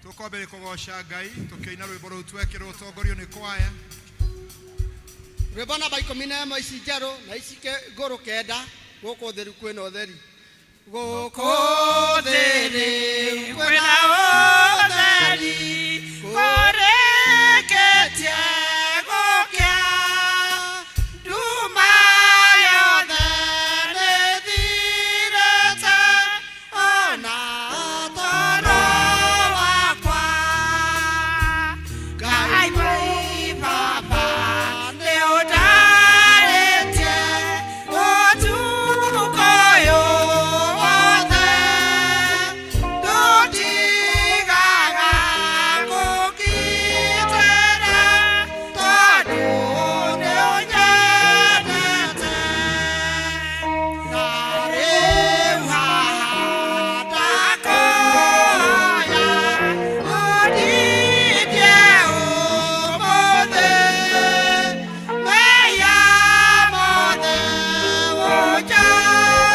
Tũkwambĩrĩria kũgoca Ngai tũkĩina rwĩmbo rũu twekĩrwo ũtongorio nĩ kwaya. Rwĩmbo namba 11 ici njerũ na ici ngũrũ 9, gũkũ thĩ rĩu kwĩna ũtheri. Gũkũ thĩ rĩu kwĩna ũtheri, kũrĩkĩtie gũkĩa, nduma yothe nĩthirĩte, ona toro wakwa. Ngai baba nĩũndarĩtie ũtukũ ũyũ wothe, ndũtigaga kũngitĩra tondũ nĩũnyendete. Na rĩu haha ndakũhoya ũndindie ũmũthĩ, mehia mothe ũnjoere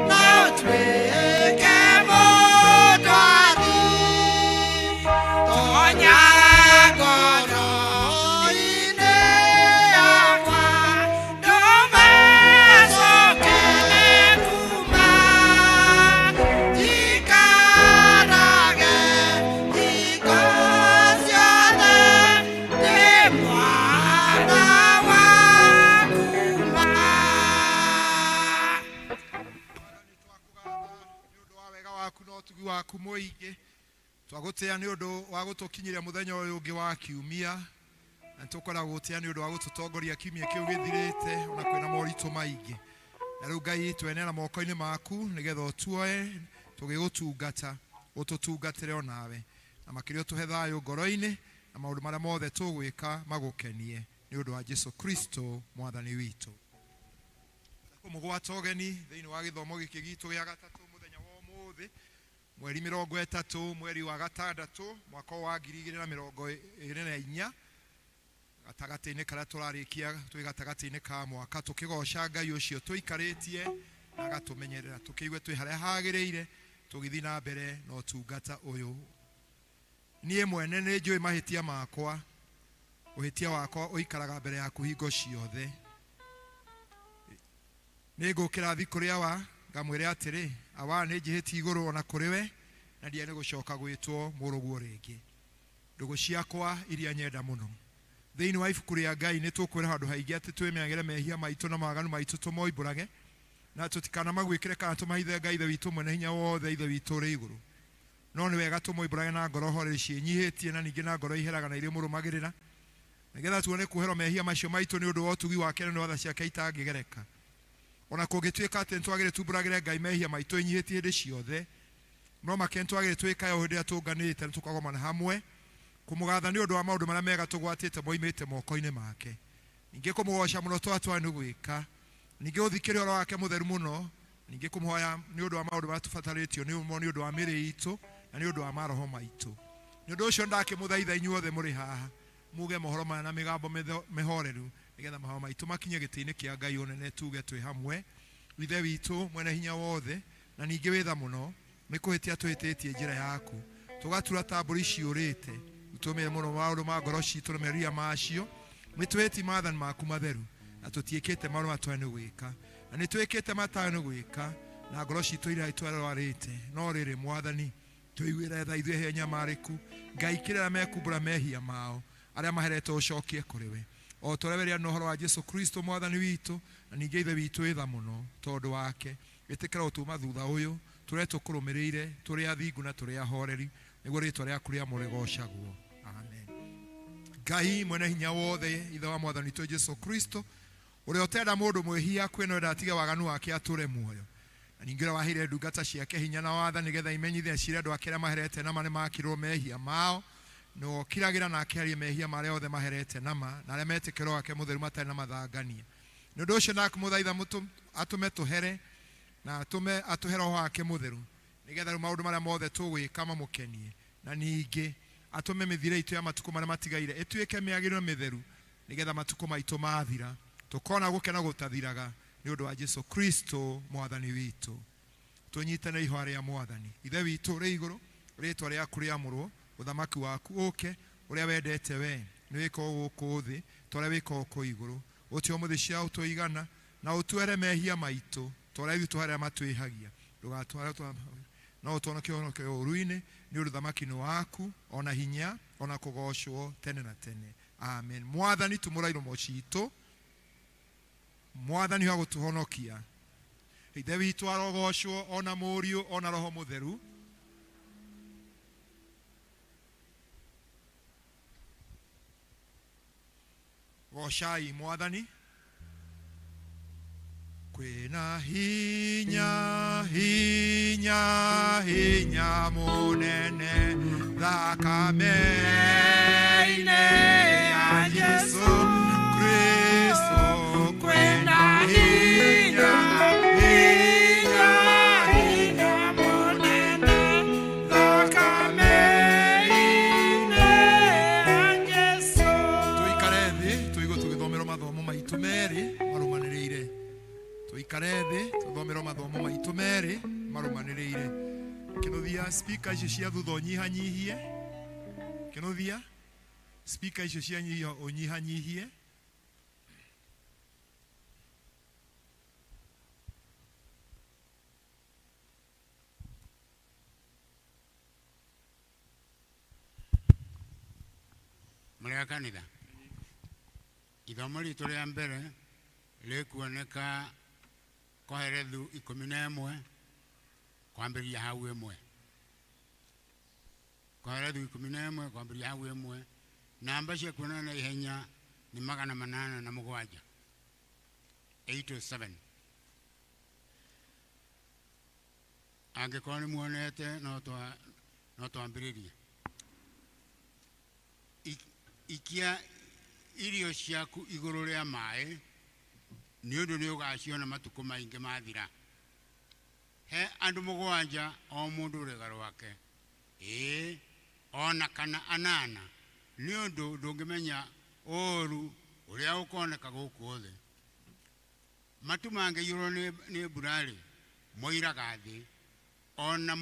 na ũtuĩke mũndwathi. Tonya ngoro-inĩ yakwa, ndũgacoke kuma, njikarage hingo ciothe ndĩ mwana waku ma. Nĩ twakũgatha nĩ ũndũ wa wega waku na ũtugi waku mũingĩ. Twagũtĩa nĩ ũndũ wa gũtũkinyĩria mũthenya ũyũ ũngĩ wa kiumia, na nĩtũkwenda gũgũtĩa nĩ ũndũ wa gũtũtongoria kiumia kĩu gĩthirĩte ona kwĩna moritũ maingĩ. Na rĩu Ngai twenena moko-inĩ maku nĩgetha ũtuoe tũgĩgũtungata, ũtũtungatĩre onawe, na makĩria ũtũhe thayũ ngoro-inĩ na maũndũ marĩa mothe tũgwĩka magũkenie nĩ ũndũ wa Jesu Kristo mwathani witũ. Kũmũgwata ũgeni thĩinĩ wa gĩthomo gĩkĩ gitũ gĩa gatatũ mũthenya wa ũmũthĩ, mweri 30 mweri wa gatandatũ mwaka wa 2024, gatagatĩ-inĩ karĩa tũrarĩkia twĩ gatagatĩ-inĩ ka mwaka, tũkĩgoca Ngai ũcio tũikarĩtie na agatũmenyerera tũkĩigue twĩ harĩa hagĩrĩire tũgĩthiĩ na mbere na ũtungata ũyũ. Niĩ mwene nĩ njũĩ mahĩtia makwa, ũhĩtia wakwa ũikaraga mbere yaku hingo ciothe. Nĩ ngũkĩra thiĩ kũrĩ Awa, ngamwĩre atĩrĩ, Awa, nĩ njĩhĩtie igũrũ o na kũrĩ we, na ndiagĩrĩire nĩ gũcoka gwĩtwo mũrũguo rĩngĩ. Ndũgũ ciakwa iria nyenda mũno, thĩinĩ wa ibuku rĩa Ngai nĩ tũkwĩra handũ haingĩ atĩ twĩmenyagĩre mehia maitũ na mawaganu maitũ tũmoimbũrage, na tũtikanamaguĩkĩre kana tũmahithe Ngai Ithe witũ mwene hinya wothe, Ithe witũ ũrĩ igũrũ. No nĩ wega tũmoimbũrage na ngoro horeri ciĩnyihĩtie na ningĩ na ngoro iheraga na irĩ mũrũmagĩrĩra, nĩgetha tuone kuoherwo mehia macio maitũ nĩ ũndũ wa ũtugi wake na nĩ wa tha ciake itangĩgereka. O na kũngĩtuĩka atĩ nĩtwagĩrĩire tumbũragĩre Ngai mehia maitũ ĩnyihĩtie hĩndĩ ciothe, no makĩria nĩtwagĩrĩire twĩkage ũũ hĩndĩ ĩrĩa tũnganĩte na tũkagomana hamwe, kũmũgatha nĩ ũndũ wa maũndũ marĩa mega tũgwatĩte moimĩte moko-inĩ make, ningĩ kũmũgooca mũno twatware nĩ gwĩka, ningĩ gũthikĩrĩria ũhoro wake mũtheru mũno, ningĩ kũmũhoya nĩ ũndũ wa maũndũ marĩa tũbatarĩtio nĩ mo nĩ ũndũ wa mĩĩrĩ itũ na nĩ ũndũ wa maroho maitũ. Nĩ ũndũ ũcio ndakĩmũthaitha inyuothe mũrĩ haha muge mohoro maya na mĩgambo mĩhoreru, nĩgetha mahoya maitũ makinye gĩtĩ-inĩ kĩa Ngai ũnene, tuge twĩ hamwe, Ithe witũ mwene hinya wothe, na ningĩ wĩ tha mũno, nĩ kũhĩtia tũhĩtĩtie njĩra yaku, tũgatura ta mbũri ciũrĩte. Ũtũmĩre mũno maũndũ ma ngoro citũ na merirĩria macio. Nĩ twĩhĩtie maathani maku matheru, na tũtiĩkĩte maũndũ marĩa twagĩrĩirwo nĩ gwĩka, na nĩ twĩkĩte marĩa twagĩrĩirwo nĩ gwĩka, na ngoro citũ iria itwararĩte. No rĩrĩ, Mwathani, tũiguĩre tha ithuĩ ehia nyamarĩku. Ngai, kĩrĩa arĩa mekumbũra mehia mao, arĩa maheretwo ũcokie kũrĩ we, o ta ũrĩa werĩranĩra ũhoro wa Jesu Kristo Mwathani witũ, na ningĩ Ithe witũ wĩ tha mũno tondũ wake. Ĩtĩkĩra gũtuma thutha ũyũ tũrĩa tũkũrũmĩrĩire tũrĩ athingu na tũrĩ ahoreri, nĩguo rĩĩtwa rĩaku rĩamũre rĩgoocagwo. Amen. Ngai mwene hinya wothe, Ithe wa Mwathani witũ Jesu Kristo, ũrĩa ũtenda mũndũ mwĩhia akue no enda atige waganu wake atũre muoyo, na ningĩ ũrĩa waheire ndungata ciake hinya na wathani nĩgetha imenyithie ciĩre andũ ake arĩa maherete nama nĩmakirwo mehia mao, nĩwe ũkiragĩra na akeheria mehia ma arĩa othe maherete nama na arĩa metĩkĩra Roho wake Mũtheru matarĩ na mathangania. Nĩ ũndũ ũcio ndakũmũthaitha atũme tũhere na atũme atũhe Roho wake Mũtheru, nĩgetha rĩu maũndũ marĩa mothe tũgwĩka mamũkenie, na ningĩ atũme mĩthiĩre itũ ya matukũ marĩa matigaire ĩtuĩke mĩagĩrĩru na mĩtheru, nĩgetha matukũ maitũ mathira tũkona gũkena gũtathiraga nĩ ũndũ wa Jesu Kristo Mwathani witũ. Tũnyitane ihoya rĩa Mwathani. Ithe witũ ũrĩ igũrũ, Rĩtwa rĩaku rĩamũrwo, ũthamaki waku ũke, ũrĩa wendete we nĩ wĩkwo gũkũ thĩ ta ũrĩa wĩkagwo kũu igũrũ. Ũtũhe ũmũthĩ cia ũtũigana, na ũtuohere mehia maitũ ta ũrĩa ithuĩ tũharĩa matwĩhagia. Ndũgatware no ũtũhonokie ũhonokie ũũru-inĩ, nĩ ũndũ ũthamaki nĩ waku, o na hinya, o na kũgoocwo tene na tene. Amen. Mwathani tumũra iromo citũ, Mwathani wa gũtũhonokia. Ithe witũ arogocwo, o na Mũriũ, o na Roho Mũtheru. Gocai Mwathani. Kwĩna hinya, hinya, hinya mũnene thakame-inĩ ya Jesu Kristo. Kwĩna hinya, hinya, hinya mũnene thakame-inĩ ya Jesu. Tũikare thĩ tũigue tũgĩthomerwo mathomo maitũ merĩ marũmanĩrĩire. Tũikare thĩ tũthomerwo mathomo maitũ merĩ marũmanĩrĩire. Kĩnũthia, speaker icio cia thutha ũnyihanyihie. Kĩnũthia, speaker icio cia nyihia ũnyihanyihie. Mũrĩ a kanitha, ithomo ritũ rĩa mbere rĩkuoneka Kohelethu 11 kwambĩrĩria hau 1. Kohelethu 11 kwambĩrĩria hau 1. Namba cia kuonana na ihenya nĩ 807, 87. Angĩkorwo nĩ muonete no twambĩrĩrie. Ikia irio ciaku igũrũ rĩa maĩ, nĩ ũndũ nĩ ũgaciona matukũ maingĩ mathira. He andũ mũgwanja o mũndũ rwĩga rwake, ĩĩ, o na kana anana, nĩ ũndũ ndũngĩmenya ũũru ũrĩa ũkoneka gũkũ thĩ. Matu mangĩiyũrwo nĩ mbura-rĩ, moiraga thĩ, o na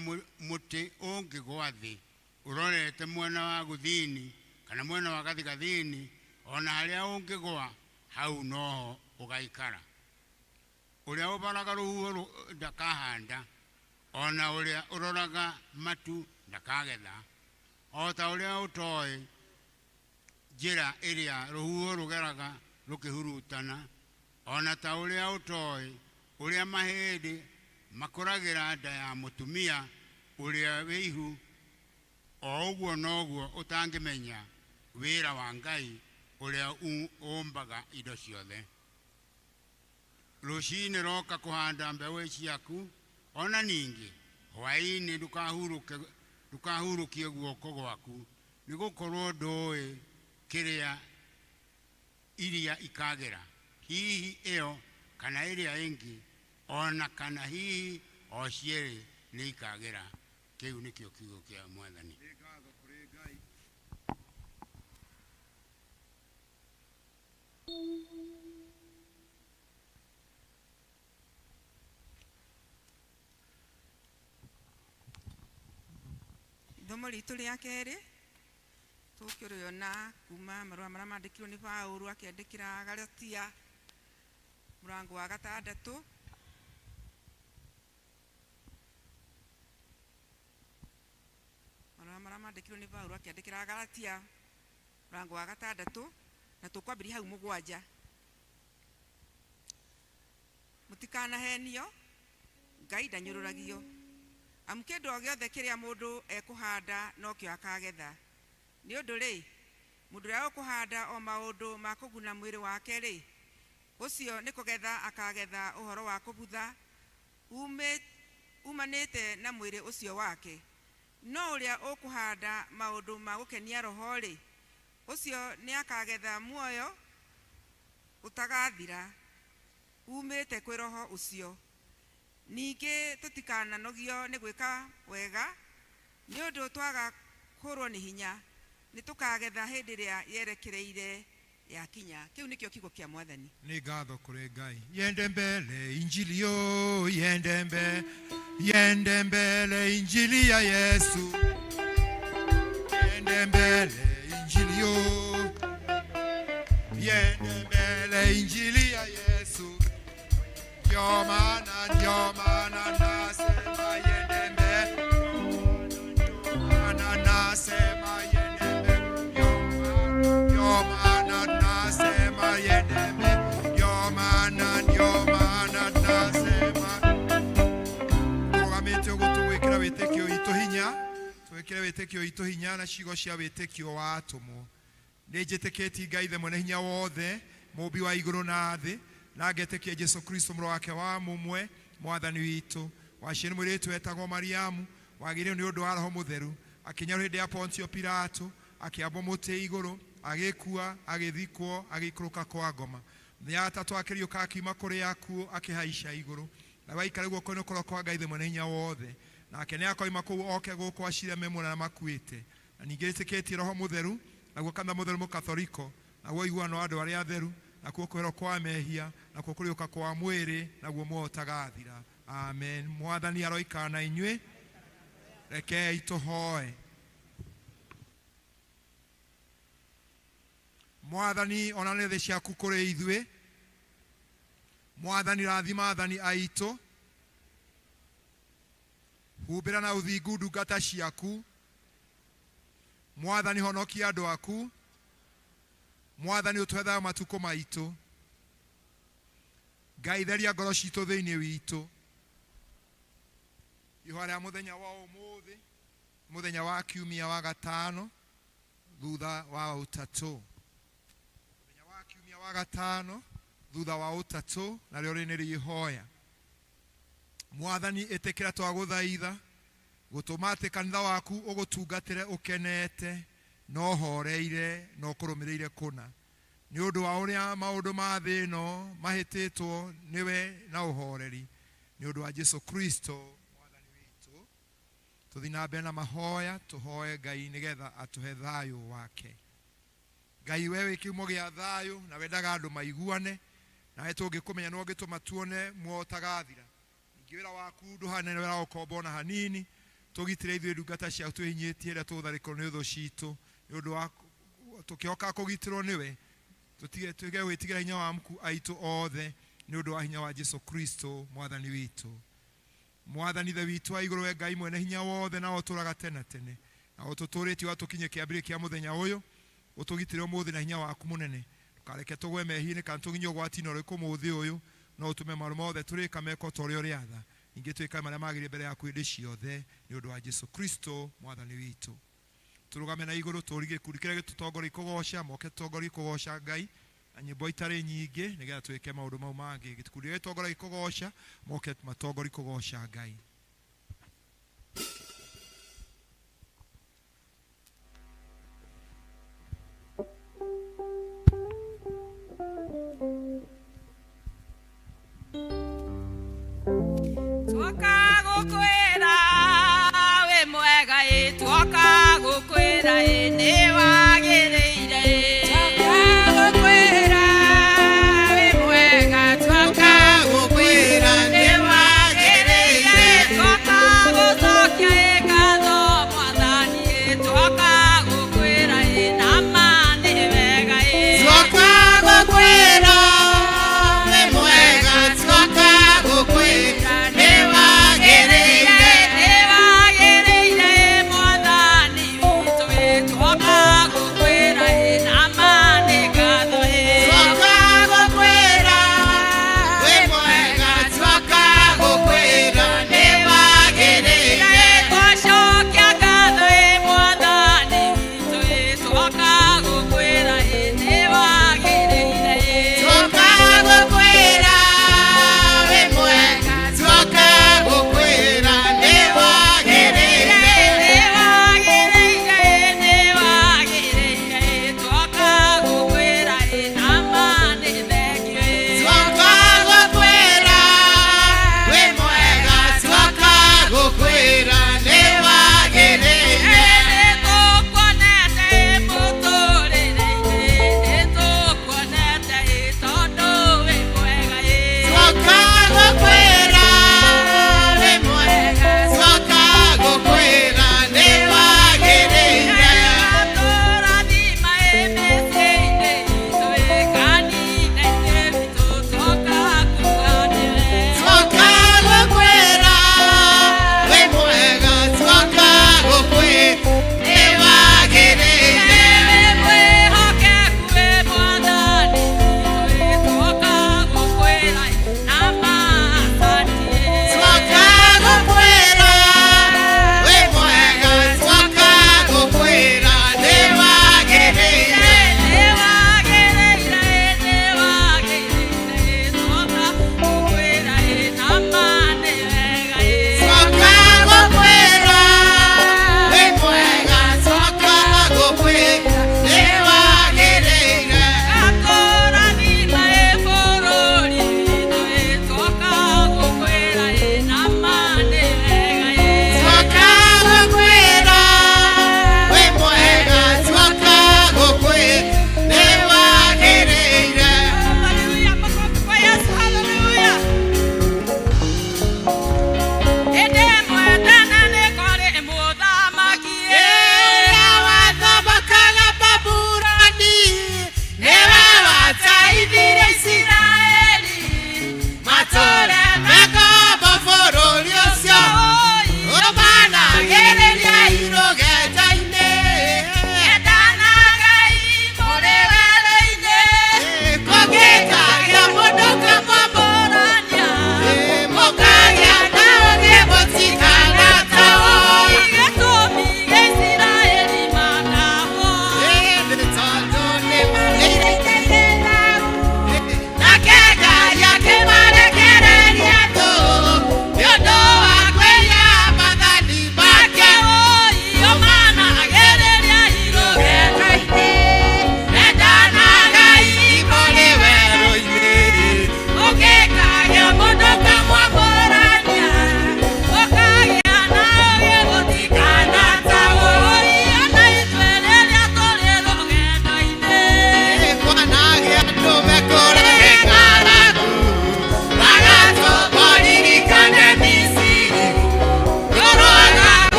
mũtĩ ũngĩgwa thĩ ũrorete mwena wa gũthini kana mwena wa gathigathini, o na harĩa ũngĩgwa, hau noho ũgaikara. Ũrĩa ũbaraga rũhuho ndakahanda, o na ũrĩa ũroraga matu ndakagetha. O ta ũrĩa ũtoĩ njĩra ĩrĩa rũhuho rũgeraga rũkĩhurutana, o na ta ũrĩa ũtoĩ ũrĩa mahĩndĩ makũragĩra nda ya mũtumia ũrĩa wĩ ihu, o ũguo noguo ũtangĩmenya wĩra wa Ngai ũrĩa ũũmbaga indo ciothe. Rũcinĩ roka kũhanda mbeũ ciaku, o na ningĩ hwaĩ-inĩ ndũkahurũkie guoko gwaku, nĩ gũkorũo ndũũĩ kĩrĩa iria ikagĩra, hihi ĩyo kana ĩrĩa ĩngĩ, o na kana hihi o cierĩ nĩ ikagĩra. Kĩu nĩkĩo kiugo kĩa Mwathani. Nĩ ngatho kũrĩ Ngai. Ithomo ritũ rĩa kerĩ tũkĩrĩona kuma marũa marĩa mandĩkirwo nĩ Paũlũ akĩandĩkĩra Galatia mũrango wa gatandatũ. Marũa marĩa mandĩkirwo nĩ Paũlũ akĩandĩkĩra Galatia mũrango wa gatandatũ na tũkwambĩrĩria hau 7. Mũtikanahenio, Ngai ndanyũrũragio. Amu kĩndũ o gĩothe kĩrĩa mũndũ ekũhanda nokĩo akagetha. Nĩ ũndũ-rĩ, mũndũ ũrĩa ũkũhanda o maũndũ ma kũguna mwĩrĩ wake-rĩ, ũcio nĩ kũgetha akagetha ũhoro wa kũbutha uumanĩte na mwĩrĩ ũcio wake. No ũrĩa ũkũhanda maũndũ ma gũkenia Roho-rĩ, ũcio nĩakagetha muoyo ũtagathira uumĩte kwĩ Roho ũcio. Ningĩ tũtikananogio nĩ gwĩka wega, nĩ ũndũ twaga kũũrũo nĩ hinya, nĩtũkagetha hĩndĩ ĩrĩa yerekereire yakinya. Kĩu nĩkĩo kiugo kĩa Mwathani. Nĩ ngatho kũrĩ Ngai. Yende mbele injili yo, yende mbele, yende mbele injili ya Yesu. Yende mbele injili yo, yende mbele injili ya Yesu. Ndio maana nasema yende mbele, ndio maana nasema yende mbele, ndio maana nasema yende mbele, ndio maana nasema tũrũgamĩte ũguo tũgwĩkĩra wĩtĩkio witũ hinya, twĩkĩre wĩtĩkio witũ hinya na ciugo cia wĩtĩkio wa atũmwo. Nĩ njĩtĩkĩtie Ngai Ithe mwene hinya wothe, mũũmbi wa igũrũ na thĩ, na ngetĩkia Jesu Kristo mũrũ wake wa mũmwe, mwathani witũ, waciarĩ mũirĩtu wetagwo Mariamu, wagĩrĩirwo nĩ ũndũ wa Roho Mũtheru, akĩnyarwo hĩndĩ ya Pontio Pilato, akĩambwo mũtĩ igũrũ, agĩkua, agĩthikwo, agĩikũrũka kwa ngoma. Mũthenya wa gatatũ akĩriũka akiuma kũrĩ akuũ, akĩhaica igũrũ, na waikara guoko-inĩ kũrĩa kwa Ngai Ithe mwene hinya wothe, nake nĩ akoima kũu oke gũkũ acire me muoyo na makuĩte. Na ningĩ nĩtĩkĩtie Roho Mũtheru, naguo kanitha mũtheru mũkathoriko, naguo ũiguano wa andũ arĩa atheru, nakuo kwĩrwo kwa mehia, nakuo kũriũka kwa mwĩrĩ, naguo muoyo ũtagathira. Amen. Mwathani aroikara na inyuĩ. Rekei tũhoe. Mwathani, onania thĩ ciaku kũrĩ ithuĩ. Mwathani, rathima athani aitũ. Humbĩra na ũthingu ndungata ciaku. Mwathani, honokia andũ aku. Mwathani, ũtũhe thayũ matukũ maitũ. Ngai, theria ngoro citũ thĩinĩ witũ. Ihoya rĩa mũthenya wa ũmũthĩ, mũthenya wa kiumia wa gatano thutha wa ũtatũ. Mũthenya wa kiumia wa gatano thutha wa ũtatũ, narĩo rĩ nĩ rĩhoya. Mwathani, ĩtĩkĩra twagũthaitha gũtũma atĩ kanitha waku ũgũtungatĩre ũkenete na ũhoreire na ũkũrũmĩrĩire kũna, nĩ ũndũ wa ũrĩa maũndũ ma thĩ ĩno mahĩtĩtwo nĩwe na ũhoreri, nĩ ũndũ wa Jesu Kristo mwathani witũ. Tũthiĩ na mbere na mahoya, tũhoe Ngai nĩgetha atũhe thayũ wake. Ngai, we wĩ kĩhumo gĩa thayũ na wendaga andũ maiguane, nawe tũngĩkũmenya nĩwe ũngĩtũma tuone muoyo ũtagathira. Ningĩ wĩra waku ndũhanaine na wĩra wa ũkombo ona hanini. Tũgitĩre ithuĩ ndungata ciaku twĩhinyĩtie rĩrĩa tũgũtharĩkĩrwo nĩ thũ citũ, nĩ ũndũ wa tũkĩhoka kũgitĩrwo nĩwe. Tũtige twĩge gwĩtigĩra hinya wa amuku aitũ othe, nĩ ũndũ wa hinya wa Jesu Kristo mwathani witũ. Mwathani Ithe witũ wa igũrũ, we Ngai mwene hinya wothe na ũtũũraga tene na tene, na ũtũtũũrĩtie ũgatũkinyia kĩambĩrĩria kĩa mũthenya ũyũ, ũtũgitĩre ũmũthĩ na hinya waku mũnene. Ndũkareke tũgwe mehia-inĩ kana tũginyio ũgwati-inĩ ũrĩkũ ũmũthĩ ũyũ, no ũtũme maũndũ mothe tũrĩka mekwo ta ũrĩa ũrĩatha. Ningĩ twĩkage marĩa magĩrĩire mbere yaku hĩndĩ ciothe, nĩ ũndũ wa Jesu Kristo mwathani witũ. Tũrũgame na igũrũ, tũũrie gĩkundi kĩrĩa gĩtũtongoria kũgoca, moke tũtongorie kũgoca Ngai na nyĩmbo itarĩ nyingĩ, nĩgetha twĩke maũndũ mau mangĩ. Gĩkundi kĩrĩa gĩtongoragia kũgoca, moke matongorie kũgoca Ngai. Twoka gũkwĩra wĩ mwega ĩ, twoka gũkwĩra ĩ nĩ wagĩrĩire ĩ. Twoka gũkwĩra wĩ mwega, twoka gũkwĩra nĩ wagĩrĩire.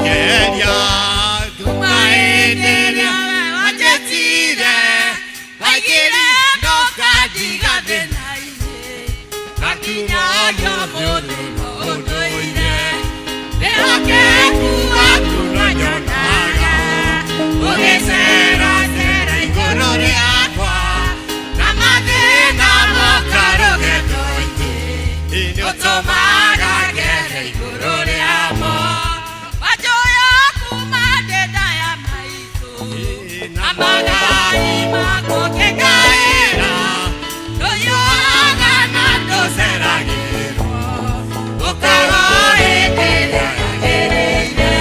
Ngeria nduma hĩndĩ ĩrĩa wanjĩtire, waigire ndũkandiga thĩna-inĩ, ngakinya ũmũthĩ ũndũire. Wĩhokeku waku no nyonaga, ũgĩceracera igũrũ rĩakwa, na mathĩna moka rũgendo-inĩ, nĩũtũmaga ngere igũrũ rĩamo. Wanjoya kuma ndĩ nda ya maitũ, na magai makwa ngĩngaĩra, ndũhiũhaga na ndũceragĩrwo, ũkorwo hĩndĩ ĩrĩa yagĩrĩire.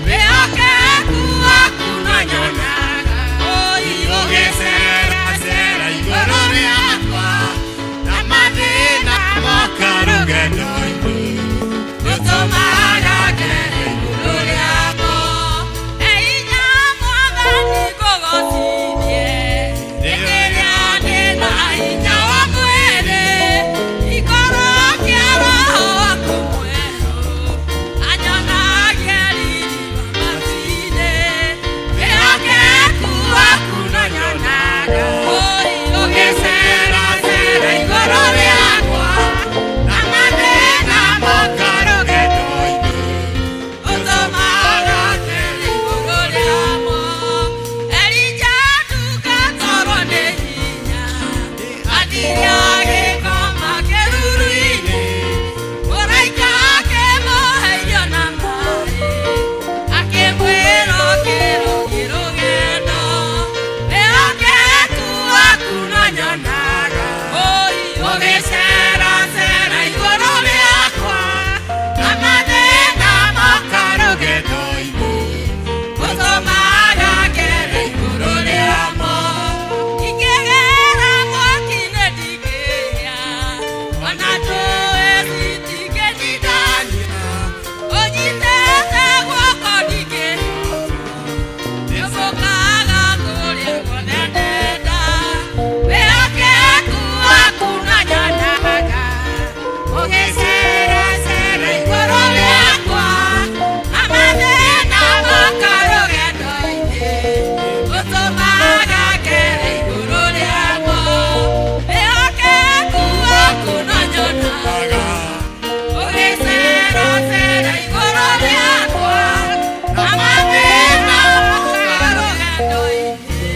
Wĩhokeku waku no nyonaga, ũi Ũgĩceracera igũrũ rĩakwa, na mathĩna moka rũgendo-inĩ, nĩũtũmaga ngere igũrũ rĩamo. He hinya Mwathani ngũgocithie, hĩndĩ ĩrĩa ndĩna hinya wa mwĩrĩ, ikoro kĩa Roho waku mwerũ, anyonagie riri wa matu-inĩ. Wĩhokeku waku no nyonaga, ũi ũgĩceracera igũrũ rĩakwa, na mathĩna moka rũgendo-inĩ, ũtũmaga ngere igũrũ rĩamo. Elija ndungatorwo nĩ hinya, athire agĩkoma kĩruru-inĩ, mũraika akĩmũhe irio na maaĩ, akĩmwĩra ũkĩra ũthiĩ rũgendo. Wĩhokeku waku no nyonaga, ũi ũgĩceracera igũrũ rĩakwa, na mathĩna moka rũgendo-inĩ, ũtũmaga ngere igũrũ rĩamo. Ingĩgera mwaki-inĩ ndingĩhĩa, ona njũĩ citingĩnindania, ũnyitĩte guoko ndingĩhotwo, nĩũmbũkaga kũrĩa guothe ndenda. Wĩhokeku waku no nyonaga, ũgĩceracera igũrũ rĩakwa, na mathĩna moka rũgendo-inĩ, ũtũmaga ngere igũrũ rĩamo. Wĩhokeku waku no nyonaga, ũgĩceracera igũrũ rĩakwa, na mathĩna moka rũgendo-inĩ,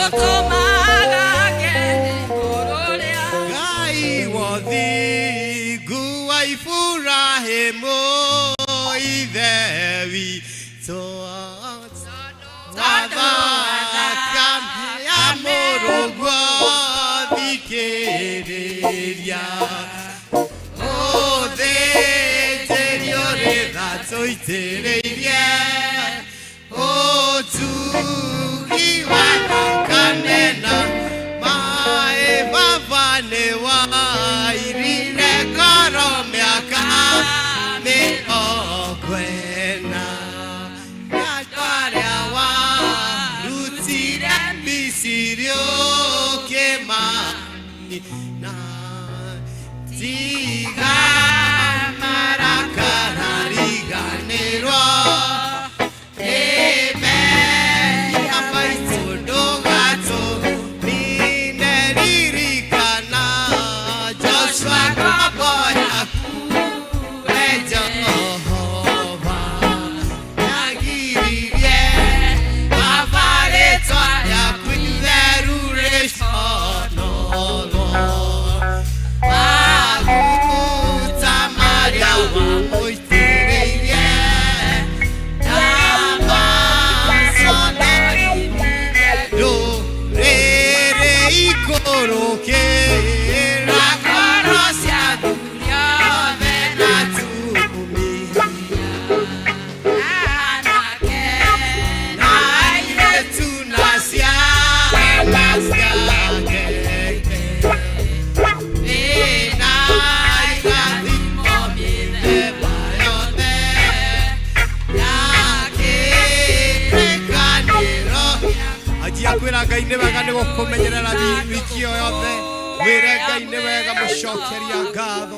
ũtũmaga ngere igũrũ rĩamo. Ngai wothingu wa Iburahĩmu ithe witũ, wathaka ya mũrũguo thikĩrĩria, ũthĩnjĩrio rĩtha tũitĩrĩirie, ũtugi wa thakame na maĩ, baba nĩ wairire ngoro mĩaka 40, andũ arĩa warutire Misiri ũkĩmanina, tiga marakara riganĩrwo nĩ maitũ ndũgatũnine, ririkana Joshua ngombo yaku, we Jehova yagiririe baba rĩtwa rĩaku itheru rĩconorwo, maguta marĩa wamũitĩrĩirie ndũrĩrĩ ikũrũkĩra ngoro cia athuri othe na atumia, Anake na airĩtu na ciana ciake, ĩna irathimo mĩthemba yothe ya kĩrĩkanĩro. Anjia kwĩra Ngai nĩ wega nĩ gũkũmenyerera wiki ĩyo yothe. Mwĩre Ngai nĩ wega, mũcokeria ngatho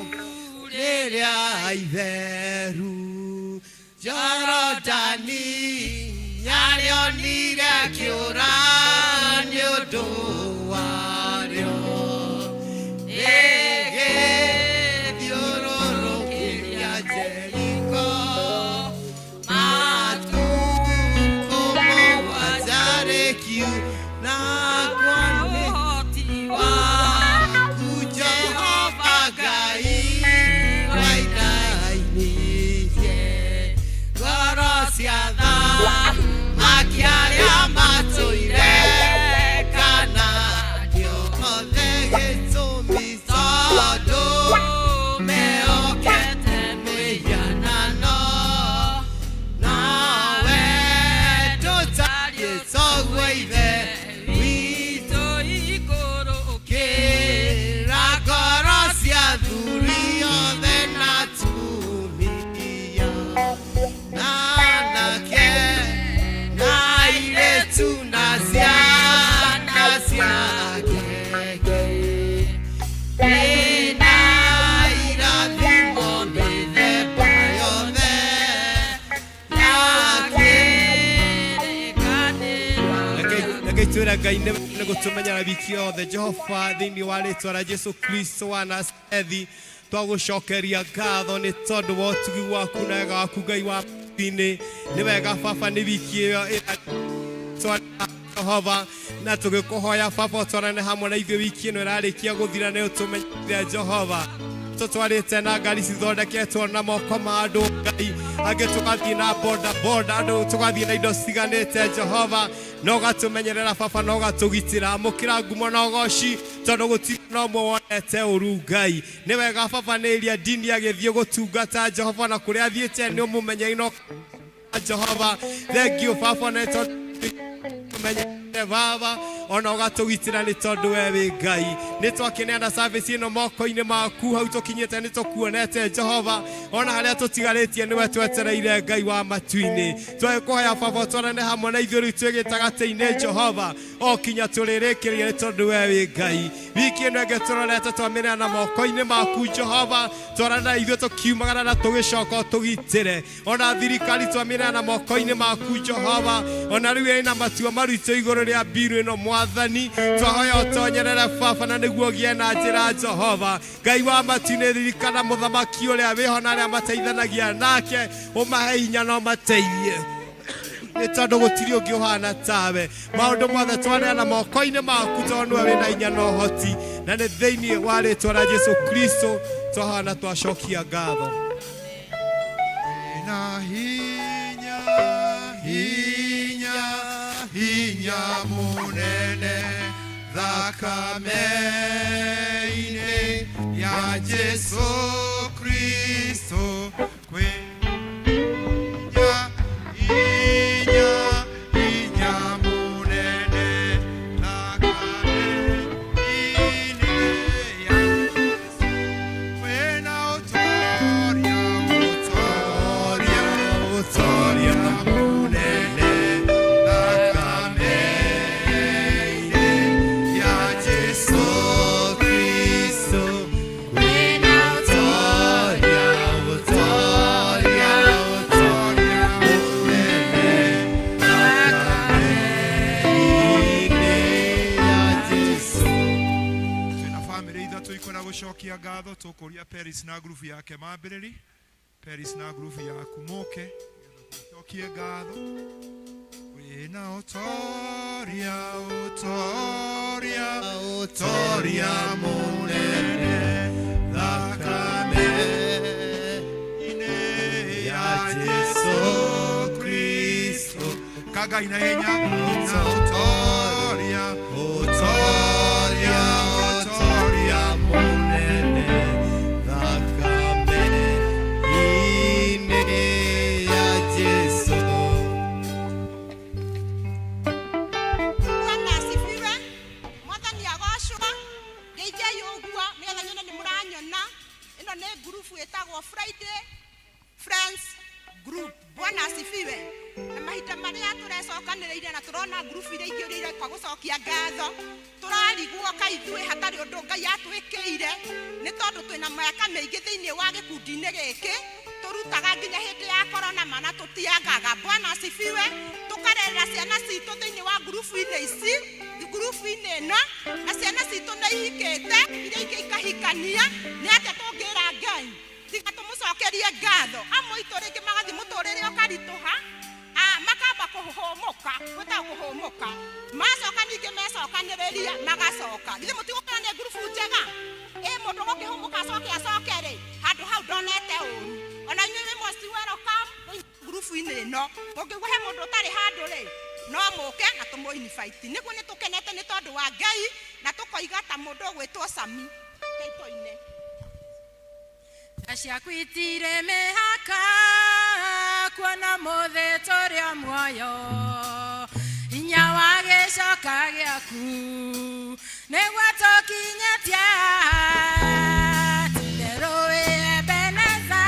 rĩrĩa itheru. Jorodani nyarĩonire akĩũra nĩ ũndũ warĩo rĩgĩthiũrũrũkĩria Jeriko matukũ mũgwanja rĩkiuna kwa Ũhoti waku Jehova Ngai wainainirie ngoro cia athamaki arĩa matũire Kanaani othe gĩtũmi tondũ mehokete mĩhianano nawe ndũtariĩ toguo Ithe witũ igũrũ kĩra ngoro cia athuri othe na atumia na anake na airĩtu na ciana cia ngenge ĩna irathimo mĩthemba yothe ya Reke itwĩre Ngai nĩ gũtũmenyera wiki yothe Jehova thĩinĩ wa rĩtwa rĩa Jesu Kristo wa Nazarethi twagũcokeria ngatho nĩ tondũ wa ũtugi waku na wega waku Ngai wa matu-inĩ nĩ wega baba nĩ wiki ĩyo ĩra Jehova na tũgĩkũhoya baba ũtwarane hamwe na ithuĩ wiki ĩno ĩrarĩkia gũthira nĩ ũtũmenyithia Jehova tũtwarĩte na ngari cithondeketwo na moko ma andũ Ngai angĩ tũgathiĩ na boda boda andũ tũgathiĩ na indo citiganĩte Jehova na ũgatũmenyerera baba na ũgatũgitĩra amũkĩra ngumo na ũgoci tondũ gũtirĩ na ũmwe wonete ũru Ngai nĩ wega baba nĩ iria ndini agĩthiĩ gũtungata Jehova na kũrĩa athiĩte nĩ ũmũmenyeire na Jehova thank you baba nĩ tondũ tũmenyete baba ona ũgatũgitĩra nĩ tondũ we wĩ Ngai nĩ twakĩneana service ĩno moko-inĩ maku hau tũkinyĩte nĩ tũkuonete Jehova ona harĩa tũtigarĩtie nĩwe twetereire Ngai wa matu-inĩ twagĩkũhoya baba ũtwarane hamwe na ithuĩ rĩu twĩ gĩtagatĩ-inĩ Jehova o kinya tũrĩrĩkĩrie nĩ tondũ we wĩ Ngai wiki ĩno ĩngĩ tũrorete twamĩneana moko-inĩ maku Jehova twarane na ithuĩ tũkiumagara na tũgĩcoka ũtũgitĩre ona thirikari twamĩneana moko-inĩ maku Jehova ona rĩu ĩna matua maritũ igũrũ rĩa mbiru ĩno mwathani twahoya ũtonyerere baba na nĩguo ũgĩe na njĩra Jehova Ngai wa matu-inĩ ririkana mũthamaki ũrĩa wĩho na arĩa mateithanagia nake ũmahe hinya na ũmateithie nĩ tondũ gũtirĩ ũngĩ ũhana tawe maũndũ mothe twaneana moko-inĩ maku tondũ nĩwe wĩna hinya na ũhoti na nĩ thĩinĩ wa rĩtwa rĩa Jesu Kristo twahana twacokia ngatho Na hinya, hinya, hinya munene thakame-inĩ ya Jesu Kristo kwĩ hinya, hinya, hinya munene thakame-inĩ ya Jesu kwĩna ũtoria, ũtoria, ũtoria munene thakame-inĩ ya Jesu Kristo kwĩna ũtoria, ũtoria, ũtoria munene thakame-inĩ ya Jesu twĩna bamĩrĩ ithatũ ikwenda gũcokia ngatho tũkũria Peris na ngurubu yake mambĩrĩri Peris na ngurubu yaku mũke cokie ngatho wĩna ũtoria ũtoria ũtoria mũnene thakame-inĩ ya Jesu Kristo kagai na hinya na ũtoria ũtoria ũtoria mũnene thakame-inĩ ya Jesu Bwana asifiwe. Mwathani agocwo. Ngeithiai ũguo nĩgetha nyone nĩ mũranyona. Ĩno nĩ ngurubu ĩtagwo Friday Friends Group. Bwana asifiwe. Na mahinda marĩa tũrecokanĩrĩire na tũrona ngurubu iria ingĩ ũrĩa ireka gũcokia ngatho tũrarigwo ka ithuĩ hatarĩ ũndũ Ngai atwĩkĩire nĩ tondũ twĩna mĩaka mĩingĩ thĩinĩ wa gĩkundi-inĩ gĩkĩ. Tũrutaga nginya hĩndĩ ya korona mana tũtiagaga. Bwana asifiwe. Tũkarerera ciana citũ thĩinĩ wa ngurubu-inĩ ici, ngurubu-inĩ ĩno, na ciana citũ nĩ ihikĩte, iria ingĩ ikahikania. Nĩ atĩa tũngĩra Ngai tiga tũmũcokerie ngatho? Amwe aitũ rĩngĩ magathiĩ mũtũrĩre ũkaritũha, makamba kũhũmũka, gwĩtagwo kũhũmũka, macoka ningĩ mecokanĩrĩria magacoka. Githĩ mũtigũkora nĩ ngurubu njega? Ĩ mũndũ gũkĩhũmũka acoke acoke rĩ, handũ hau ndonete ũru. Ona inyuĩ wĩ most welcome ngurubu-inĩ ĩno. Mũngĩigua he mũndũ ũtarĩ handũ rĩ, no mũke na tũmũ invite. Nĩguo nĩ tũkenete nĩ tondũ wa Ngai, na tũkoiga ta mũndũ ũgwĩtwo Sami. Rekei tũine. Tha ciaku itirĩ mĩhaka, kuona mũthĩ tũrĩ o muoyo. Hinya wa gĩcoka gĩaku nĩguo tũkinyĩtie haha. Ti-itherũ wĩ Ebeneza,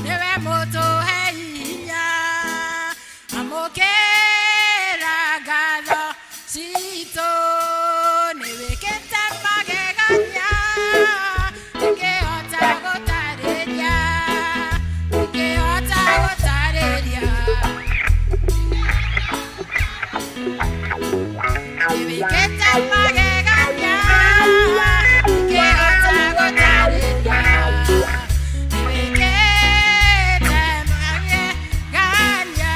nĩwe mũtũhei hinya. Amũkĩra ngatho citũ, nĩwĩkĩte magegania, ndingĩhota gũtarĩria, ndingĩhota gũtarĩria. Nĩwĩkĩte magegania, ndingĩhota gũtarĩria, nĩwĩkĩte magegania,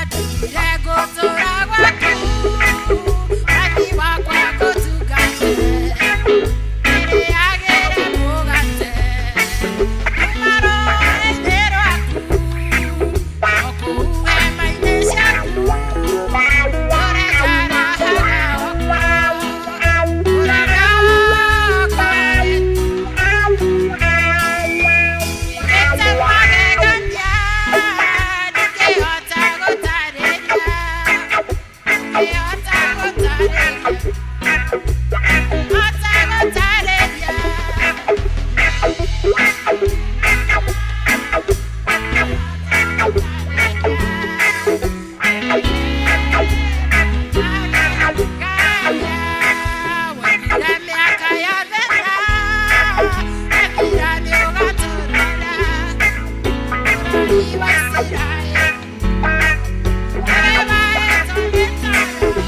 ndigire gũtũra gwaku, mwathi wakwa ngũtungate, ndĩrĩagĩre mũgate kuma rũĩ-inĩ rwaku, o kũu hema-inĩ ciaku, ũrĩa njarahaga okuo, ũrĩa magegania, ndingĩhota gũtarĩria, ndingĩhota gũtarĩria, hota gũtarĩria. Wathira mĩaka yothe ethira nĩ ũgatũrora bũrũri wa Isiraeli ũrĩa wahetwo nĩ toro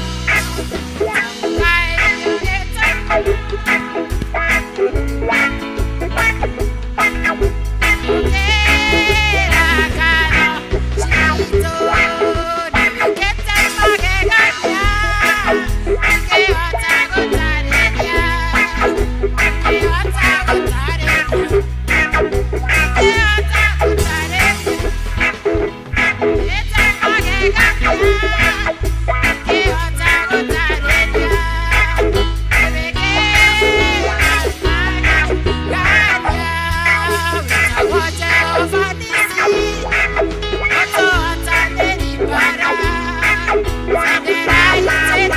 Amũkĩra ngatho citũ, nĩwĩkĩte magegania, ndingĩhota gũtarĩria, ndingĩhota gũtarĩria, ndingĩhota gũtarĩria. Wĩkĩte magegania, ndingĩhota gũtarĩria, nĩwĩkĩte magegania, wĩtagwo Jehova Nisi, ũtũhotanĩri mbara, bendera itĩrĩ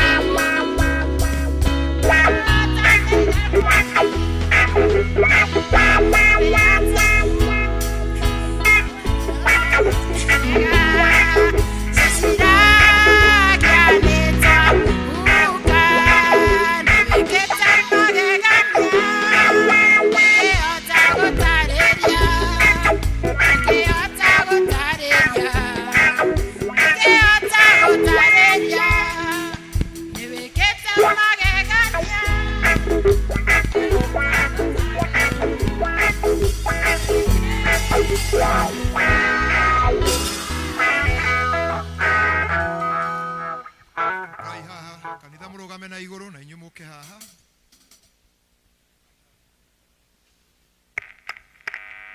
Ngai haha kanitha mũrũgame na igũrũ na inyuĩ mũke haha.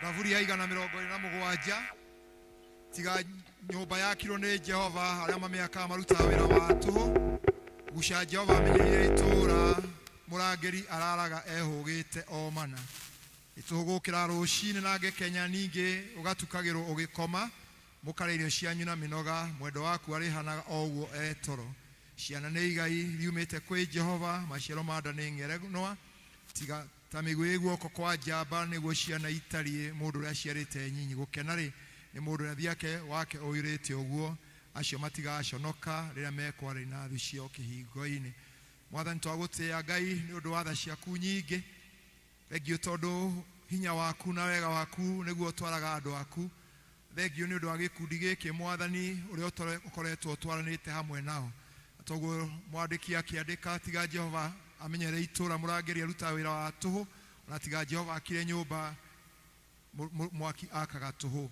Thaburi ya 127, tiga nyũmba yakirwo nĩ Jehova, arĩa mamĩakaga marutaga wĩra wa tũhũ. Guca Jehova amenyereire itũũra, mũrangĩri araraga ehũgĩte o mana. Ĩtũhũ gũkĩra rũcinĩ na ngĩkenya, ningĩ ũgatukagĩrwo ũgĩkoma. Mũkarĩa irio cianyu na mĩnoga, mwendo waku arĩhanaga o ũguo e toro. Ciana nĩ igai riumĩte kwĩ Jehova, maciaro ma nda nĩ ngerenwa. Tiga ta mĩguĩ guoko kwa njamba, nĩguo ciana itariĩ mũndũ ũrĩa aciarĩte nyinyi. Gũkena rĩ nĩ mũndũ ũrĩa thiake wake ũiyũrĩte ũguo, acio matigaconoka rĩrĩa mekwarĩria na thũ ciao kĩhingo-inĩ. Mwathani, twagũtĩĩa Ngai nĩ ũndũ wa tha ciaku nyingĩ. Thengiũ tondũ Hinya waku na wega waku nĩguo ũtwaraga andũ aku. Thengiũ nĩ ũndũ wa gĩkundi gĩkĩ Mwathani, ũrĩa ũkoretwo ũtwaranĩte hamwe nao. Toguo mwandĩki akĩandĩka, tiga Jehova amenyere itũra mũrangĩri arutaga wĩra wa tũhũ, ona tiga Jehova akire nyũmba mwaki akaga tũhũ.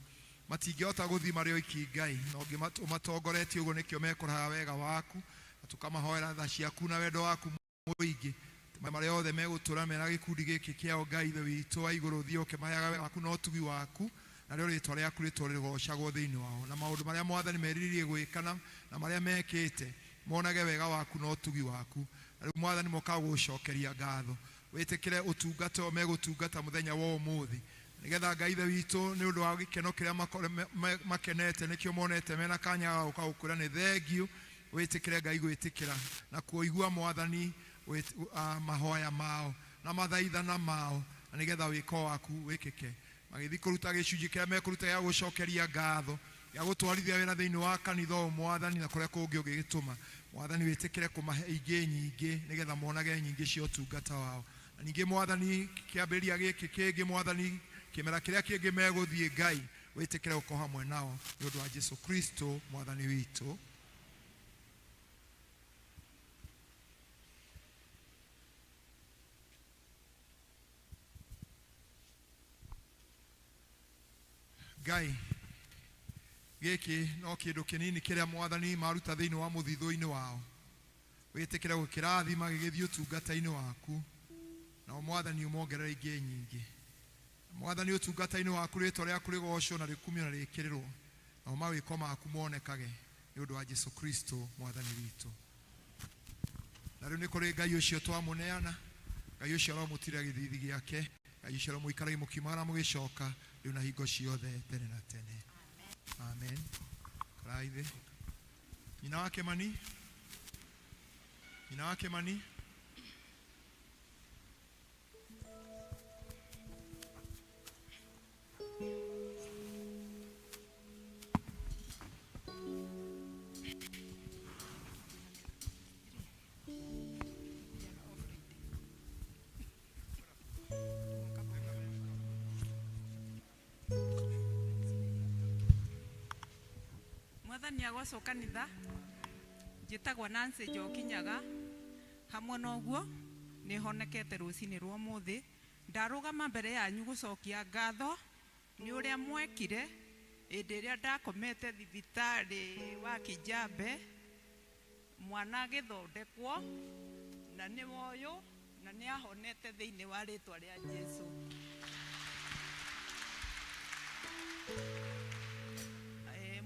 Matingĩhota gũthiĩ marĩ oiki Ngai, na ũmatongoretie ũguo nĩkĩo mekũraga wega waku, na tũkamahoera tha ciaku na wendo waku mũingĩ. Marĩa othe megũtũra mena gĩkundi gĩkĩ kĩao Ngai Ithe witũ wa igũrũ, ũthiĩ ũkĩmaheaga wega waku na ũtugi waku, narĩo rĩtwa rĩaku rĩtũũre rĩgoocagwo thĩinĩ wao. Na maũndũ marĩa Mwathani merirĩirie gwĩka na marĩa mekĩte, monage wega waku na ũtugi waku. Na rĩu Mwathani mokaga gũgũcokeria ngatho, wĩtĩkĩre ũtungata ũyũ megũtungata mũthenya wa ũmũthĩ, nĩgetha Ngai Ithe witũ nĩ ũndũ wa gĩkeno kĩrĩa makenete nĩkĩo monete mena kanya ga gũka gũkwĩra nĩ thengiũ. Wĩtĩkĩre Ngai gwĩtĩkĩra na kũigua Mwathani mahoya mao na mathaithana mao, na nĩgetha wĩko waku wĩkĩke. Magĩthiĩ kũruta gĩcunjĩ kĩrĩa mekũruta gĩa gũcokeria ngatho, gĩa gũtwarithia wĩra thĩinĩ wa kanitha ũyũ Mwathani, na kũrĩa kũngĩ ũngĩgĩtũma Mwathani wĩtĩkĩre kũmahe ingĩ nyingĩ, nĩgetha monage nyingĩ cia ũtungata wao. Na ningĩ Mwathani, kĩambĩrĩria gĩkĩ kĩngĩ Mwathani, kĩmera kĩrĩa kĩngĩ megũthiĩ Ngai wĩtĩkĩre gũkorwo hamwe nao, nĩ ũndũ wa Jesu Kristo Mwathani witũ. Ngai, gĩkĩ no kĩndũ kĩnini kĩrĩa Mwathani maruta thĩinĩ wa mũthithũ-inĩ wao, wĩtĩkĩre gũkĩrathima gĩgĩthiĩ ũtungata-inĩ waku, nao Mwathani ũmongerere ingĩ nyingĩ. Mwathani ũtungata-inĩ waku rĩtwa rĩaku rĩgocwo na rĩkumio na rĩkĩrĩrwo, nao mawĩko maku monekage, nĩ ũndũ wa Jesu Kristo Mwathani witũ. Na rĩu nĩ kũrĩ Ngai ũcio twamũneana, Ngai ũcio aromũtirĩra gĩthithi gĩake, Ngai ũcio aromũikaragia mũkiumaga na mũgĩcoka rĩu na hingo ciothe tene na tene. Amen. Karai thĩ. Nyina wa Kĩmani, nyina wa Kĩmani. Mwathani agocwo kanitha. Njĩtagwo Nancy Njoki Nyaga. Hamwe na ũguo nĩ honekete rũcinĩ rwa ũmũthĩ. Ndarũgama mbere yanyu gũcokia ngatho nĩ ũrĩa mwekire hĩndĩ ĩrĩa ndakomete thibitarĩ wa Kijabe, mwana agĩthondekwo, na nĩ ũyũ na nĩ ahonete thĩinĩ wa rĩtwa rĩa Jesu.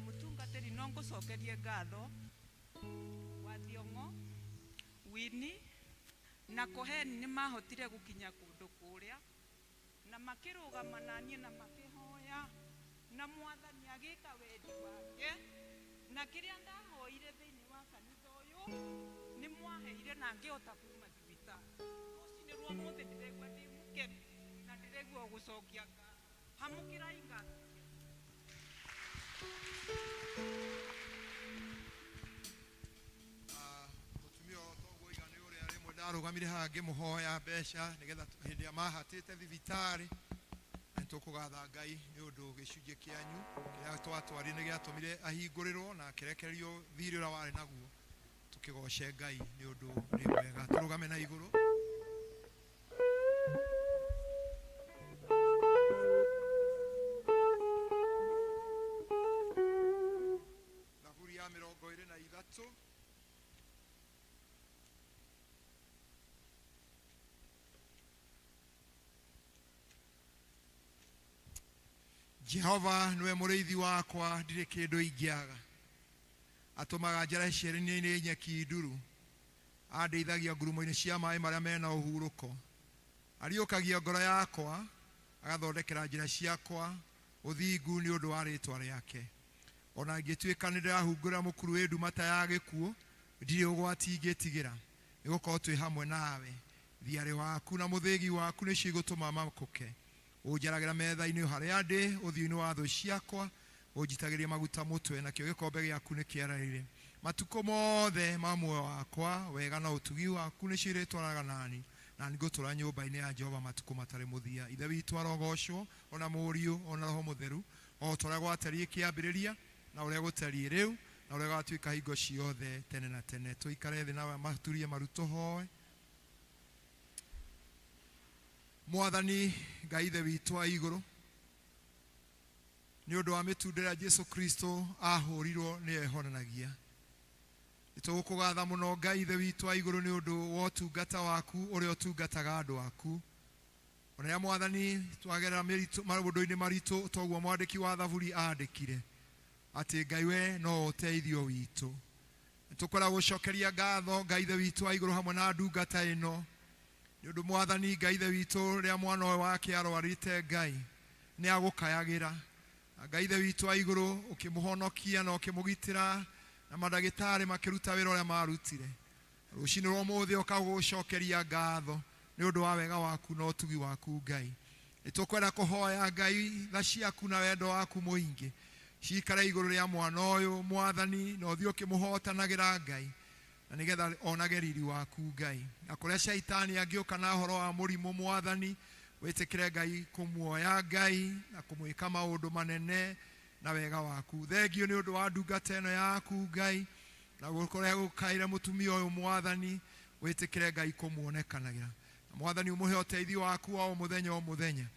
Mũtungatĩri, no ngũcokerie ngatho wa Thiong'o, Winnie na Koheni nĩ mahotire gũkinya kũndũ kũrĩa na makĩrũgama na niĩ na makĩhoya, na Mwathani agĩka wendi wake, na kĩrĩa ndahoire thĩinĩ wa kanitha ũyũ nĩ mwaheire na ngĩhota kuma thibitarĩ. Rũcinĩ rwa ũmũthĩ ndĩraigua ndĩ mũkenu na ndĩraigua gũcokia ngatho. Hamũkĩrai ngatho. Mũtumia ũyũ toguo oiga nĩ ũrĩa rĩmwe ndarũgamire haha ngĩmũhoya mbeca nĩgetha hĩndĩ ĩrĩa mahatĩte thibitarĩ, na nĩtũkũgatha Ngai nĩ ũndũ gĩcunjĩ kĩanyu kĩrĩa twatwarire nĩ gĩatũmire ahingũrĩrwo na akĩrekererio thirĩ ũrĩa warĩ naguo. Tũkĩgoce Ngai nĩ ũndũ nĩ mwega. Tũrũgame na igũrũ. Thaburi ya 23. Jehova nĩwe mũrĩithi wakwa, ndirĩ kĩndũ ingĩaga. Atũmaga njare ciĩrĩ-inĩ nyeki nduru, andeithagia ngurumo-inĩ cia maĩ marĩa mena ũhurũko. Ariũkagia ngoro yakwa, agathondekera njĩra ciakwa ũthingu nĩ ũndũ wa rĩĩtwa rĩake. Ona ingĩtuĩka nĩ ndĩrahungũrĩra mũkuru wĩ nduma ta ya gĩkuũ, ndirĩ ũgwati ingĩtigĩra, nĩgũkorwo twĩ hamwe nawe. Thiarĩ waku na mũthĩgi waku nĩcio igũtũma makũke. Ũnjaragĩra metha-inĩ harĩa ndĩ ũthiũ-inĩ wa thũ ciakwa, ũnjitagĩrĩria maguta mũtwe, nakĩo gĩkombe gĩaku nĩ kĩaraire. Matukũ mothe ma muoyo wakwa, wega na ũtugi waku nĩcio irĩtwaraga nani, Na nĩngũtũũra nyũmba-inĩ ya Jehova matukũ matarĩ mũthia. Ithe witũ arogocwo, ona Mũriũ, ona Roho Mũtheru, o ta ũrĩa gwatariĩ kĩambĩrĩria, na ũrĩa gũtariĩ rĩu, na ũrĩa gũgatuĩka hingo ciothe tene na tene. Tũikare thĩ na maturie maru tũhoe. Mwathani Ngai Ithe witũ wa igũrũ, nĩ ũndũ wa mĩtundo ĩrĩa Jesu Kristo ahũrirwo nĩyo ĩhonanagia. Nĩtũgũkũgatha mũno Ngai Ithe witũ wa igũrũ nĩ ũndũ wa ũtungata waku ũrĩa ũtungataga andũ aku. Ona rĩrĩa Mwathani twagerera maũndũ-inĩ maritũ toguo mwandĩki wa Thaburi andĩkire atĩ Ngai we no ũteithio witũ. Nĩtũkwenda gũcokeria ngatho Ngai Ithe witũ wa igũrũ hamwe na ndungata ĩno nĩ ũndũ Mwathani Ngai Ithe witũ rĩrĩa mwana ũyũ wake arwarĩte Ngai nĩ agũkayagĩra. Na Ngai Ithe witũ wa igũrũ ũkĩmũhonokia na ũkĩmũgitĩra na mandagĩtarĩ makĩruta wĩra ũrĩa marutire. Rũcinĩ rwa ũmũthĩ ũkagũcokeria ngatho nĩ ũndũ wa wega waku na ũtugi waku Ngai. Nĩtũkwenda kũhoya Ngai tha ciaku na wendo waku mũingĩ cikare igũrũ rĩa mwana ũyũ Mwathani, na ũthiĩ ũkĩmũhotanagĩra Ngai, na nĩgetha onage riri waku Ngai. Na kũrĩa caitani angĩũka na ũhoro wa mũrimũ Mwathani, wĩtĩkĩre Ngai kũmuoya Ngai na kũmwĩka maũndũ manene na wega waku. Thengio nĩ ũndũ wa ndungata ĩno yaku Ngai, na gũkũrĩa gũkaire mũtumia ũyũ Mwathani, wĩtĩkĩre Ngai kũmuonekanagĩra. Na Mwathani ũmũhe ũteithio waku wa o mũthenya o mũthenya.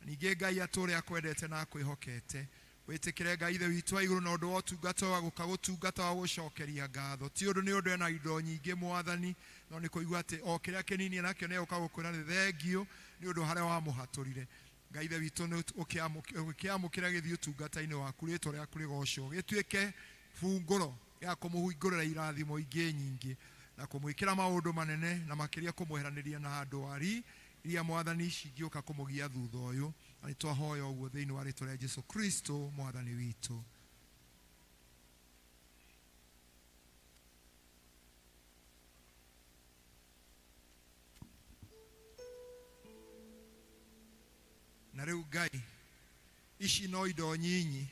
Ningĩ Ngai atũũre akwendete na akwĩhokete. Wĩtĩkĩre Ngai Ithe witũ wa igũrũ na ũndũ wa ũtungata wa gũka gũtungata wa gũcokeria ngatho. Ti ũndũ nĩ ũndũ ena indo nyingĩ Mwathani, no nĩ kũigua atĩ o kĩrĩa kĩnini enakĩo nĩ egũka gũkwĩra nĩ thengio nĩ ũndũ harĩa wamũhatũrire. Ngai Ithe witũ nĩ ũkĩamũkĩra gĩthiĩ ũtungata-inĩ waku, rĩtwa rĩaku rĩgocwo, gĩtuĩke bungũro ya kũmũhingũrĩra irathimo ingĩ nyingĩ na kũmwĩkĩra maũndũ manene na makĩria kũmweheranĩria na ndwari iria Mwathani cingĩũka kũmũgia thutha ũyũ. Na nĩtwahoya ũguo thĩinĩ wa rĩtwa rĩa Jesu Kristo Mwathani witũ. Na rĩu Ngai, ici no indo nyinyi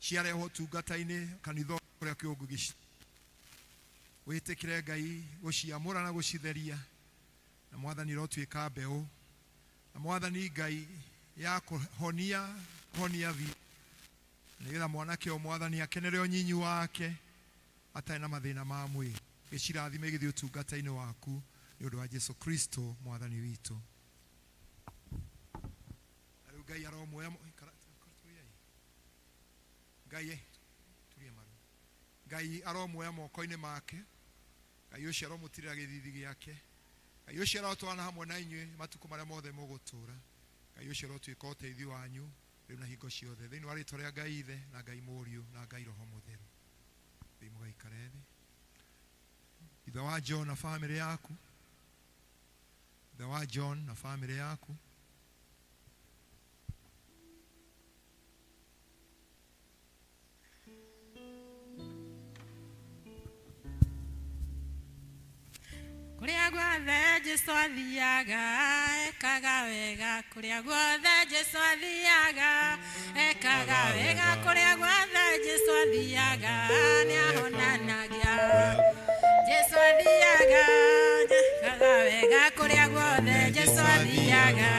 ciarehwo ũtungata-inĩ kanitha ũrĩa kĩũngũ gĩci. Wĩtĩkĩre Ngai gũciamũra na gũcitheria, na Mwathani irotuĩka mbeũ, na Mwathani Ngai ya kũhonia kũhonia biũ, nĩgetha mwanake ũyũ Mwathani akenere ũnyinyi wake atarĩ na mathĩna ma mwĩrĩ. Gĩcirathime gĩthiĩ ũtungata-inĩ waku nĩ ũndũ wa Jesu Kristo Mwathani witũ. Na rĩu Ngai aromuoya Ngai turie maru. Ngai aromuoya moko-inĩ make. Ngai ũcio aromũtirĩra gĩthithi gĩake. Ngai ũcio arotwarana hamwe na inyuĩ matukũ marĩa mothe mũgũtũũra. Ngai ũcio arotuĩka ũteithio wanyu rĩu na hingo ciothe. Thĩinĩ wa rĩtwa rĩa Ngai Ithe na Ngai Mũriũ na Ngai Roho Mũtheru. Rĩu mũgaikare thĩ. Ithe wa John na famĩlĩ yaku. Ithe wa John na famĩlĩ yaku. Kũrĩa guothe Jesũ athiaga ekaga wega, kũrĩa guothe Jesũ athiaga ekaga wega, kũrĩa guothe Jesũ athiaga nĩahonanagia. Jesũ athiaga ekaga wega, kũrĩa guothe Jesũ athiaga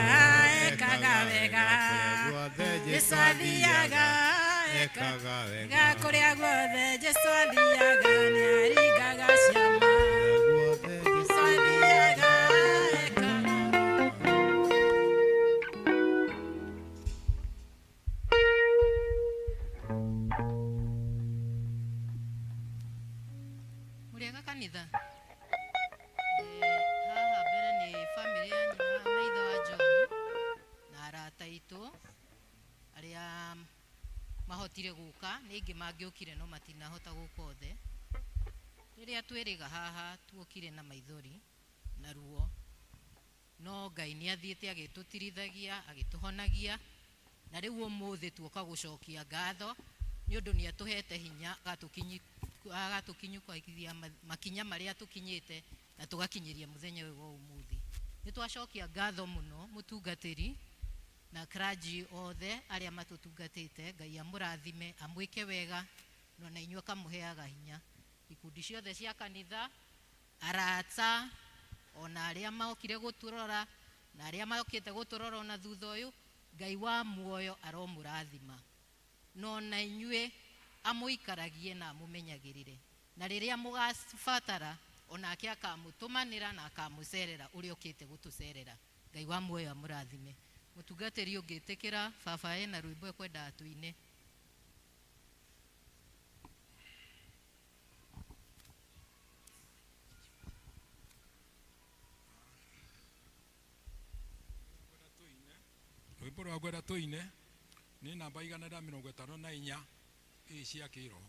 ekaga wega. Jesũ athiaga ekaga wega, kũrĩa guothe Jesũ athiaga nĩaringaga ciama. Jesũ athiaga ekaga. Mũrĩega kanitha? Haha mbere nĩ bamĩrĩ ya nyina na ithe wa John na arata aitũ arĩa mahotire gũka, nĩ aingĩ mangĩokire no matinahota gũka othe. Rĩrĩa twĩrĩga haha tuokire na maithori na ruo, no Ngai nĩ athiĩte agĩtũtirithagia agĩtũhonagia, na rĩu ũmũthĩ tuoka gũcokia ngatho nĩ ũndũ nĩ atũhete hinya agatũkinyũkagia makinya marĩa tũkinyĩte na tũgakinyĩria mũthenya ũyũ wa ũmũthĩ. Nĩ twacokia ngatho mũno mũtungatĩri na clergy othe arĩa matũtungatĩte. Ngai amũrathime, amwĩke wega, na ona inyuĩ akamũheaga hinya. Ikundi ciothe cia kanitha, arata Ona arĩa mokire gũtũrora na arĩa mokĩte gũtũrora ona thutha ũyũ, Ngai wa muoyo aromũrathima, na ona inyuĩ amũikaragie na amũmenyagĩrĩre, na rĩrĩa mũgabatara onake akamũtũmanĩra na akamũcerera ũrĩa ũkĩte gũtũcerera. Ngai wa muoyo amũrathime. Mũtungatĩri, ũngĩtĩkĩra, baba ena rwĩmbo ekwendaga tũine. Rwĩmbo rwa ngwenda tũine nĩ namba 154 ii cia kĩroho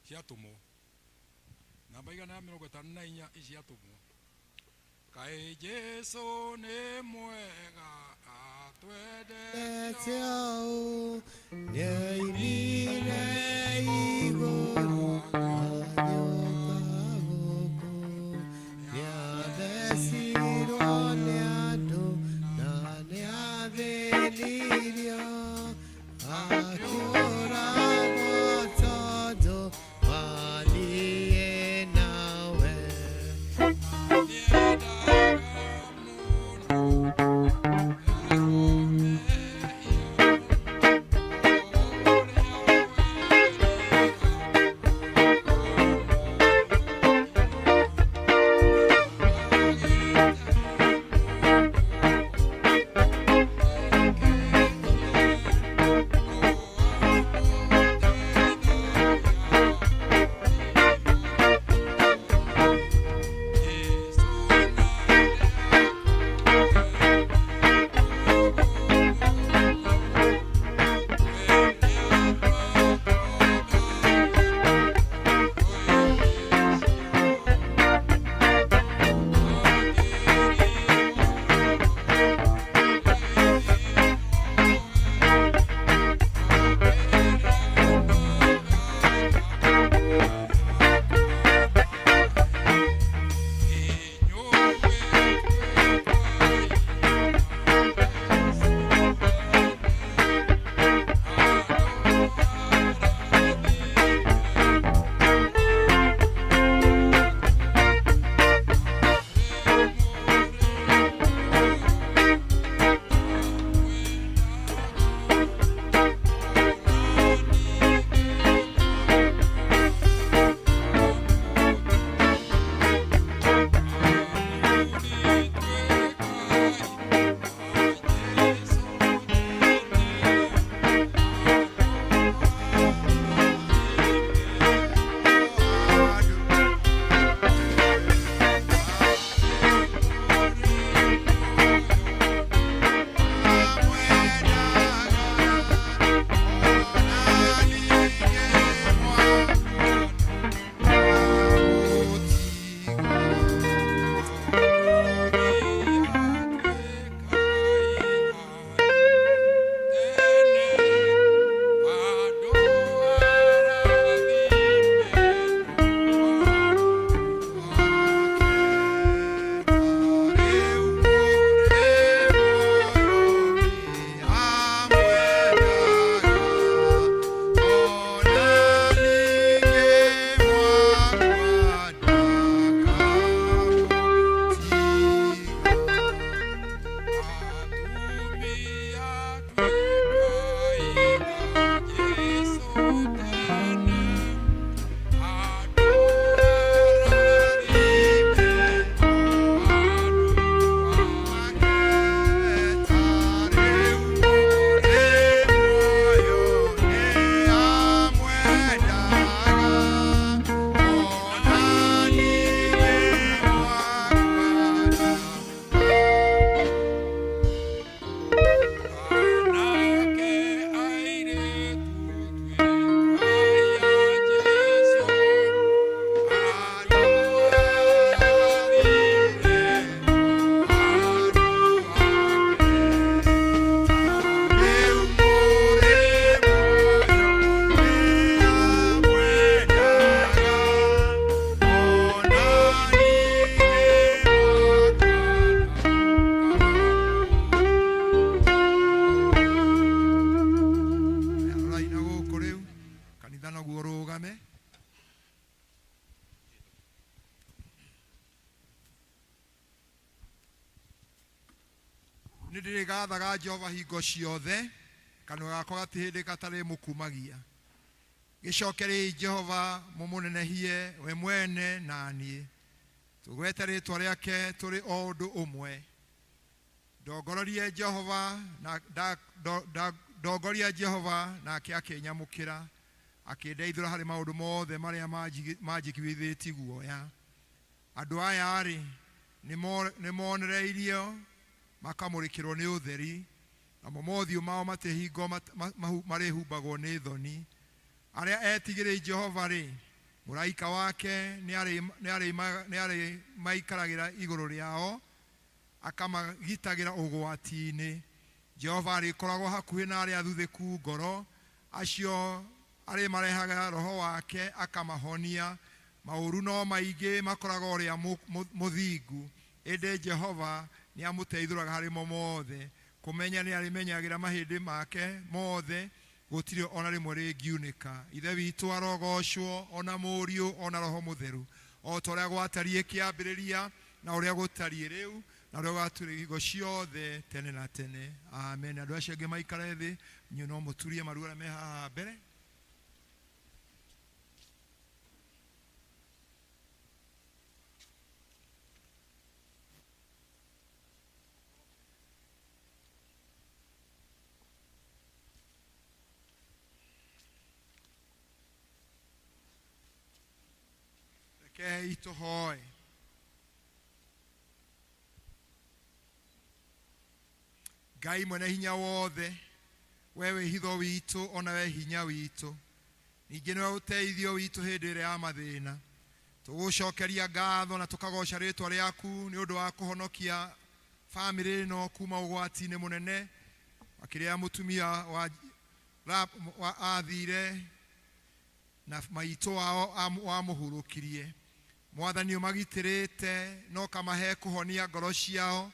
ciatũmwo, namba 154 ii ciatũmwo. Kaĩ Jesu nĩ mwega, atwendete. Nĩoimire igũrũ agĩũka gũkũ, nĩathecirwo nĩ andũ na nĩathĩnirio, akĩũragwo tondũ wa niĩ nawe. Nĩ ndĩrĩgathaga Jehova hingo ciothe, kanua gakwa gatirĩ hĩndĩ gatarĩmũkumagia. Gĩcokerei Jehova mũmũnenehie we mwene na niĩ, tũgwete rĩĩtwa rĩake tũrĩ o ũndũ ũmwe. Ndongororie Jehova na nda, ndo, nda, ndongoria Jehova nake akĩnyamũkĩra, akĩndeithũra harĩ maũndũ mothe marĩa manjiguithĩtie guoya. Andũ aya-rĩ, nĩmonereirio makamũrĩkĩrwo nĩ ũtheri, namo mothiũ mao matirĩ hingo marĩhumbagwo nĩ thoni. Arĩa etigĩri Jehova-rĩ, mũraika wake nĩarĩmaikaragĩra igũrũ rĩao, akamagitagĩra ũgwati-inĩ. Jehova arĩkoragwo hakuhĩ na arĩa athuthĩku ngoro, acio arĩmarehagĩra roho wake akamahonia. Maũru no maingĩ makoraga ũrĩa mũthingu, ĩndĩ Jehova nĩamũteithũraga harĩ mo mothe. Kũmenya nĩarĩmenyagĩra mahĩndĩ make mothe, gũtirĩ o na rĩmwe rĩngiunĩka. Ithe witũ arogocwo, o na Mũriũ, o na Roho Mũtheru, o ta ũrĩa gwatariĩ kĩambĩrĩria, na ũrĩa gũtariĩ rĩu, na ũrĩa gũgatũũra hingo ciothe tene na tene. Amen. Andũ acio angĩ maikare thĩ, inyuĩ no mũturie maru arĩa me haha mbere. Rekei tũhoe. Ngai mwene hinya wothe, we wĩhitho witũ ona we hinya witũ, ningĩ nĩwe ũteithio witũ hĩndĩ ĩrĩa ya mathĩna. Tũgũcokeria ngatho na tũkagoca rĩtwa rĩaku nĩ ũndũ wa kũhonokia bamĩrĩ ĩno kuma ũgwati-inĩ mũnene, makĩria mũtumia wa, wa athire na maitũ wao wamũhurũkirie. Mwathani ũmagitĩrĩte na ũkamahe kũhonia ngoro ciao,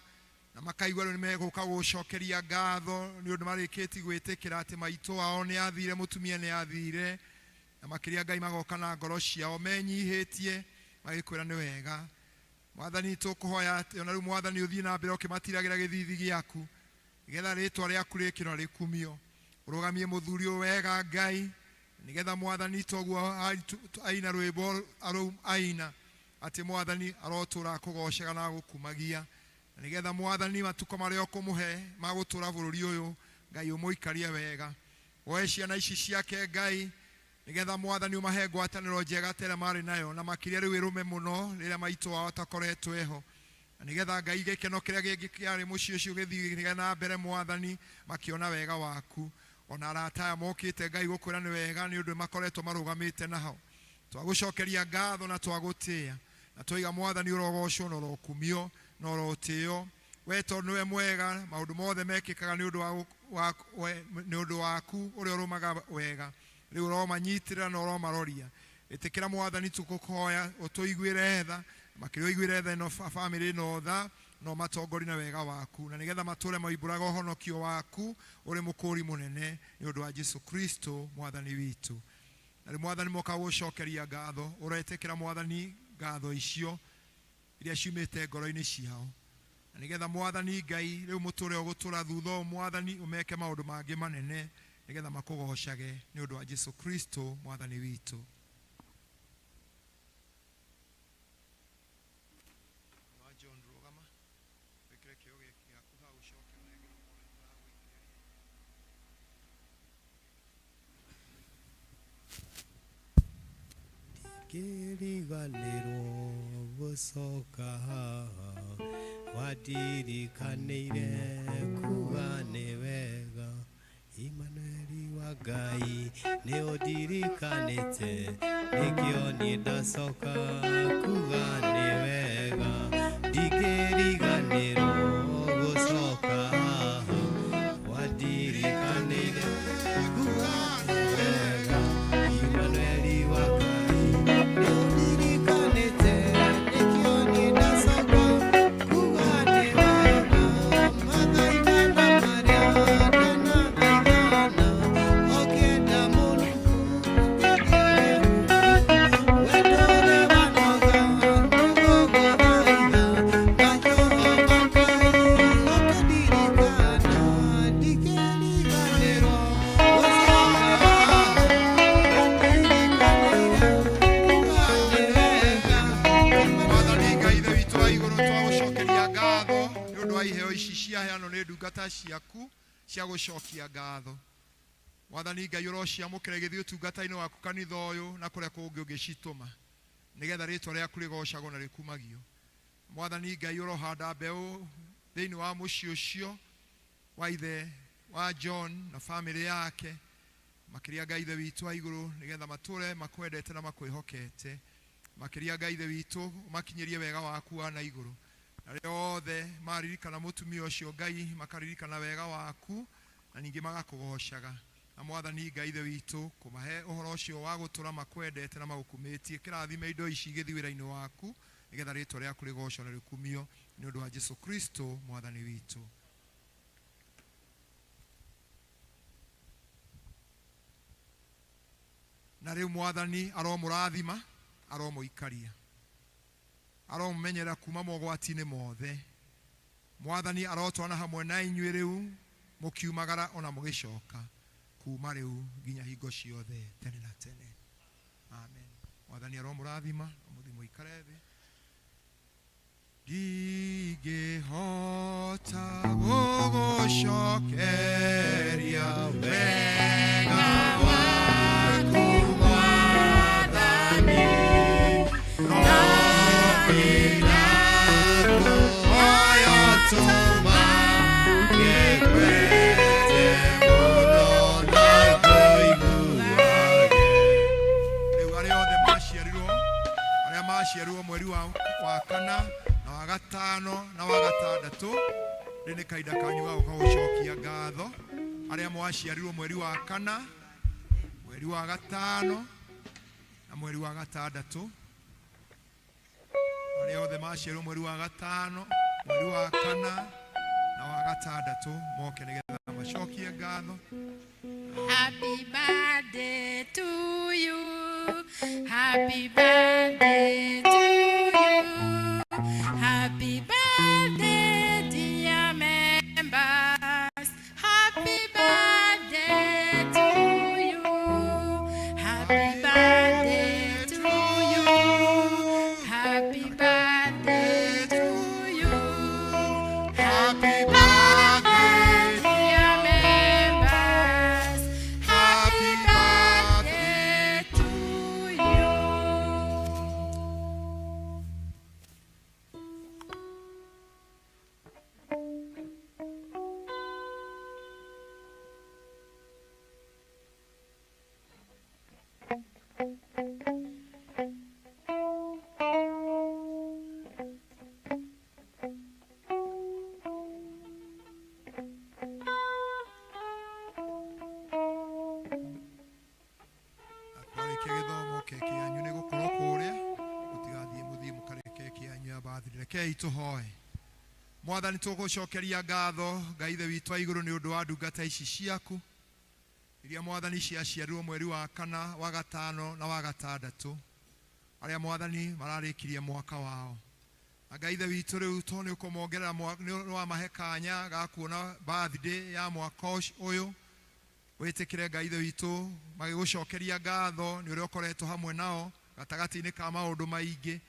na makaigua rĩu nĩmegũka gũgũcokeria ngatho nĩ ũndũ marĩkĩtie gwĩtĩkĩra atĩ maitũ wao nĩ athire, mũtumia nĩ athire, na makĩria Ngai magoka na ngoro ciao menyihĩtie magĩkwĩra nĩ wega. Mwathani tũkũhoya atĩ ona rĩu Mwathani ũthiĩ na mbere ũkĩmatiragĩra gĩthithi gĩaku, nĩgetha rĩtwa rĩaku rĩkĩrwo rĩkumio. Ũrũgamie mũthuri ũyũ wega Ngai, nĩgetha Mwathani toguo aina rwĩmbo aina atĩ Mwathani arotũra akũgocaga na agũkumagia, na nĩgetha Mwathani matukũ marĩa ũkũmũhe ma gũtũra bũrũri ũyũ Ngai ũmũikarie wega. Woe ciana ici ciake Ngai, nĩgetha Mwathani ũmahe ngwatanĩro njega ta ĩrĩa marĩ nayo, na makĩria rĩu ĩrũme mũno rĩrĩa maitũ wao atakoretwo eho, na nĩgetha Ngai gĩkeno kĩrĩa kĩngĩ kĩarĩ mũciĩ ũcio gĩthiĩ na mbere Mwathani makĩona wega waku. Ona arata aya mokĩte Ngai gũkwĩra nĩ wega nĩ ũndũ makoretwo marũgamĩte naho. Twagũcokeria ngatho na twagũtĩĩa, na twaiga Mwathani ũrogocwo na ũrokumio na ũrotĩo. We tondũ nĩwe mwega, maũndũ mothe mekĩkaga nĩ ũndũ wa, nĩ ũndũ waku ũrĩa ũrũmaga wega. Rĩu ũromanyitĩrĩra na ũromaroria. Ĩtĩkĩra Mwathani tũkũhoya ũtũiguĩre tha, makĩria ũiguĩre tha ĩno bamĩrĩ ĩno tha, na ũmatongorie na wega waku, na nĩgetha matũre moimbũraga ũhonokio waku ũrĩ mũkũũri mũnene, nĩ ũndũ wa Jesu Kristo Mwathani witũ. Na rĩu Mwathani moka gũcokeria ngatho, ũretĩkĩra Mwathani ngatho icio iria ciumĩte ngoro-inĩ ciao, na nĩgetha Mwathani Ngai rĩu mũtũre ũgũtũra thutha ũyũ Mwathani ũmeke maũndũ mangĩ manene, nĩgetha makũgocage nĩ ũndũ wa Jesu Kristo Mwathani witũ. Wa John rũgama wĩkĩre kĩo gĩaku hau ũcoke ũnengere Mwathani maragũitĩrĩria. Ndingĩriganĩrwo gũcoka haha, wandirikanĩire kuga nĩ wega. Imanueli wa Ngai nĩ ũndirikanĩte, nĩkĩo niĩ ndacoka kuga nĩ wega. Ndingĩriganĩrwo gũcoka haha, wandirikanĩire kuga nĩ wega. Imanueli wa Ngai nĩ ũndirikanĩte, nĩkĩo niĩ ndacoka kuga nĩ wega. Mathaithana marĩa ndanathaithana, ũkĩenda Mũrungu wendo ũrĩ wanoga nĩgũgũthaitha, na wa iheo ici ciaheanwo nĩ ndungata ciaku cia gũcokia ngatho. Mwathani Ngai ũrociamũkĩra igĩthiĩ ũtungata-inĩ waku kanitha ũyũ na kũrĩa kũngĩ ũngĩcitũma, nĩgetha rĩtwa rĩaku rĩgocagwo na rĩkumagio. Mwathani Ngai ũrohanda mbeũ thĩinĩ wa mũciĩ ũcio wa ithe wa John na bamĩrĩ yake, makĩria Ngai ithe witũ wa igũrũ, nĩgetha matũre makwendete na makwĩhokete. Makĩria Ngai ithe witũ ũmakinyĩrie wega waku wa na igũrũ, na rĩrĩa othe maririkana mũtumia ũcio Ngai makaririkana wega waku na ningĩ magakũgocaga. Na Mwathani Ngai ithe witũ kũmahe ũhoro ũcio wa gũtũra makwendete na magũkumĩtie, kĩrathime indo ici igĩthiĩ wĩra-inĩ waku, nĩgetha rĩtwa rĩaku rĩgocwo na rĩkumio nĩ ũndũ wa Jesu Kristo Mwathani witũ. Na rĩu Mwathani aromũrathima, aromũikaria, aromũmenyerera kuma mogwati-inĩ mothe. Mwathani arotwana hamwe na inyuĩ rĩu mũkiumagara ona mũgĩcoka, kuma rĩu nginya hingo ciothe tene na tene. Amen. Mwathani aromũrathima, mũthiĩ mũikare thĩ. Ndingĩhota gũgũcokeria wega waku Mwathani, no kĩndakũhoya tũma ngĩkwende mũno na ngũiguage. Rĩu arĩa othe maciarirwo, arĩa maciarirwo mweri wa kana na wa gatano na wa gatandatũ, rĩu nĩ kahinda kanyu ga gũka gũcokia ngatho. Arĩa mwaciarirwo mweri wa kana, mweri wa gatano na mweri wa gatandatũ, arĩa othe maciarirwo mweri wa gatano, mweri wa kana na wa gatandatũ moke nĩgetha macokie ngatho. Happy birthday to you. Happy birthday to you. Happy birthday, dear members. Happy birthday to you. Happy birthday to you. Happy birthday to you. Happy birthday, dear members. Happy birthday to you. Twarĩkia gĩthomo keki yanyu nĩ gũkorwo kũrĩa, mũtigathiĩ mũthiĩ mũkarĩe keki yanyu ya birthday. Rekei tũhoe. Mwathani, tũgũcokeria ngatho Ngai ithe witũ wa igũrũ nĩ ũndũ wa ndungata ici ciaku iria Mwathani ciaciarirwo mweri wa kana, wa gatano na wa gatandatũ, arĩa Mwathani mararĩkirie mwaka wao. Na Ngai ithe witũ rĩu to nĩ ũkũmongerera, nĩ wamahe kanya ga kuona birthday ya mwaka ũyũ, wĩtĩkĩre Ngai ithe witũ magĩgũcokeria ngatho nĩ ũrĩa ũkoretwo hamwe nao gatagatĩ-inĩ ka maũndũ maingĩ.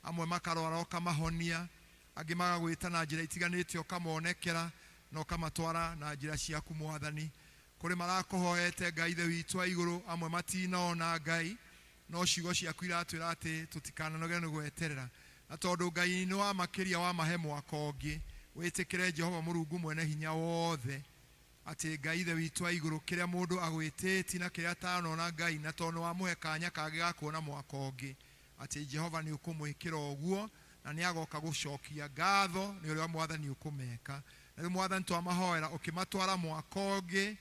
Amwe makarwara ũkamahonia, angĩ magagwĩta na njĩra itiganĩte ũkamonekera na ũkamatwara na njĩra ciaku Mwathani. Kũrĩ marakũhoete Ngai ithe witũ wa igũrũ, amwe matinona Ngai, no ciugo ciaku iratwĩra atĩ tũtikananoge nĩ gweterera, na tondũ Ngai nĩ wa makĩria wamahe mwaka ũngĩ, wĩtĩkĩre Jehova Mũrungu mwene hinya wothe atĩ Ngai ithe witũ wa igũrũ kĩrĩa mũndũ agwĩtĩti na kĩrĩa atanona Ngai, na tondũ wamũhe kanya kangĩ ga kuona mwaka ũngĩ, atĩ Jehova nĩ ũkũmwĩkĩra ũguo na nĩ agoka gũcokia ngatho nĩ ũrĩa Mwathani ũkũmeka. Na rĩu Mwathani twamahoera ũkĩmatwara mwaka ũngĩ,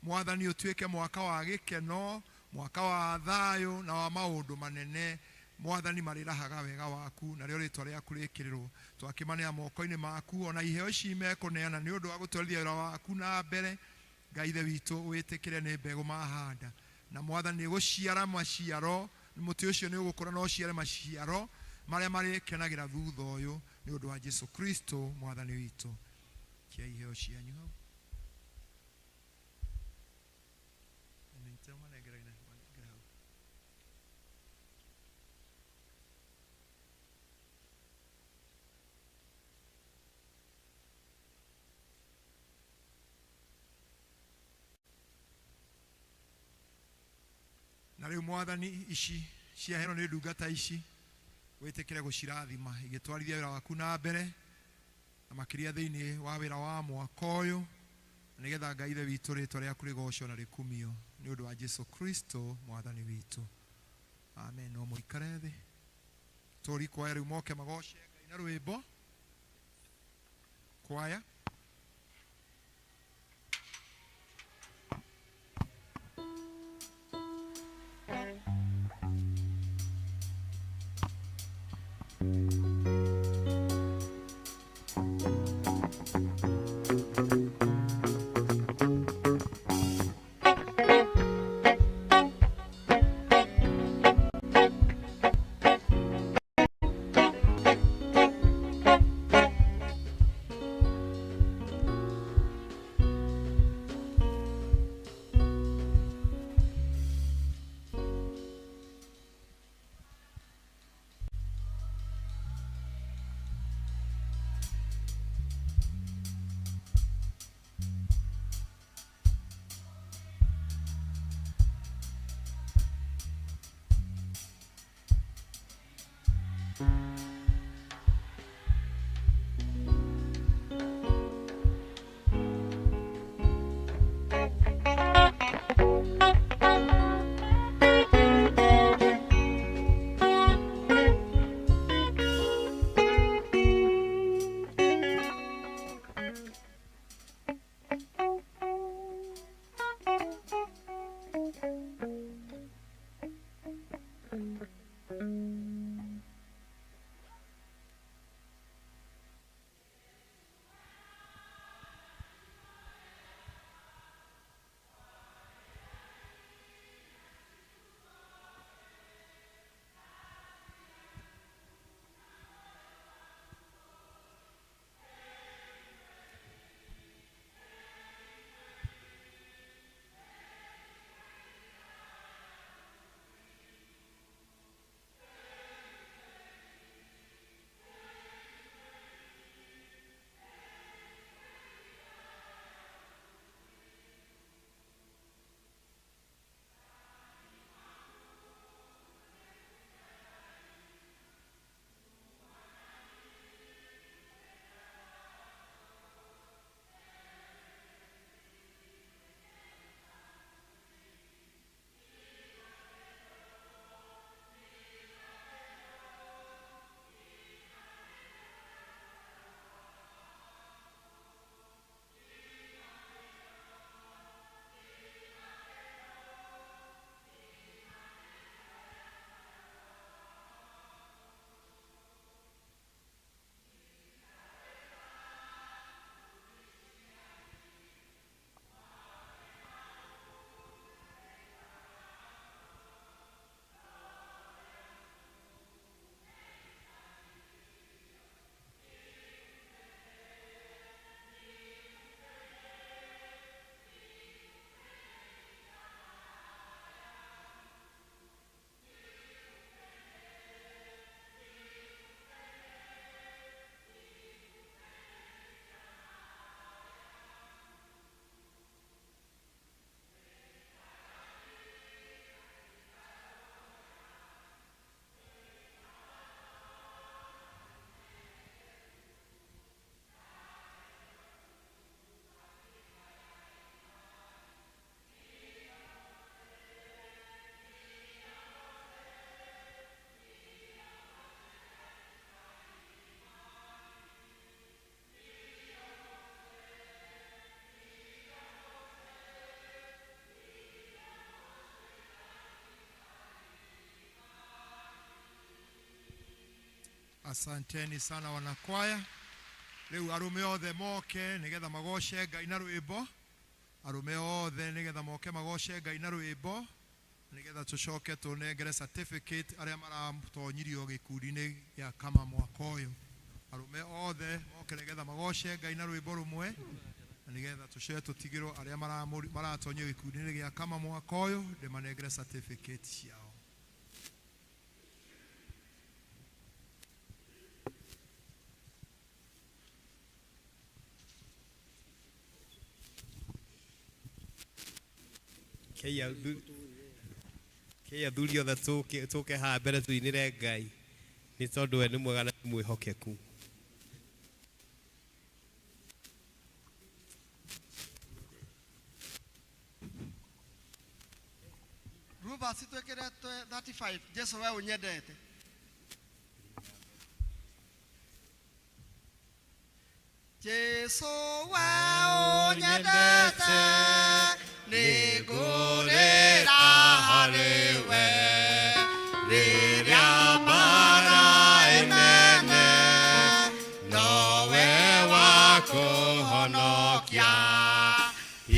Mwathani ũtuĩke mwaka wa gĩkeno, mwaka wa thayũ na wa maũndũ manene. Mwathani marĩrahaga wega waku narĩo rĩtwa rĩaku rĩkĩrĩrwo. Twakĩmanea moko-inĩ maku ona iheo ici mekũneana nĩ ũndũ wa gũtwarithia wĩra waku na mbere. Ngai ithe witũ wĩtĩkĩre nĩ mbegũ mahanda, na Mwathani nĩ gũciara maciaro, mũtĩ ũcio nĩ ũgũkũra na ũciare maciaro marĩa marĩkenagĩra thutha ũyũ nĩ ũndũ wa Jesu Kristo Mwathani witũ. Kia iheo cianyu hau. Manengere hau. Na rĩu Mwathani, ici ciaheanwo nĩ ndungata ici, wĩtĩkĩre gũcirathima igĩtwarithia wĩra waku na mbere, na makĩria thĩinĩ wa wĩra wa mwaka ũyũ, nĩgetha Ngai Ithe witũ rĩtwa rĩaku rĩgocwo na rĩkumio nĩ ũndũ wa Jesu Kristo Mwathani witũ. Amen. No mũikare thĩ. Tũri kwaya rĩu moke magoce Ngai na rwĩmbo. Kwaya. Asanteni sana wanakwaya. Rĩu arũme othe moke nĩgetha magoce Ngai na rwĩmbo. Arũme othe nĩgetha moke magoce Ngai na rwĩmbo, nĩgetha tũcoke tũnengere certificate arĩa maratonyirio gĩkundi-inĩ gĩa kama mwaka ũyũ. Arũme othe moke nĩgetha magoce Ngai na rwĩmbo rũmwe, na nĩgetha tũcoke tũtigĩrwo arĩa maratonyio gĩkundi-inĩ gĩa kama mwaka ũyũ, ndĩmanengere certificate ciao. Rekei athuri othe tũke haha mbere tũinĩre Ngai nĩ tondũ we nĩ mwega na nĩ mwĩhokeku. Rufus twĩkĩre 35 Jesu we ũnyendete. Jesu we ũnyendete nĩngũrĩra harĩ we rĩrĩa mbaara ĩnene nowe wa kũhonokia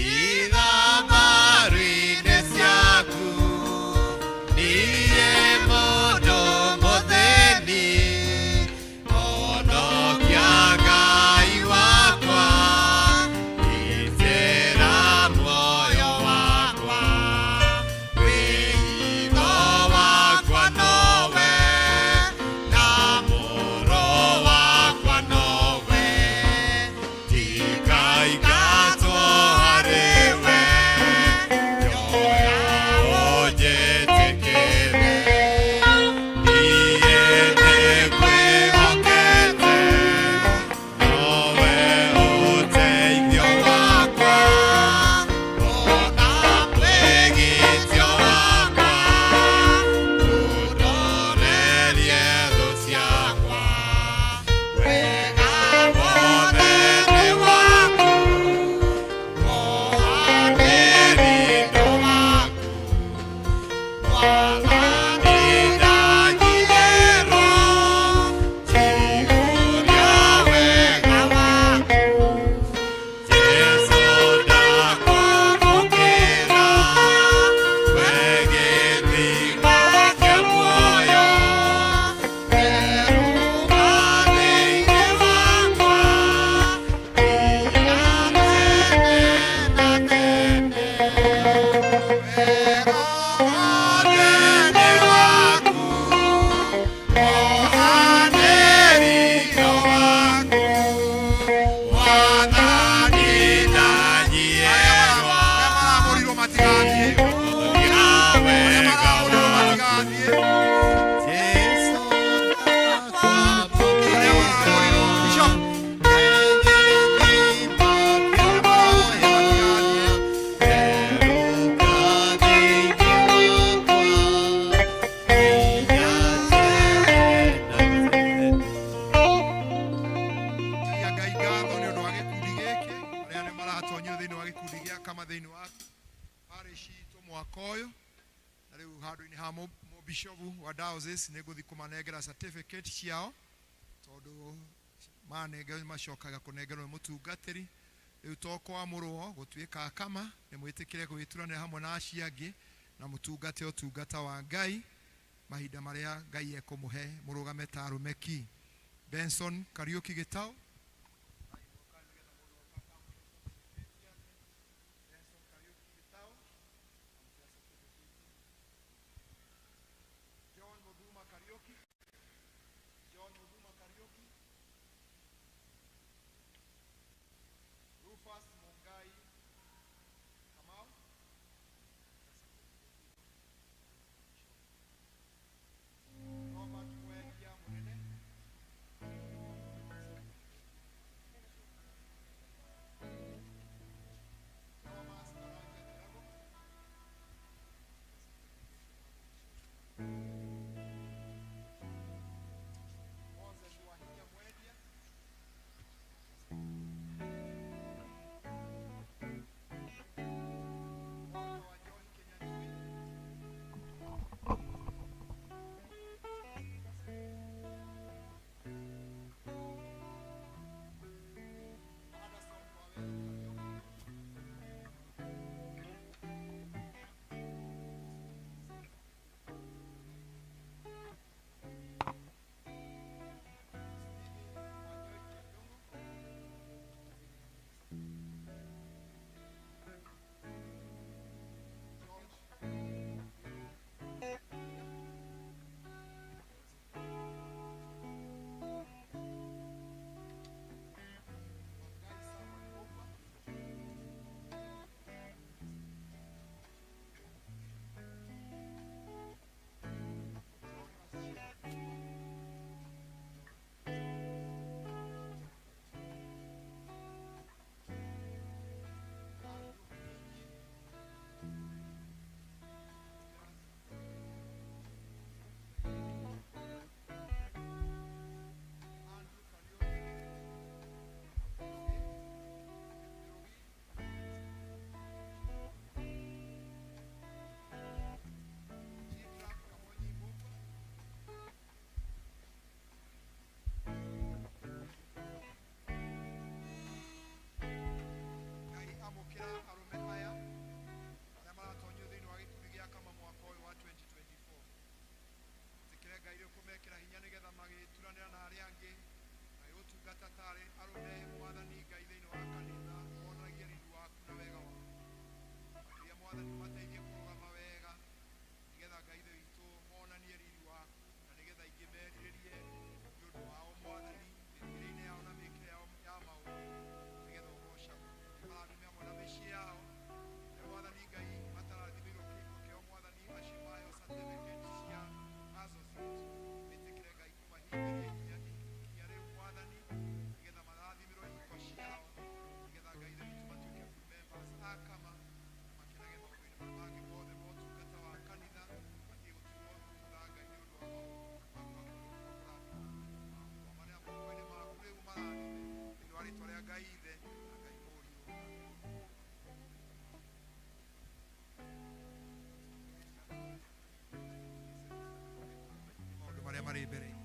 ithambaru-inĩ ciaku niĩ mũndũ mũthĩni honokia Ngai wakwa gitĩra muoyo wakwa wĩhitho wakwa nowe na mũro wakwa nowe ndikaingatwo harĩ we njoya ũnjĩtĩkĩre niĩ nĩngwĩhokete nowe ũteithio wakwa ona mwĩgitio wakwa ũndorerie thũ ciakwa wega wothe nĩ waku mũhanĩri nĩ waku Mwathani ndanyiherwo njihũria wega waku Jesu ndakwamũkĩra we gĩthima kĩa muoyo werũka thĩinĩ wakwa nginya tene na tene wega wothe nĩ waku mũhanĩri nĩ waku Mwathani ndanyierwo Arĩa matigathiĩ. njihũria wega waku Jesu ndakwamũkĩra Ria Ngai ngatho nĩ ũndũ wa gĩkundi gĩkĩ arĩa nĩ maratonyio thĩinĩ wa gĩkundi gĩa kama thĩinĩ wa parish itũ mwaka ũyũ na rĩu handũ-inĩ ha mũbishobu wa diocese nĩ ngũthiĩ kũmanengera certificate ciao tondũ manengerwo macokaga kũnengerwo nĩ mũtungatĩri rĩu to kwamũrwo gũtuĩka kama nĩ mwĩtĩkĩre gwĩturanĩra hamwe na acio angĩ na mũtungate ũtungata wa Ngai mahinda marĩa Ngai ekũmũhe mũrũgame ta arũme ki. Benson Kariuki Gitau. John Mudhuma Kariuki. John Mudhuma Kariuki. Rufus Mungai Kamau. Robert Mwegia Munene. Thomas Karanja Kirago. Moses Wahinya Mwendia. gũtungata tarĩ arũme Mwathani Ngai thĩinĩ wa kanitha, monanagie riri waku na wega waku. Makĩria Mwathani ũmateithie kũrũgama wega, nĩgetha Ngai Ithe witũ monanie riri waku, na nĩgetha aingĩ merirĩrie nĩ ũndũ wao Mwathani, mĩthiĩre-inĩ yao na mĩĩkĩre yao ya maũndũ, nĩgetha ũgoocagwo. Ũmarathime hamwe na mĩciĩ yao. Rĩrĩa Mwathani Ngai matarathimĩirwo kĩhiko kĩao Mwathani, acio maheo certificate cia associate, wĩtĩkĩre Ngai kũmahingĩria ikinya rĩu Mwathani, nĩgetha marathimĩrwo ihiko ciao, nĩgetha Ngai Ithe witũ matuĩke full members a Kama, na makenage maũndũ-inĩ marĩa mangĩ mothe ma ũtungata wa kanitha, matige gũtigwo thutha Ngai nĩ ũndũ wa maũndũ ma kwaga kũrathima. Twamanea moko-inĩ maku rĩu marathime, thĩinĩ wa rĩtwa rĩa Ngai Ithe na Ngai Mũriũ na Ngai Roho. Maũndũ marĩa marĩ mbere itũ.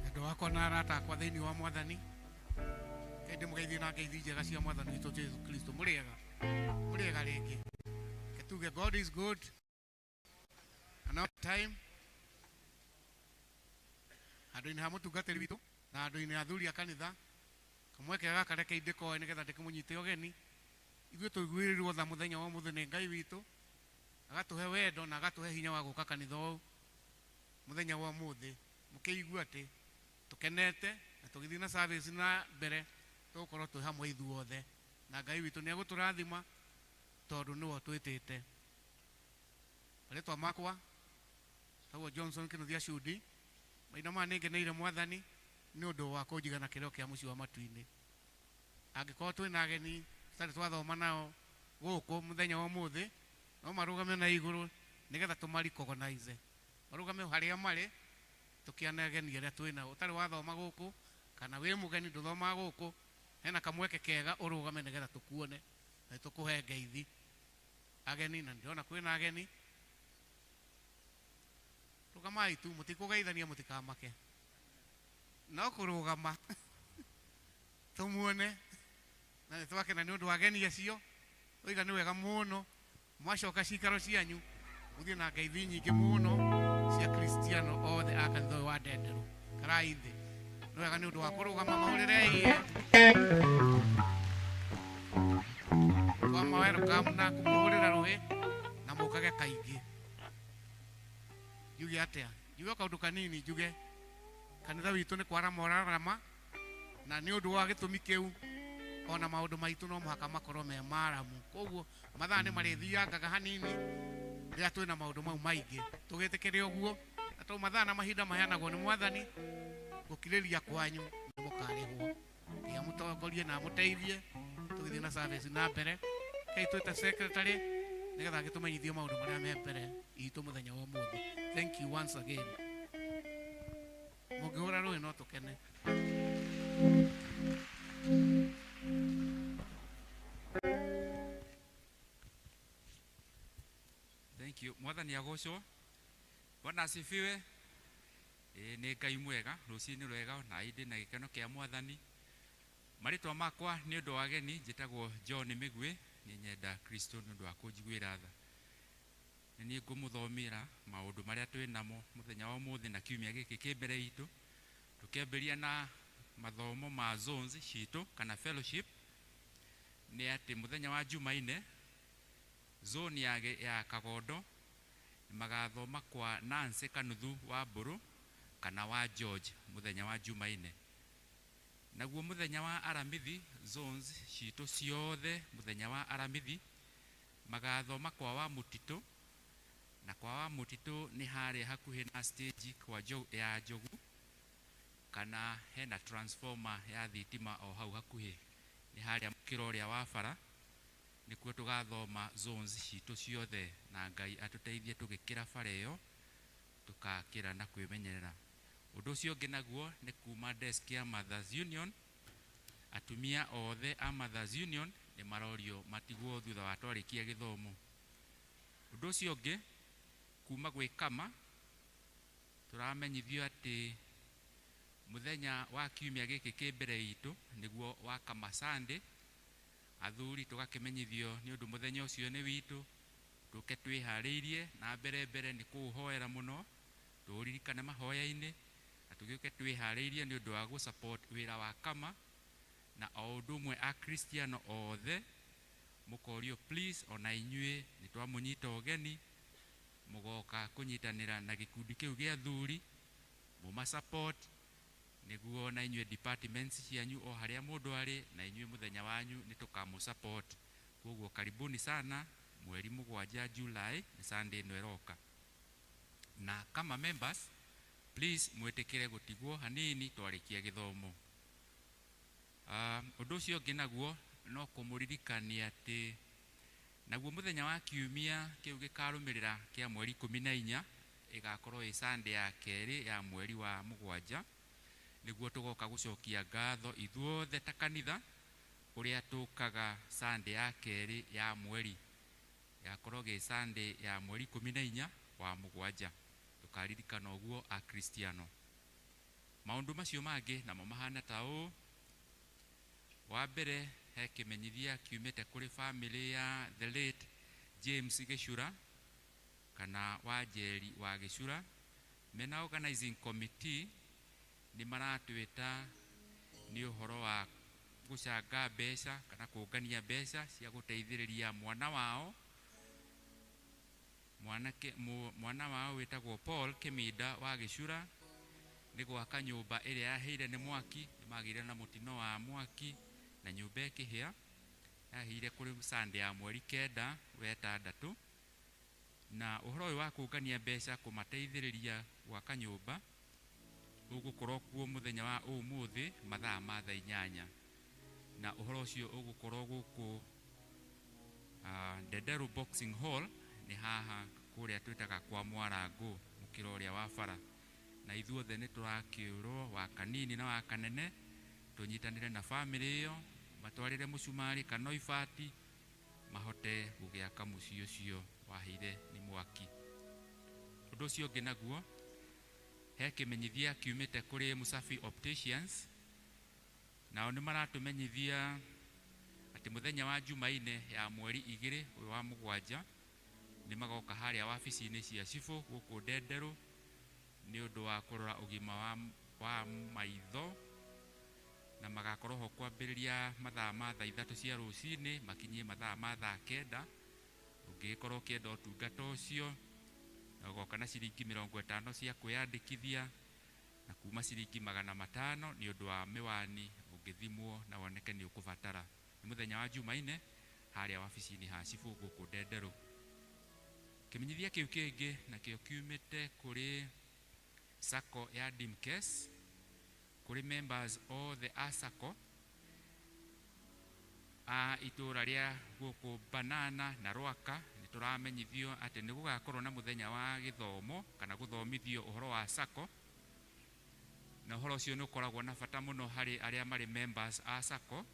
Endwa wakwa na arata akwa thĩinĩ wa Mwathani, Ngai ndĩmũgeithie na ngeithi njega cia Mwathani witũ Jesu Kristo. Mũrĩega, mũrĩega rĩngĩ. Reke tuge God is good and all time. Handũ-inĩ ha mũtungatĩri witũ na handũ-inĩ ha athuri a kanitha, kamweke gaka reke ndĩkoe nĩgetha ndĩkĩmũnyite ũgeni. Ithuĩ tũiguĩrĩirwo tha mũthenya wa ũmũthĩ nĩ Ngai witũ, agatũhe wendo na agatũhe hinya wa gũka kanitha ũyũ mũthenya wa ũmũthĩ. Mũkĩigue atĩ tũkenete na tũgĩthiĩ na service na mbere, tũgũkorwo twĩ hamwe ithuothe, na Ngai witũ nĩ egũtũrathima tondũ nĩwe ũtwĩtĩte. Marĩtwa makwa tagwo Johnson Kĩnuthia Cudi. Mahinda maya nĩ ngeneire Mwathani nĩ ũndũ wa kũnjiga na kĩrĩro kĩa mũciĩ wa matu-inĩ. Angĩkorwo twĩna ageni tũtarĩ twathoma nao gũkũ mũthenya wa ũmũthĩ, no marũgame na igũrũ nĩgetha tũma-recognize. Marũgame harĩa marĩ tũkĩane ageni arĩa twĩnao. Ũtarĩ wathoma gũkũ kana wĩ mũgeni ndũthomaga gũkũ, hena kamweke kega ũrũgame nĩgetha tũkuone na tũkũhe ngeithi ageni, na ndĩrona kwĩna ageni. Rũgamai tu, mũtikũgeithania, mũtikamake, no kũrũgama tũmuone, na nĩ twakena nĩ ũndũ wa ageni acio. Oiga nĩ wega mũno mwacoka cikaro cianyu mũthiĩ na ngeithi nyingĩ mũno cia Kristiano othe a kanitha ũyũ wa Ndenderũ. Karai thĩ, nĩ wega nĩ ũndũ wa kũrũgama mahũrĩrei twama welcome na kũmũhũrĩra rũhĩ na mũkage kaingĩ. Njuge atĩa? Njuge kaũndũ kanini, njuge kanitha witũ nĩ kwarama ũrarama, na nĩ ũndũ wa gĩtũmi kĩu ona maũndũ maitũ no mũhaka makorwo me maramu. Koguo mathaa nĩ marĩthiangaga hanini rĩrĩa twĩna maũndũ mau maingĩ. Tũgĩtĩkĩre ũguo, na tondũ mathaa na mahinda maheanagwo nĩ Mwathani, gũkirĩria kwanyu nĩ mũkarĩhwo. Ngai amũtongorie na amũteithie tũgĩthiĩ na service na mbere. Ngai twĩte secretary nĩgetha agĩtũmenyithie maũndũ marĩa me mbere itũ mũthenya wa ũmũthĩ. Thank you once again. Mũngĩhũra rũĩ no tũkene. Thank you. Mwathani agocwo. Bwana asifiwe. Ĩ nĩ Ngai mwega, rũcinĩ rwega na indĩ na gĩkeno kĩa Mwathani. Marĩtwa makwa nĩ ũndũ wa ageni, njĩtagwo John Mĩgwĩ, nĩ nyenda Kristo nĩ ũndũ wa kũnjiguĩra tha. Nĩ niĩ ngũmũthomera maũndũ marĩa twĩ namo mũthenya wa ũmũthĩ na kiumia gĩkĩ kĩ mbere itũ. Tũkĩambĩrĩria na mathomo ma zones citũ kana fellowship, nĩ atĩ mũthenya wa Jumaine zone ya Kagondo magathoma kwa Nancy Kanuthu wa Mbũrũ kana wa George mũthenya wa Jumaine. Naguo mũthenya wa Aramithi zones citũ ciothe mũthenya wa Aramithi magathoma kwa wa Mũtitũ, na kwa wa Mũtitũ nĩ harĩa hakuhĩ na stage kwa ya Njogu, kana hena transformer ya thitima o hau hakuhĩ, nĩ harĩa mũkĩra ũrĩa wa bara, nĩkuo tũgathoma zones citũ ciothe, na Ngai atũteithie tũgĩkĩra bara ĩyo tũkakĩra na kwĩmenyerera. Ũndũ ũcio ũngĩ naguo nĩ kuma desk ya Mothers Union. Atumia othe a Mothers Union nĩ marorio matigwo thutha wa twarĩkia gĩthomo. Ũndũ ũcio ũngĩ kuma gwĩ Kama, tũramenyithio atĩ Mũthenya wa kiumia gĩkĩ kĩ mbere itũ nĩguo wa Kama Sunday, athuri tũgakĩmenyithio nĩ ũndũ mũthenya ũcio nĩ witũ, tũke twĩharĩirie na mbere mbere nĩ kũũhoera mũno, tũũririkane mahoya-inĩ, na tũgĩũke twĩharĩirie nĩ ũndũ wa gũ support wĩra wa Kama, na o ũndũ ũmwe akristiano othe mũkorio please ona inyuĩ nĩ twamũnyita ũgeni mũgoka kũnyitanĩra na gĩkundi kĩu gĩa athuri mũma support nĩguo na inyuĩ departments cianyu o harĩa mũndũ arĩ na inyuĩ mũthenya wanyu nĩ tũkamũ support. Koguo karibuni sana mweri 7 July nĩ Sunday ĩno ĩroka. Na kama members please mwĩtĩkĩre gũtigwo hanini twarĩkia gĩthomo. Ũndũ ũcio ũngĩ naguo no kũmũririkania atĩ naguo mũthenya wa kiumia kĩu gĩkarũmĩrĩra kĩa mweri 14 ĩgakorwo ĩ Sunday ya kerĩ ya mweri wa 7 nĩguo tũgoka gũcokia ngatho ithuothe ta kanitha ũrĩa tũkaga Sunday ya kerĩ ya mweri ĩgakorwo gĩ Sunday ya mweri 14 wa 7 tũkaririkana ũguo akristiano. Maũndũ macio mangĩ namo mahana ta ũũ. Wa mbere he kĩmenyithia kiumĩte kũrĩ family ya the late James Gĩcura kana Wanjeri wa Gĩcura, mena organizing committee nĩ maratwĩta nĩ ũhoro wa gũcanga mbeca kana kũngania mbeca cia gũteithĩrĩria mwana wao mwana wao wĩtagwo Paul Kĩminda wa Gĩcura nĩ gwaka nyũmba ĩrĩa yahĩire nĩ mwaki. Nĩ magĩire na mũtino wa mwaki na nyũmba ĩkĩhĩa, yahĩire kũrĩ Sunday ya mweri 9 wa 6. Na ũhoro ũyũ wa kũngania mbeca kũmateithĩrĩria gwaka nyũmba ũgũkorwo kuo mũthenya wa ũmũthĩ mathaa ma thaa 8, na ũhoro ũcio ũgũkorwo gũkũ Ndenderu Boxing Hall, nĩ haha kũrĩa twĩtaga kwa Mwarangũ mũkĩra ũrĩa wa bara. Na ithuothe nĩ tũrakĩũrwo wa kanini na wa kanene tũnyitanĩre na family ĩyo matwarĩre mũcumarĩ kana ibati mahote gũgĩaka mũciĩ ũcio wahĩire nĩ mwaki. Ũndũ ũcio ũngĩ naguo he kĩmenyithia kiumĩte kũrĩ Musafi Opticians, nao nĩ maratũmenyithia atĩ mũthenya wa Jumaine ya mweri 2 ũyũ wa 7 nĩ magoka harĩa wabici-inĩ cia cibũ gũkũ Ndenderũ nĩ ũndũ wa kũrora ũgima wa maitho, na magakorwo ho kwambĩrĩria mathaa ma thaa 3 cia rũcinĩ makinyie mathaa ma thaa 9. Ũngĩgĩkorwo ũkĩenda ũtungata ũcio na ũgoka na ciringi 50 cia kwĩyandĩkithia na kuma ciringi 500 nĩ ũndũ wa mĩwani ũngĩthimwo na woneke nĩ ũkũbatara. Nĩ mũthenya wa Jumaine harĩa wabici-inĩ ha cibũ gũkũ Ndenderũ. Kĩmenyithia kĩu kĩngĩ nakĩo kiumĩte kũrĩ SACCO ya Dimkes, kũrĩ members othe a SACCO a itũra rĩa gũkũ Banana na Rwaka. Nĩ tũramenyithio atĩ nĩ gũgakorwo na mũthenya wa gĩthomo kana gũthomithio ũhoro wa SACCO, na ũhoro ũcio nĩ ũkoragwo na bata mũno harĩ arĩa marĩ members a SACCO.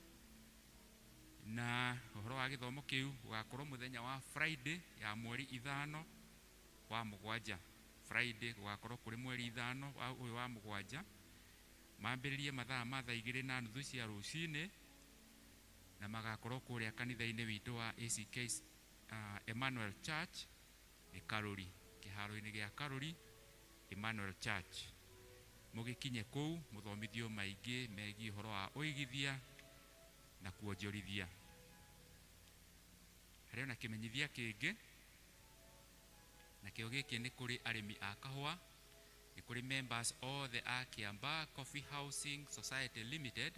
Na ũhoro wa gĩthomo kĩu gũgakorwo mũthenya wa Friday ya mweri 5 wa 7. Friday gũgakorwo kũrĩ mweri 5 wa ũyũ wa 7, mambĩrĩrie mathaa ma thaa 2:30 cia rũcinĩ, na magakorwo kũrĩa kanitha-inĩ witũ wa ACK Emmanuel Church nĩ Karũri, kĩharo-inĩ gĩa Karũri Emmanuel Church. Mũgĩkinye kũu mũthomithio maingĩ megiĩ ũhoro wa ũigithia na kuonjorithia. Harĩ ona kĩmenyithia kĩngĩ, nakĩo gĩkĩ nĩ kũrĩ arĩmi a kahũa, nĩ kũrĩ members othe a Kiambaa Coffee Housing Society Limited.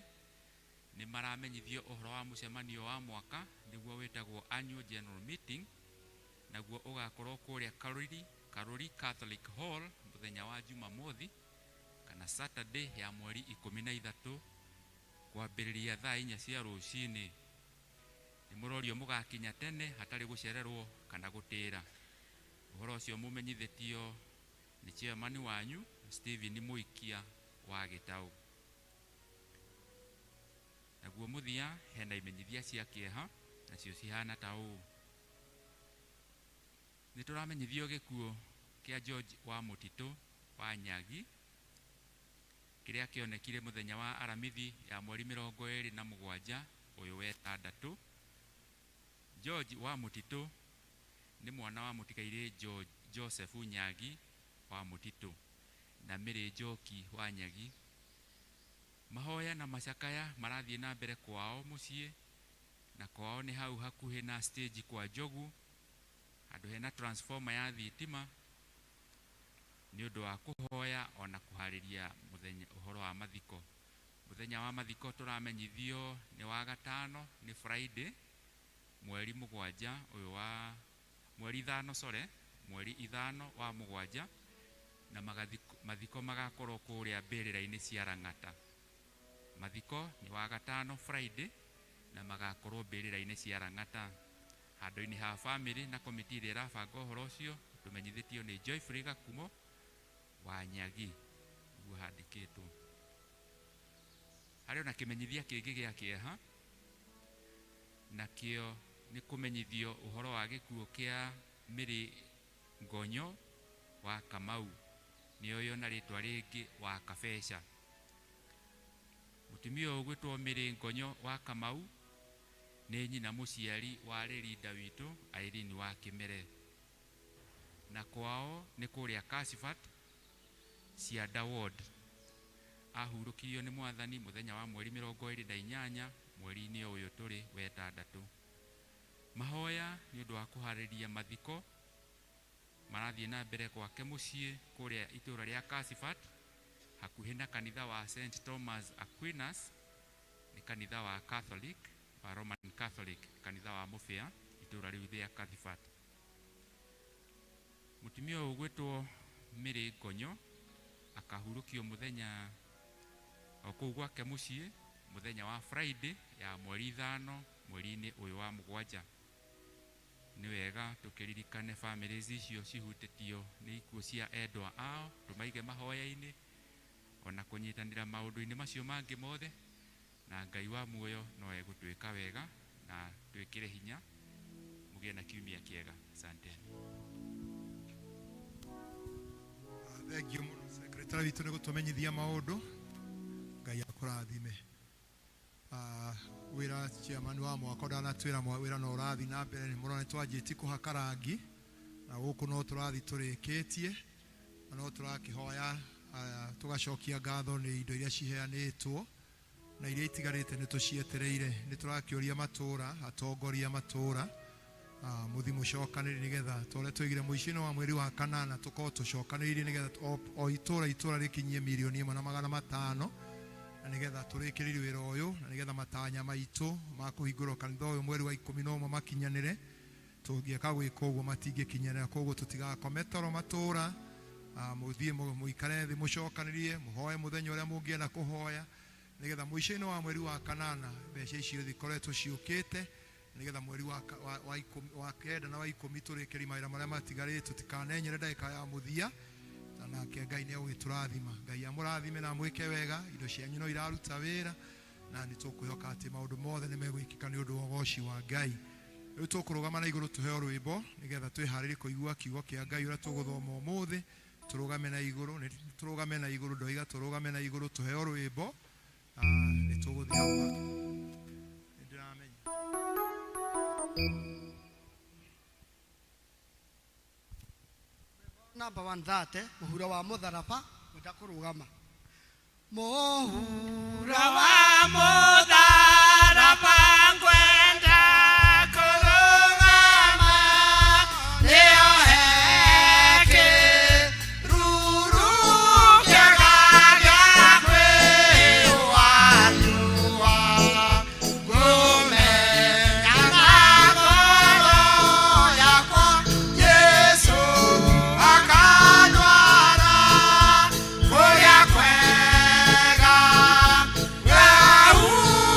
Nĩ maramenyithio ũhoro wa mũcemanio wa mwaka nĩguo wĩtagwo annual general meeting, naguo ũgakorwo kũrĩa Karuri Catholic Hall mũthenya wa Jumamothi kana Saturday ya mweri 13 kwambĩrĩria thaa 4 cia rũcinĩ. Nĩ mũrorio mũgakinya tene hatarĩ gũcererwo kana gũtĩra. Ũhoro ũcio mũmenyithĩtio nĩ chairman wanyu Stephen Muikia wa Gĩtaũ. Naguo mũthia hena imenyithia cia kĩeha nacio cihana ta ũũ. Nĩ tũramenyithio gĩkuũ kĩa George wa Mũtitũ wa Nyagi. Kĩrĩa kĩonekire mũthenya wa Aramithi ya mweri 27 ũyũ wetandatũ. George wa Mũtitũ nĩ mwana wa mũtigairĩ Joseph Nyagi wa Mũtitũ na Mary Njoki wa Nyagi. Mahoya na macakaya marathiĩ na mbere kwao mũciĩ, na kwao nĩ hau hakuhĩ na stage kwa Njogu, handũ hena transformer ya thitima, nĩ ũndũ wa kũhoya ona kũharĩria mũthenya ũhoro wa mathiko. Mũthenya wa mathiko tũramenyithio nĩ wa gatano, nĩ Friday, mweri 7 ũyũ wa mweri 5, sorry, mweri 5 wa 7, na mathiko magakorwo kũrĩa mbĩrĩra-inĩ cia Lang'ata. Mathiko nĩ wa gatano Friday, na magakorwo mbĩrĩra-inĩ cia Lang'ata handũ-inĩ ha family na komiti ĩrĩa ĩrabanga ũhoro ũcio. Tũmenyithĩtio nĩ Joyfrey Gakumo wa Nyagi, nĩguo handĩkĩtwo. Harĩ ona kĩmenyithia kĩngĩ gĩa kĩeha, nakĩo nĩ kũmenyithio ũhoro wa gĩkuũ kĩa Mary Ngonyo wa Kamau, nĩoywo na rĩtwa rĩngĩ wa Kabeca. Mũtumia ũyũ ũgwĩtwo Mary Ngonyo wa Kamau nĩ nyina mũciari wa Rĩrinda witũ Irene wa Kĩmere, na kwao nĩ kũrĩa Kasifat Cianda Ward. Ahurũkirio nĩ Mwathani mũthenya wa mweri 28 mweri-inĩ ũyũ tũrĩ wetandatũ. Mahoya nĩ ũndũ wa kũharĩria mathiko marathiĩ na mbere gwake mũciĩ kũrĩa itũũra rĩa Kasifat, hakuhĩ na kanitha wa St Thomas Aquinas, nĩ kanitha wa Catholic, wa Roman Catholic, kanitha wa Mũbĩa, itũũra rĩu rĩa Kasifat. Mũtumia ũyũ ũgwĩtwo Mary Ngonyo akahurũkio mũthenya o kũu gwake mũciĩ mũthenya wa Friday ya mweri 5 mweri-inĩ ũyũ wa 7. Nĩ wega tũkĩririkane families icio cihutĩtio nĩ ikuũ cia endwa ao, tũmaige mahoya-inĩ ona kũnyitanĩra maũndũ-inĩ macio mangĩ mothe, na Ngai wa muoyo no egũtwĩka wega na twĩkĩre hinya. Mũgĩe na kiumia kĩega. Asante. Thengiũ mũno secretary witũ nĩ gũtũmenyithia maũndũ. Ngai akũrathime. Wĩra chairman wa mwaka ndanatwĩra wĩra no ũrathiĩ na mbere, nĩ mũrona nĩ twanjĩtie kũhaka rangi na gũkũ no tũrathiĩ tũrĩkĩtie, na no tũrakĩhoya, tũgacokia ngatho nĩ indo iria ciheanĩtwo na iria itigarĩte nĩ tũcietereire. Nĩ tũrakĩũria matũra, atongoria matũra, mũthi mũcokanĩrĩrie nĩgetha tũrĩa tũigire mũico-inĩ wa mweri wa 8 tũkorwo tũcokanĩrĩirie nĩgetha o itũra itũra rĩkinyie 1,500,000, na nĩgetha tũrĩkĩrĩrie wĩra ũyũ, na nĩgetha matanya maitũ ma kũhingũrwo kanitha ũyũ mweri wa 11 makinyanĩre. Tũngĩaka gwĩka ũguo matingĩkinyanĩra, koguo tũtigakome toro matũra, mũthiĩ mũikare thĩ mũcokanĩrie, mũhoe mũthenya ũrĩa mũngĩenda kũhoya, nĩgetha mũico-inĩ wa mweri wa 8 mbeca icio cikoretwo ciũkĩte, nĩgetha mweri wa 9 na wa 10 tũrĩkĩrie mawĩra marĩa matigarĩte, tũtikanenyere ndagĩka ya mũthia, na nake Ngai nĩ egũgĩtũrathima. Ngai amũrathime na amwĩke wega. Indo cianyu no iraruta wĩra, na nĩ tũkwĩhoka atĩ maũndũ mothe nĩ megwĩkĩka nĩ ũndũ wa ũgoci wa Ngai. Rĩu tũkũrũgama na igũrũ tũheo rwĩmbo nĩgetha twĩharĩrie kũigua kiugo kĩa Ngai ũrĩa tũgũthoma ũmũthĩ. Tũrũgame na igũrũ, nĩ tũrũgame na igũrũ, ndoiga tũrũgame na igũrũ tũheo rwĩmbo. Nĩ tũgũthiĩ hau. Nĩ ndĩramenya. Namba 130, mũhuro wa mũtharaba, ngwenda kũrũgama. Mũhuro wa mũtharaba, ngwenda kũrũgama, nĩyo heke ruru kĩaga gĩa kwĩyũa, ngũmenya na ngoro yakwa Yesu akandwara kũrĩa kwega. Wahurũka.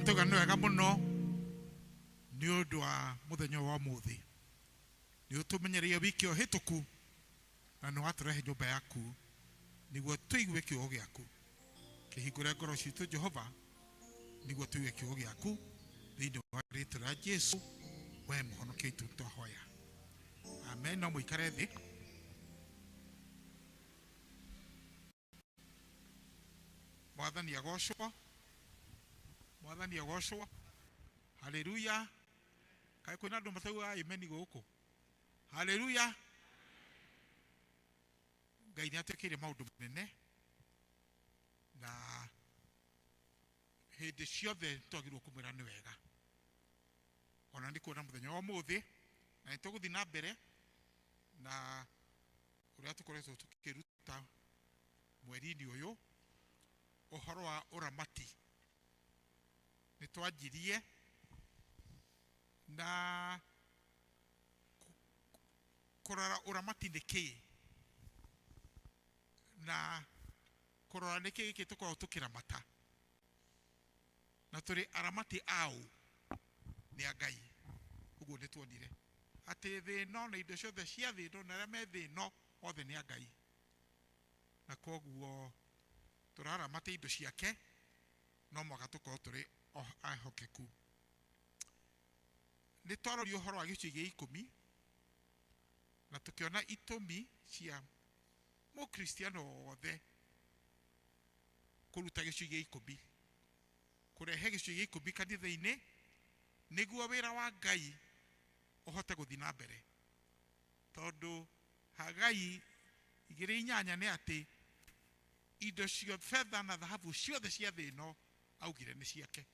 Tũga nĩ wega mũno nĩ ũndũ wa mũthenya wa ũmũthĩ. Nĩ ũtũmenyereire wiki ĩyo hĩtũku na nĩ watũrehe nyũmba yaku nĩguo tũigue kiugo gĩaku. Kĩhingũre ngoro citũ Jehova nĩguo tũigue kiugo gĩaku thĩinĩ wa rĩtwa rĩa Jesu we mũhonokia witũ twahoya. Amen. No mũikare thĩ. Mwathani agocwo. Mwathani agocwo. Haleluya. Kaĩ kwĩna andũ mataugaga amen gũkũ? Haleluya. Ngai nĩ atwĩkĩire maũndũ manene na hĩndĩ ciothe twagĩrĩirwo kũmwĩra nĩ wega. Ona nĩ kuona mũthenya wa ũmũthĩ na nĩ tũgũthiĩ na mbere na ũrĩa tũkoretwo tũkĩruta mweri-inĩ ũyũ ũhoro wa ũramati. Nĩ twanjirie na kũrora ũramati nĩ kĩĩ na kũrora nĩ kĩĩ gĩkĩ tũkoragwo tũkĩramata na tũrĩ aramati aũ nĩ a Ngai. Ũguo nĩ tuonire atĩ thĩ ĩno na indo ciothe cia thĩ ĩno na arĩa me thĩ ĩno othe nĩ a Ngai, na koguo tũraramata indo ciake no mũhaka tũkorwo tũrĩ ehokeku. Nĩ twaroria ũhoro wa gĩcunjĩ gĩa ikũmi na tũkĩona itũmi cia mũkristiano wothe kũruta gĩcunjĩ gĩa ikũmi, kũrehe gĩcunjĩ gĩa ikũmi kanitha-inĩ nĩguo wĩra wa Ngai ũhote gũthiĩ na mbere. Tondũ Hagai 2:8 nĩ atĩ indo cia betha na thahabu ciothe cia thĩ ĩno augire nĩ ciake.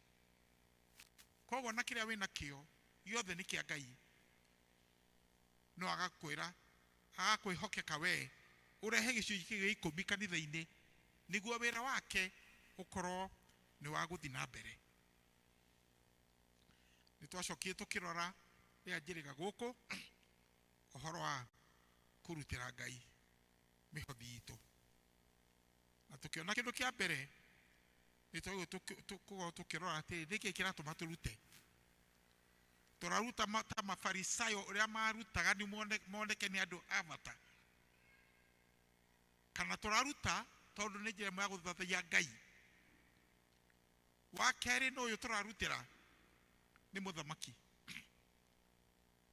Koguo na kĩrĩa wĩna kĩo gĩothe nĩ kĩa Ngai. No agakwĩra agakwĩhokeka we ũrehe gĩcunjĩ kĩu gĩa ikũmi kanitha-inĩ nĩguo wĩra wake ũkorwo nĩ wa gũthiĩ na mbere. Nĩ twacokire tũkĩrora rĩrĩa njĩrĩga gũkũ ũhoro wa kũrutĩra Ngai mĩhothi itũ, na tũkĩona kĩndũ kĩa mbere nĩ twagĩrĩirwo gũkorwo tũkĩrora atĩrĩ nĩkĩ kĩratũma tũrute. Tũraruta ta mafarisayo ũrĩa marutaga nĩ moneke nĩ andũ a bata, kana tũraruta tondũ nĩ njĩra ĩmwe ya gũthathaiya Ngai. Wa kerĩ nĩ ũyũ tũrarutĩra nĩ mũthamaki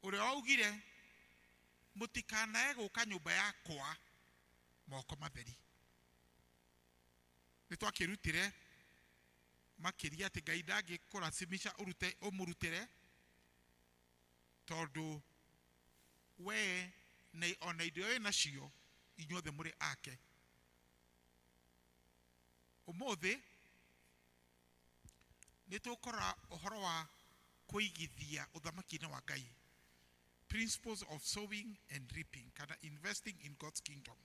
ũrĩa waugire mũtikanae gũka nyũmba yakwa moko matheri. Nĩ twakĩrutire makĩria atĩ Ngai ndangĩkũracimisha ũrute ũmũrutĩre tondũ we na ona indo wĩ nacio inyuothe mũrĩ ake. Ũmũthĩ nĩ tũkũrora ũhoro wa kũigithia ũthamaki-inĩ wa Ngai, principles of sowing and reaping, kana investing in God's kingdom,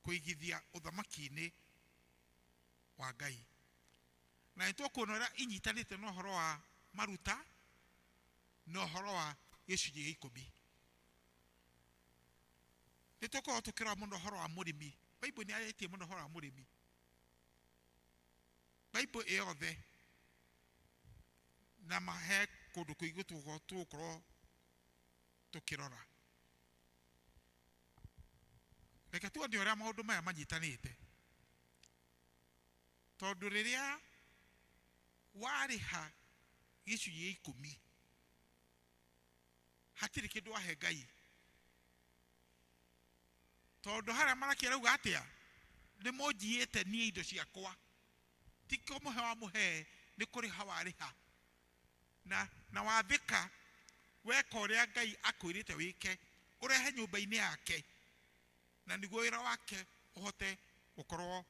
kũigithia ũthamaki-inĩ wa Ngai. Na nĩ tũkuona ũrĩa inyitanĩte na ũhoro wa maruta na ũhoro wa gĩcunjĩ gĩa ikũmi. Nĩ tũkoragwo tũkĩrora mũno ũhoro wa mũrĩmi. Bible nĩ yarĩtie mũno ũhoro wa mũrĩmi. Bible ĩyothe na mahe kũndũ kũingĩ tũgũkorwo tũkĩrora. Reke tuone ũrĩa maũndũ maya manyitanĩte, tondũ rĩrĩa warĩha gĩcunjĩ gĩa ikũmi hatirĩ kĩndũ wahe Ngai, tondũ harĩa Malaki arauga atĩa, nĩ mũnjiĩte niĩ indo ciakwa, ti kũmũhe wamũhe, nĩ kũrĩha warĩha, na wathĩka weka ũrĩa Ngai akwĩrĩte wĩke, ũrehe nyũmba-inĩ yake, na nĩguo wĩra wake ũhote gũkorwo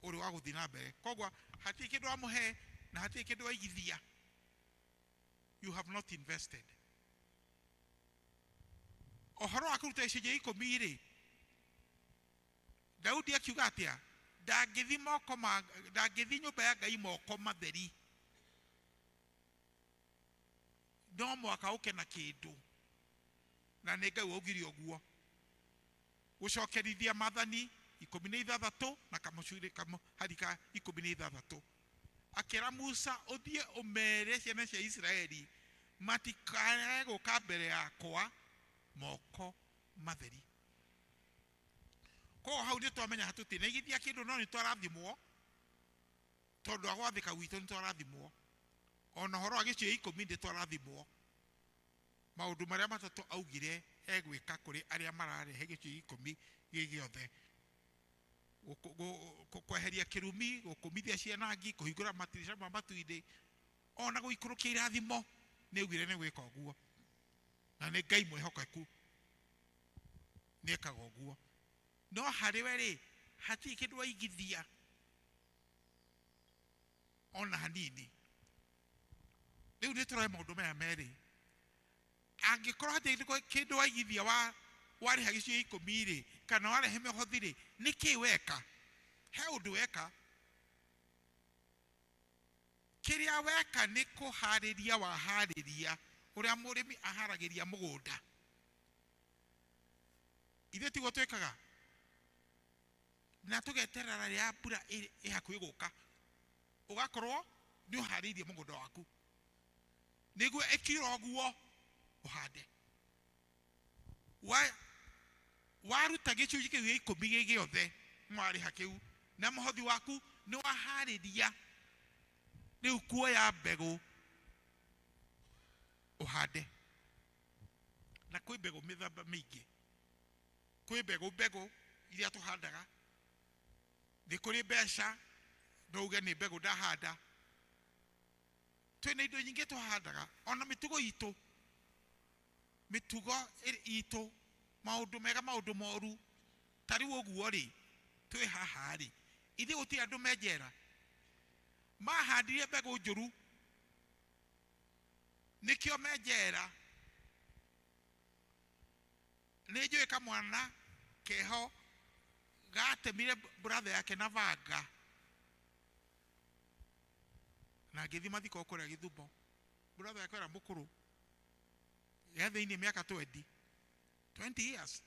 ũrĩ wa gũthiĩ na mbere. Koguo hatirĩ kĩndũ wamũhe na hatirĩ kĩndũ waigithia. You have not invested. Ũhoro wa kũruta gĩcunjĩ gĩa ikũmi rĩ, Daudi akiuga atĩa? Ndangĩthiĩ moko ma, ndangĩthiĩ nyũmba ya Ngai moko matheri, no mũhaka ũke na kĩndũ, na nĩ Ngai waugire ũguo. Gũcokerithia maathani 16 na kamũhari ka 16. Akĩra Musa, ũthiĩ ũmere ciana cia Isiraeli matikae gũka mbere yakwa moko matheri. Koguo hau nĩ twamenya tũtinaigithia kĩndũ, no nĩ twarathimwo tondũ wa gwathĩka gwitũ, nĩ twarathimwo. Ona ũhoro wa gĩcunjĩ 10 nĩ twarathimwo. Maũndũ marĩa matatũ augire egwĩka kũrĩ arĩa mararehe gĩcunjĩ 10 gĩ gĩothe: kweheria kĩrumi, gũkũmithia cianangi, kũhingũra matirisha ma matu-inĩ, ona gũikũrũkia irathimo. Nĩ augire nĩ gwĩka ũguo, na nĩ Ngai mwĩhokeku, nĩ ekaga ũguo. No harĩ we rĩ, hatirĩ kĩndũ waigithia ona hanini. Rĩu nĩ tũroe maũndũ maya merĩ. Angĩkorwo hatirĩ kĩndũ waigithia wa warĩha gĩcunjĩ 10 rĩ, kana warehe mĩhothi rĩ, nĩ kĩ weka? He ũndũ weka. Kĩrĩa weka nĩ kũharĩria waharĩria, ũrĩa mũrĩmi aharagĩria mũgũnda. Ithuĩ tiguo twĩkaga, na tũgeterera rĩrĩa mbura ĩ hakuhĩ gũka, ũgakorwo nĩ ũharĩirie mũgũnda waku nĩguo ĩkiura ũguo ũhande. Waruta gĩcunjĩ kĩu gĩa 10 gĩ gĩothe, mwarĩha kĩu na mũhothi waku, nĩ waharĩria rĩu kuoya mbegũ ũhande. Na kwĩ mbegũ mĩthemba mĩingĩ. Kwĩ mbegũ iria tũhandaga, nĩ kũrĩ mbeca, no uge nĩ mbegũ ndahanda. Twĩna indo nyingĩ tũhandaga, ona mĩtugo itũ, mĩtugo itũ, maũndũ mega, maũndũ moru. Ta rĩu ũguo rĩ, twĩ haha rĩ, ithuĩ gũtirĩ andũ me njera mahandire mbegũ njũru, nĩkĩo me njera. Nĩ njũĩ kamwana keho gatemire brother yake na banga na ngĩthiĩ mathiko kũrĩa Gĩthumo. Brother yake ũrĩa mũkũrũ ya thĩinĩ mĩaka 20 years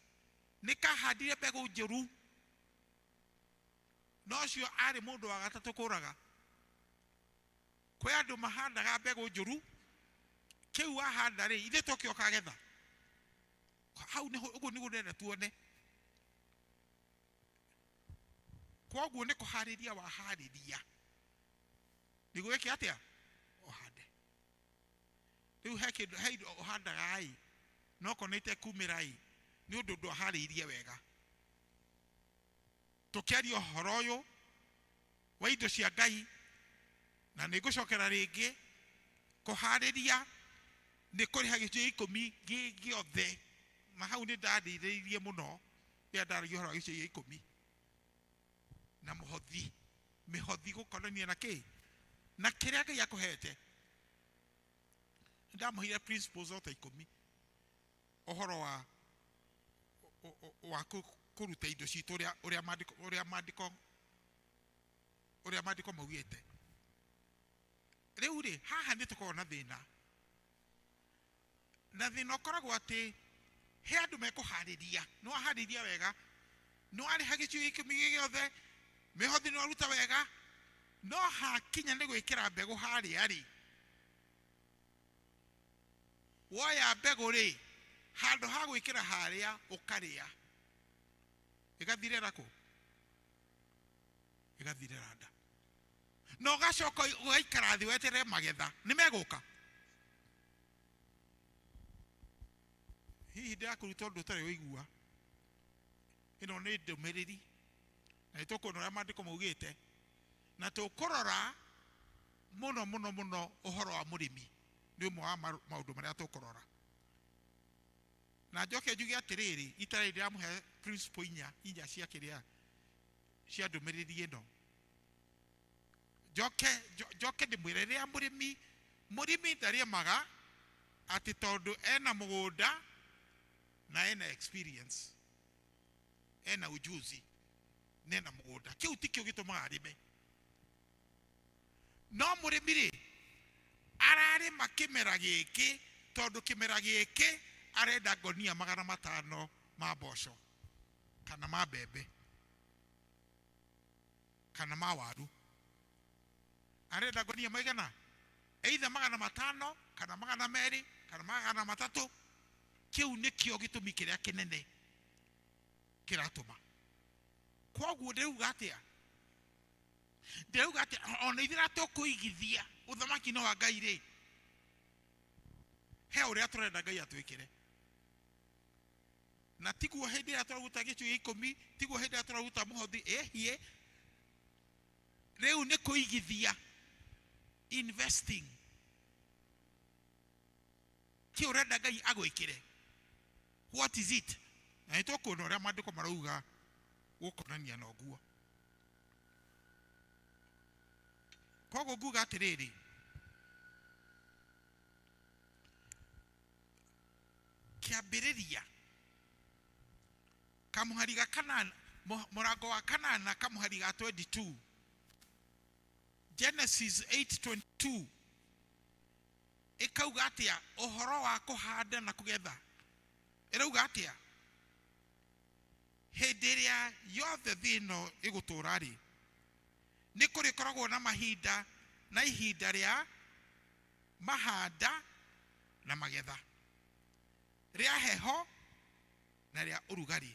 nĩ kahandire mbegũ njũru, na ũcio arĩ mũndũ wa gatatũ kũraga. Kwĩ andũ mahandaga mbegũ njũru, kĩu wahanda rĩ, ithuĩ tokĩo kagetha hau. Nĩho ũguo nĩguo ndĩrenda tuone. Koguo nĩ kũharĩria waharĩria nĩguo wĩke atĩa? Ũhande. Rĩu he kĩndũ, he indo ũhandaga ĩ, no korwo nĩ itekumĩra ĩ, nĩ ũndũ ndwaharĩirie wega. Tũkĩaria ũhoro ũyũ wa indo cia Ngai, na nĩ ngũcokera rĩngĩ, kũharĩria nĩ kũrĩha gĩcunjĩ 10 gĩ gĩothe. Na hau nĩ ndarĩrĩirie mũno rĩrĩa ndaragia ũhoro wa gĩcunjĩ gĩa 10 na mũhothi, mĩhothi gũkonania na kĩ na kĩrĩa Ngai akũhete. Ndamũheire principles ota 10 ũhoro wa kũruta indo citũ ũrĩa maandĩko maugĩte. Rĩu rĩ, haha nĩ tũkoragwo na thĩna, na thĩna ũkoragwo atĩ he andũ mekũharĩria. Nĩ waharĩria wega, nĩ warĩha gĩcunjĩ 10 gĩ gĩothe, mĩhothi nĩ waruta wega, no hakinya nĩ gwĩkĩra mbegũ harĩa rĩ, woya mbegũ rĩ, handũ ha gwĩkĩra harĩa ũkarĩa, ĩgathirĩra kũ? Ĩgathirĩra nda, na ũgacoka ũgaikara thĩ weterere magetha nĩ megũka. Hihi ndĩrakũruta ũndũ ũtarĩ ũigua. Ĩno nĩ ndũmĩrĩri, na nĩ tũkuona ũrĩa maandĩko maugĩte, na tũkũrora mũno mũno mũno ũhoro wa mũrĩmi. Nĩ ũmwe wa maũndũ marĩa tũkũrora. Na njoke njuge atĩrĩrĩ, itarĩ ndĩramũhe principle inya inya cia kĩrĩa cia ndũmĩrĩri ĩno, njoke ndĩmwĩre, rĩrĩa mũrĩmi ndarĩmaga atĩ tondũ ena mũgũnda na ena experience, ena ujuzi na ena mũgũnda, kĩu tikĩo gĩtũmaga arĩme. No mũrĩmi rĩ, ararĩma kĩmera gĩkĩ tondũ kĩmera gĩkĩ arenda ngonia 500 ma mboco kana ma mbembe kana ma waru. Arenda ngonia maigana? Either 500 kana 200 kana 300. Kĩu nĩkĩo gĩtũmi kĩrĩa kĩnene kĩratũma. Kwoguo ndĩrauga atĩa? Ndĩrauga atĩ ona ithuĩ rĩrĩa tũkũigithia ũthamaki-inĩ wa Ngai rĩ, he ũrĩa tũrenda Ngai atwĩkĩre. Na tiguo hĩndĩ ĩrĩa tũraruta gĩcunjĩ gĩa ikũmi, tiguo hĩndĩ ĩrĩa tũraruta mũhothi, ĩhiĩ. Rĩu nĩ kũigithia, investing. Kĩ ũrenda Ngai agwĩkĩre? What is it? Na nĩ tũkuona ũrĩa maandĩko marauga gũkonania na ũguo. Koguo nguga atĩrĩrĩ, kĩambĩrĩria kamũhari ga kanana, mũrango wa kanana kamũhari ga 22, Genesis 8:22 ĩkauga atĩa ũhoro wa kũhanda na kũgetha? Ĩrauga atĩa? Hĩndĩ ĩrĩa yothe thĩ ĩno ĩgũtũũra rĩ, nĩ kũrĩkoragwo na mahinda na ihinda rĩa mahanda na magetha, rĩa heho na rĩa ũrugarĩ,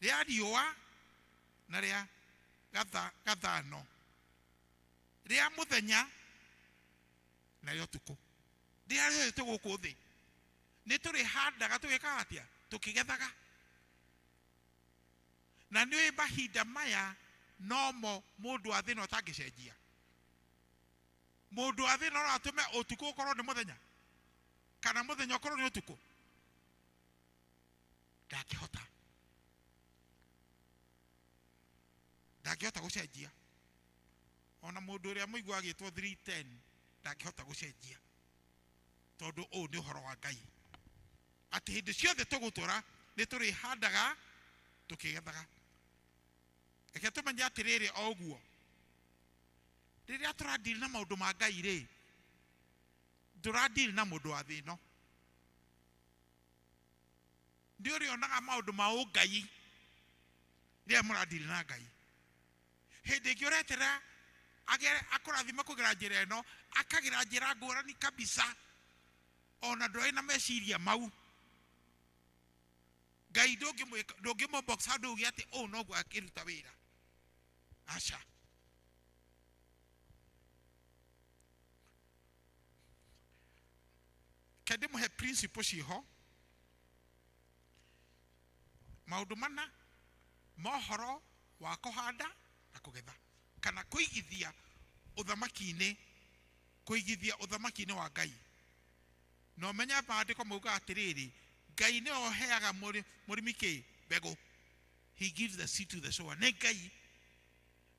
rĩa riũa na rĩa gathano, rĩa mũthenya na rĩa ũtukũ. Rĩrĩa rĩothe twĩ gũkũ thĩ nĩ tũrĩhandaga tũgĩkaga atĩa? Tũkĩgethaga. Na nĩ mahinda maya nomo mũndũ wa thĩ ĩno atangĩcenjia. Mũndũ wa thĩ ĩno no atũme ũtukũ ũkorwo nĩ mũthenya kana mũthenya ũkorwo nĩ ũtukũ, ndangĩhota, ndangĩhota gũcenjia. Ona mũndũ ũrĩa mũigua agĩtwo 310 ndangĩhota gũcenjia, tondũ ũũ nĩ ũhoro wa Ngai, atĩ hĩndĩ ciothe tũgũtũra nĩ tũrĩhandaga tũkĩgethaga. Reke tũmenye atĩrĩrĩ, o ũguo rĩrĩa tũradili na maũndũ ma Ngai rĩ, ndũradili na mũndũ wa thĩ ĩno. Nĩ ũrĩonaga maũndũ ma ũngai rĩrĩa mũradili na Ngai. Hĩndĩ ĩngĩ ũreterera akũrathime kũgera njĩra ĩno, akagera njĩra ngũrani kabisa, ona ndũrĩ na meciria mau. Ngai ndũngĩmũ-box handũ uge atĩ ũũ noguo akĩruta wĩra. Aca. Ke ndĩmũhe principle ciĩho, maũndũ mana mohoro wa kũhanda na kũgetha, kana kũigithia ũthamaki-inĩ, kũigithia ũthamaki-inĩ wa Ngai. Na ũmenye maandĩko maugaga atĩrĩrĩ, Ngai nĩwe ũheaga mũrĩmi kĩ? Mbegũ. He gives the seed to the sower. Nĩ Ngai.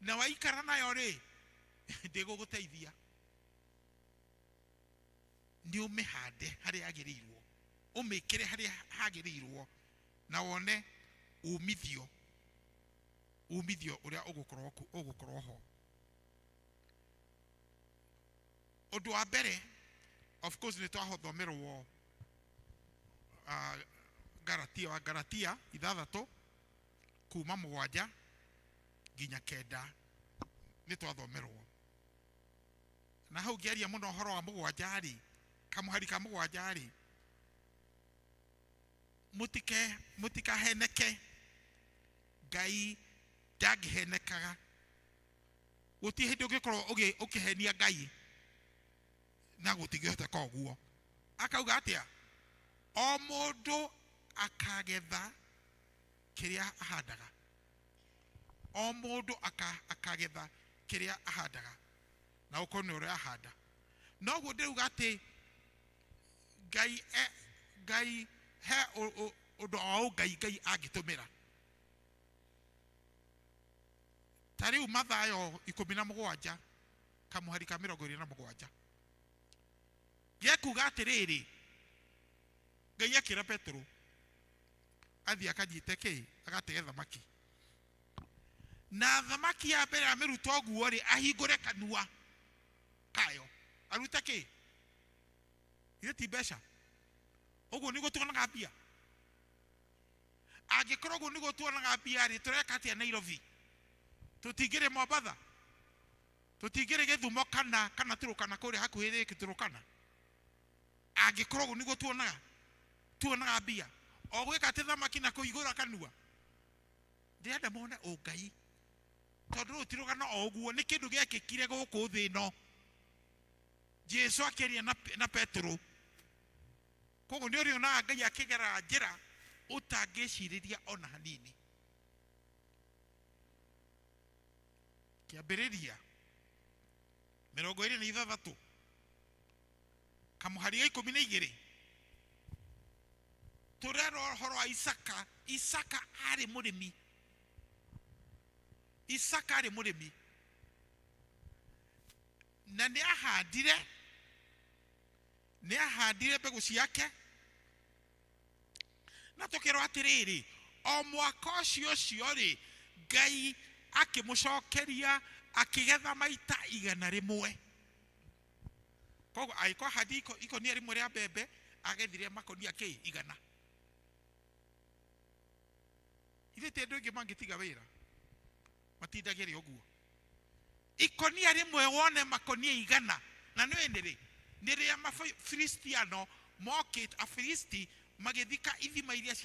Na waikara nayo rĩ, ndĩgũgũteithia. Nĩ ũmĩhande harĩa yagĩrĩirwo, ũmĩkĩre harĩa hagĩrĩirwo, na wone umithio ũrĩa ũgũkorwo ho. Ũndũ wa mbere, of course, nĩ twathomerwo Galatia wa Galatia 6 kuma 7 nginya 9 nĩ twathomerwo. Na hau ngĩaria mũno ũhoro wa 7 rĩ, kamũhari ka 7 rĩ, mũtikaheneke. Ngai ndangĩhenekaga. Gũtirĩ hĩndĩ ũngĩkorwo ũkĩhenia Ngai na gũtingĩhoteka ũguo. Akauga atĩa? O mũndũ akagetha kĩrĩa ahandaga. O mũndũ akagetha kĩrĩa ahandaga, na ũkorwo nĩ ũrĩa ahanda. Noguo ndĩrauga atĩ Ngai he ũndũ o Ngai Ngai angĩtũmĩra. Ta rĩu Mathayo 17 kamũhari ka 27 gĩkuga atĩrĩrĩ, Ngai akĩra Petero athiĩ akanyite kĩ, agatege thamaki, na thamaki ya mbere amĩruta ũguo rĩ, ahingũre kanua kayo arute kĩ? Ithe ti mbeca. Ũguo nĩguo tuonaga mbia. Angĩkorwo ũguo nĩguo tuonaga mbia rĩ, tũreka atĩa Nairobi? Tũtingĩrĩ Mombatha? Tũtingĩrĩ Gĩthumo kana kana Turukana kũrĩa hakuhĩ rĩkĩ Turukana. Angĩkorwo ũguo nĩguo tuonaga tuonaga mbia o gwĩka atĩ thamaki na kũihũra kanua. Ndĩrenda mone ũngai, tondũ rũrũ ti rũgano o ũguo, nĩ kĩndũ gĩekĩkire gũkũ thĩ ĩno. Jesu akĩaria na, na Petero. Koguo nĩ ũrĩonaga Ngai akĩgera njĩra ũtangĩcirĩria ona hanini. Kĩambĩrĩria 26 kamũhari ga 12 tũrerwo ũhoro wa Isaka. Isaka arĩ mũrĩmi. Isaka arĩ mũrĩmi na nĩ ahandire, nĩ ahandire mbegũ ciake, na tũkerwo atĩrĩrĩ, o mwaka ũcio ũcio rĩ, Ngai akĩmũcokeria akĩgetha maita 100. Koguo angĩkorwo ahandire ikonia rĩmwe rĩa mbembe, agethire makonia kĩ 100. Ithuĩ ti andũ aingĩ mangĩtiga wĩra matindagĩre ũguo. Ikonia rĩmwe wone makonia 100, na nĩ nĩ rĩ nĩ rĩrĩa Mafilistiano mokĩte, Afilisti magĩthika ithima iria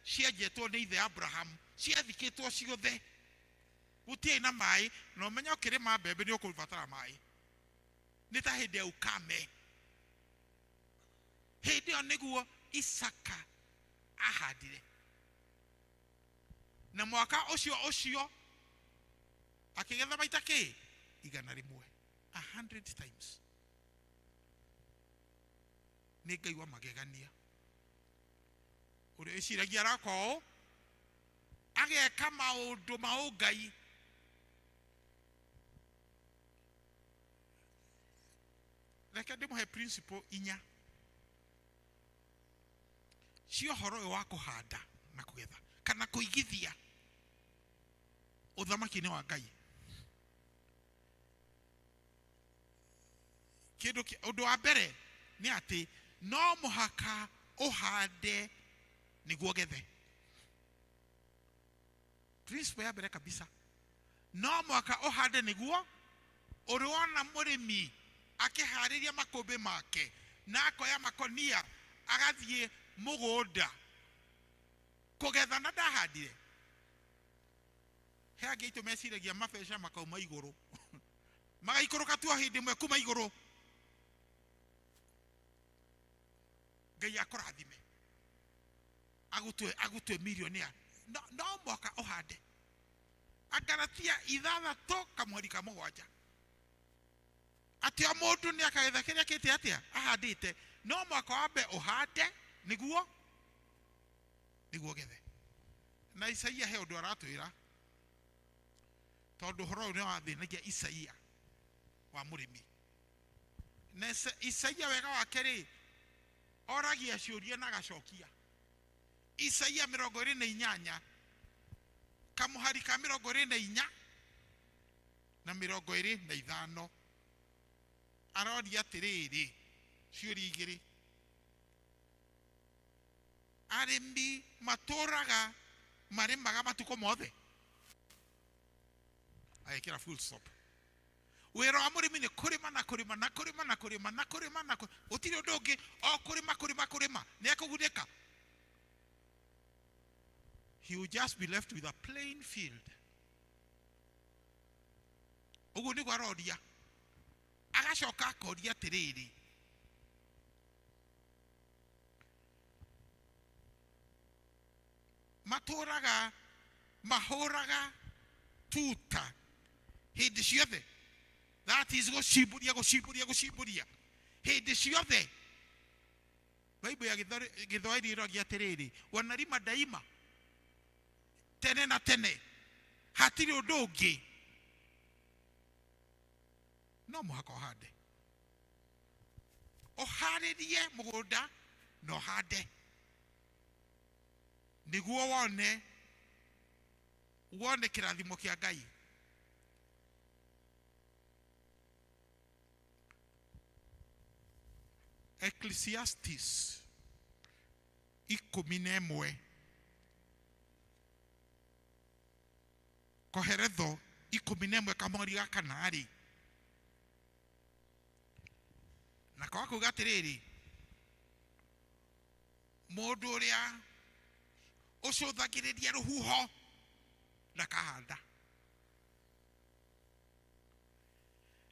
cienjetwo nĩ ithe Abraham, ciathikĩtwo ciothe, gũtiarĩ na maĩ. Na ũmenye ũkĩrĩma mbembe nĩ ũkũbatara maĩ, nĩ ta hĩndĩ ya ukame. Hĩndĩ ĩyo nĩguo Isaka ahandire, na mwaka ũcio ũcio akĩgetha maita kĩ 100, 100 times. Nĩ Ngai wa magegania ũrĩa ĩciragia araka ũũ ageka maũndũ ma ũngai. Reke ndĩmũhe principle inya cia ũhoro ũyũ wa kũhanda na kũgetha kana kũigithia ũthamaki-inĩ wa Ngai. Kĩndũ ũndũ wa mbere nĩ atĩ no mũhaka ũhande nĩguo ũgethe. Principle ya mbere kabisa, no mũhaka ũhande nĩguo. Ũrĩ wona mũrĩmi akĩharĩria makũmbĩ make na akoya makonia agathiĩ mũgũnda kũgetha na ndahandire? He angĩ aitũ meciragia mabeca makauma igũrũ, magaikũrũka tu o hĩndĩ ĩmwe kuma igũrũ. Ngai akũrathime agũtue agũtue millionaire. No, no mũhaka ũhande. Agalatia 6 kamweri ka 7 atĩ o mũndũ nĩ akagetha kĩrĩa kĩte atĩa ahandĩte. No mũhaka wambe ũhande nĩguo nĩguo gethe. Na Isaia he ũndũ aratwĩra, tondũ ũhoro ũyũ nĩ wathĩnagia Isaia wa mũrĩmi. Na Isaia wega wake rĩ, oragia ciũria na agacokia. Isaia 28 kamũhari ka 24 na 25 aroria atĩrĩrĩ ciũria igĩrĩ: arĩmi matũraga marĩmaga matukũ mothe? Agĩkĩra full stop. Wĩra wa mũrĩmi nĩ kũrĩma na kũrĩma na kũrĩma na kũrĩma na kũrĩma na gũtirĩ ũndũ ũngĩ, o kũrĩma kũrĩma kũrĩma. Nĩ ekũgunĩka? He will just be left with a plain field. Ũguo nĩguo aroria. Agacoka akoria atĩrĩrĩ, matũraga mahũraga tuta hĩndĩ ciothe? That is gũcimbũria gũcimbũria gũcimbũria hĩndĩ ciothe. Bible ya Gĩthwaĩri ĩrogia atĩrĩrĩ, wanalima daima, tene na tene, hatirĩ ũndũ ũngĩ. No mũhaka ũhande, ũharĩrie mũgũnda na ũhande nĩguo wone wone kĩrathimo kĩa Ngai. Ecclesiastes 11, Koheretho 11 kamweri ga kana rĩ, Na kwaga kuga atĩrĩrĩ, mũndũ ũrĩa ũcũthagĩrĩria rũhuho ndakahanda,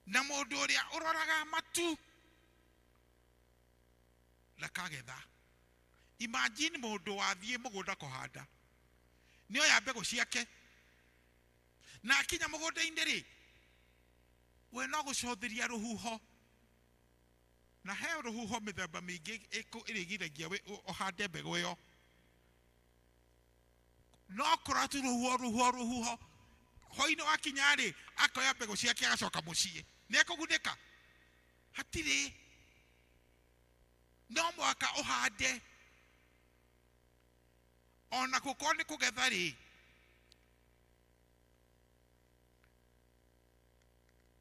na mũndũ ũrĩa ũroraga matu ndakagetha. Imagine mũndũ wathiĩ mũgũnda kũhanda, nĩoya mbegũ ciake na akinya mũgũnda-inĩ rĩ, we no gũcũthĩria rũhuho. Na he rũhuho mĩthemba mĩingĩ ĩrĩgiragia ũhande mbegũ ĩyo, no kũrora tu rũhuho rũhuho rũhuho. Hwainĩ wakinya rĩ, akoya mbegũ ciake agacoka mũciĩ. Nĩ ekũgunĩka? Hatirĩ. No mũhaka ũhande, ona gũkorwo nĩ kũgetha rĩ,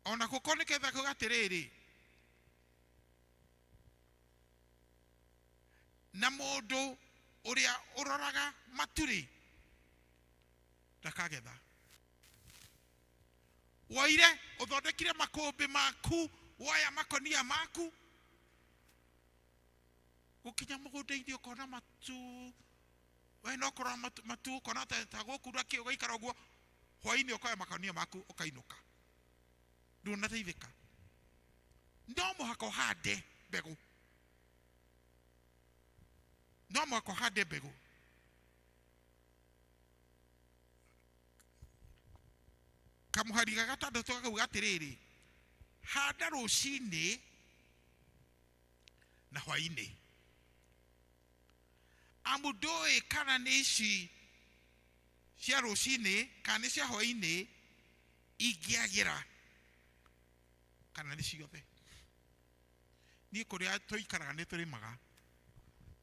ona gũkorwo nĩ ketha kuga atĩrĩrĩ, na mũndũ ũrĩa ũroraga matu-rĩ ndakagetha. Woire ũthondekire makũmbĩ maku, woya makonia maku, gũkinya mũgũnda-inĩ ũkona matu, we no kũrora matu, matu ũkona ta gũkura kĩ, ũgaikara ũguo, hwainĩ ũkoya makonia maku ũkainũka, ndũnateithĩka. No mũhaka ũhande mbegũ, no mũhaka ũhande mbegũ. Kamũhari ga gatandatũ gakauga atĩrĩrĩ, handa rũcinĩ na hwainĩ, amu ndũĩ kana nĩ ici cia rũcinĩ kana nĩ cia hwainĩ ingĩagĩra, kana nĩ ciothe. Niĩ kũrĩa tũikaraga nĩ tũrĩmaga,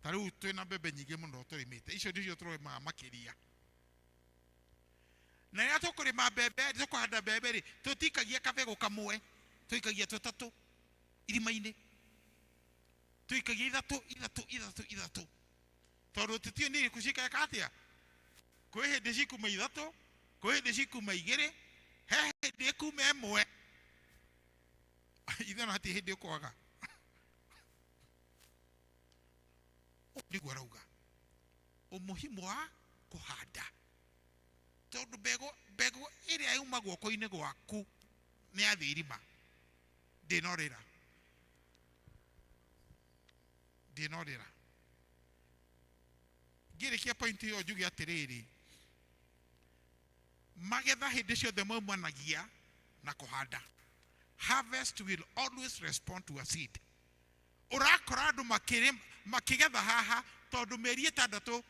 ta rĩu twĩna mbembe nyingĩ mũno tũrĩmĩte, icio nĩcio tũrĩmaga makĩria. Na rĩrĩa tũkũrĩma mbembe, tũkũhanda mbembe rĩ, tũtikagia kabegũ kamwe, tũikagia tũtatũ irima-inĩ, tũikagia ithatũ ithatũ ithatũ ithatũ, tondũ tũtiũĩ nĩ irĩkũ cikeka atĩa. Kwĩ hĩndĩ cikuma ithatũ, kwĩ hĩndĩ cikuma igĩrĩ, he hĩndĩ ĩkuma ĩmwe. Ithe no hatirĩ hĩndĩ ũkwaga. Ũguo nĩguo arauga umuhimu wa kũhanda, tondũ mbegũ ĩrĩa yuma guoko-inĩ gwaku nĩ yathiĩ irima, ndĩnorĩra, ndĩnorĩra. Ngĩrĩkia point ĩyo njuge atĩrĩrĩ, magetha hĩndĩ ciothe maumanagia na kũhanda. Harvest will always respond to a seed. Ũrakora andũ makĩgetha haha tondũ mĩeri ĩtandatũ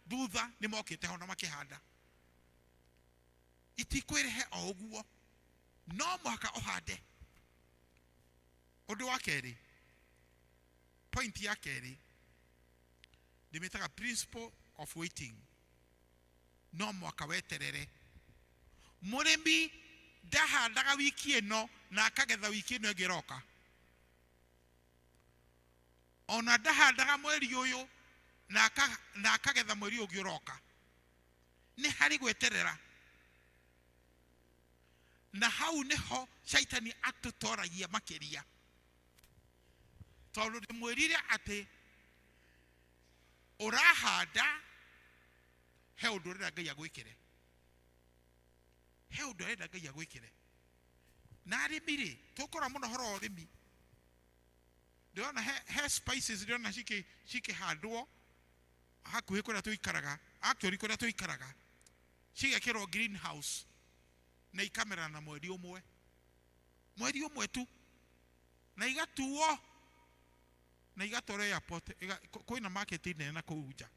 thutha nĩ mokĩte ho na makĩhanda. Itikwĩrĩhe o ũguo, no mũhaka ũhande. Ũndũ wa kerĩ, point ya kerĩ ndĩmĩtaga principle of waiting. No mũhaka weterere. Mũrĩmi ndahandaga wiki ĩno na akagetha wiki ĩno ĩngĩ ĩroka. Ona ndahandaga mweri ũyũ na akagetha mweri ũngĩ ũroka. Nĩ harĩ gweterera. Na hau nĩho shaitani atũtoragia makĩria. Tondũ ndĩmwĩrire atĩ ũrahanda he ũndũ ũrenda Ngai agwĩkĩre. He ũndũ arenda Ngai agwĩkĩre. Na arĩmi rĩ, tũkora mũno ũhoro wa ũrĩmi. Ndĩrona he spices ndĩrona cikĩhandwo hakuhĩ kũrĩa tũikaraga, actually kũrĩa tũikaraga, cigekĩrwo greenhouse na ikamera na mweri ũmwe. Mweri ũmwe tu. Na igatuo na igatwarwo airport, kwĩna market nene na kũu nja.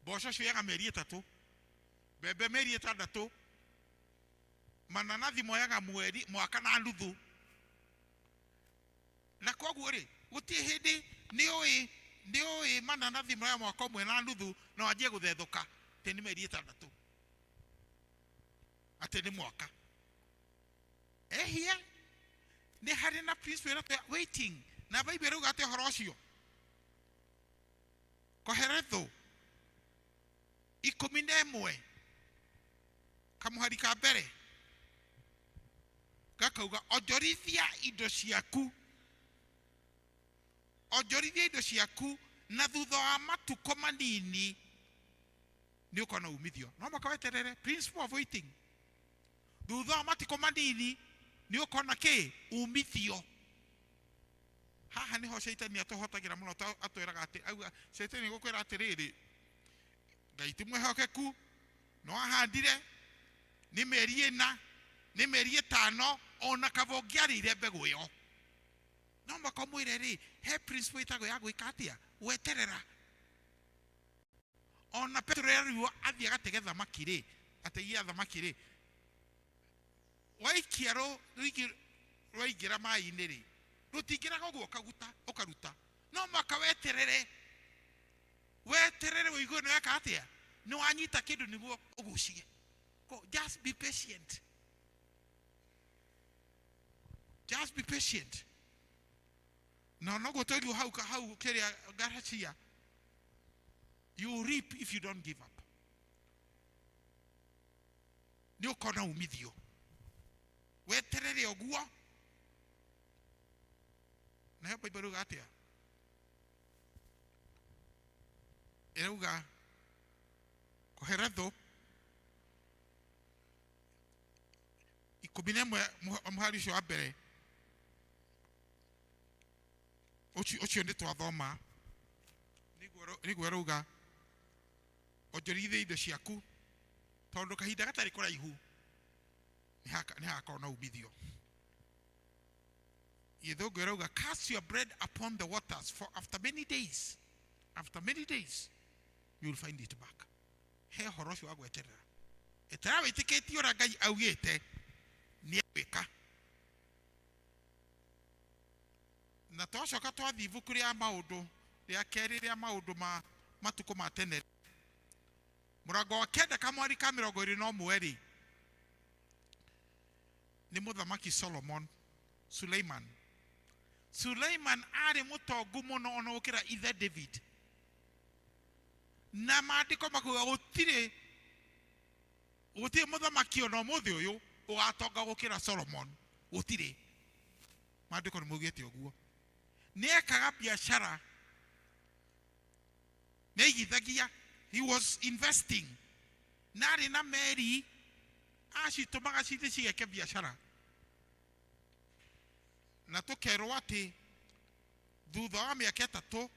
Mboco cioyaga mĩeri ĩtatũ, mbembe mĩeri ĩtandatũ, mananathi moyaga mweri mwaka na nuthu. Na koguo rĩ, gũtirĩ hĩndĩ nĩũĩ mananathi moya mwaka ũmwe na nuthu na wanjie gũthethũka atĩ nĩ mĩeri ĩtandatũ, atĩ nĩ mwaka. Ehia nĩ harĩ na principle ĩrĩa waiting, na Bible ĩrauga atĩ ũhoro ũcio. Koheretho ikũmi na ĩmwe kamũhari ka mbere gakauga onjorithia indo ciaku Onjorithia indo ciaku na thutha wa matukũ manini nĩ ũkona umithio. No mũhaka weterere, principle of waiting. Thutha wa matukũ manini nĩ ũkona kĩ? Umithio. Haha nĩho caitani atũhotagĩra mũno, atwĩraga atĩ, auga caitani gũkwĩra atĩrĩrĩ, Ngai ti mwĩhokeku, no ahandire nĩ mĩeri ĩna, nĩ mĩeri ĩtano, ona kaba ũngĩarĩire mbegũ ĩyo. No mũhaka ũmwĩre rĩ, he principle ĩtagwo ya gwĩka atĩa? Gweterera. Ona Petero erirwo athiĩ agatege thamaki rĩ, ategie thamaki rĩ, waikia rũigi rwaingĩra maĩ-inĩ rĩ, rũtingĩraga ũguo ũkaguta, ũkaruta. No mũhaka weterere, weterere ũigue nĩ weka atĩa, nĩ wanyita kĩndũ nĩguo ũgucie. Ko, just be patient. Just be patient. Na noguo twerirwo hau hau kĩrĩa Galatia, you reap if you don't give up. Nĩ ũkona umithio. Weterere ũguo. Nayo Bible ĩrauga atĩa? Ĩrauga Koheletho 11 mũhari ũcio wa mbere ũcio nĩ twathoma, nĩguo ĩrauga onjorithie indo ciaku tondũ kahinda gatarĩ kũraihu nĩ hagakorwo na umithio. Gĩthũngũ ĩrauga cast your bread upon the waters, for after many days, after many days you will find it back. He ũhoro ũcio wa gweterera, eterera wĩtĩkĩtie ũrĩa Ngai augĩte nĩ egwĩka. Na twacoka twathiĩ ibuku rĩa maũndũ rĩa kerĩ rĩa maũndũ ma matukũ ma tene, mũrango wa 9 kamwari ka 21 rĩ, nĩ mũthamaki Solomon, Suleiman. Suleiman arĩ mũtongu mũno ona gũkĩra ithe David, na maandĩko makauga gũtirĩ mũthamaki ona ũmũthĩ ũyũ ũgatonga gũkĩra Solomon, gũtirĩ. Maandĩko nĩ maugĩte ũguo. Nĩ ekaga biacara, nĩ aigithagia, he was investing, na arĩ na meri acitũmaga cithiĩ cigeke biacara. Na tũkerwo atĩ thutha wa mĩaka 3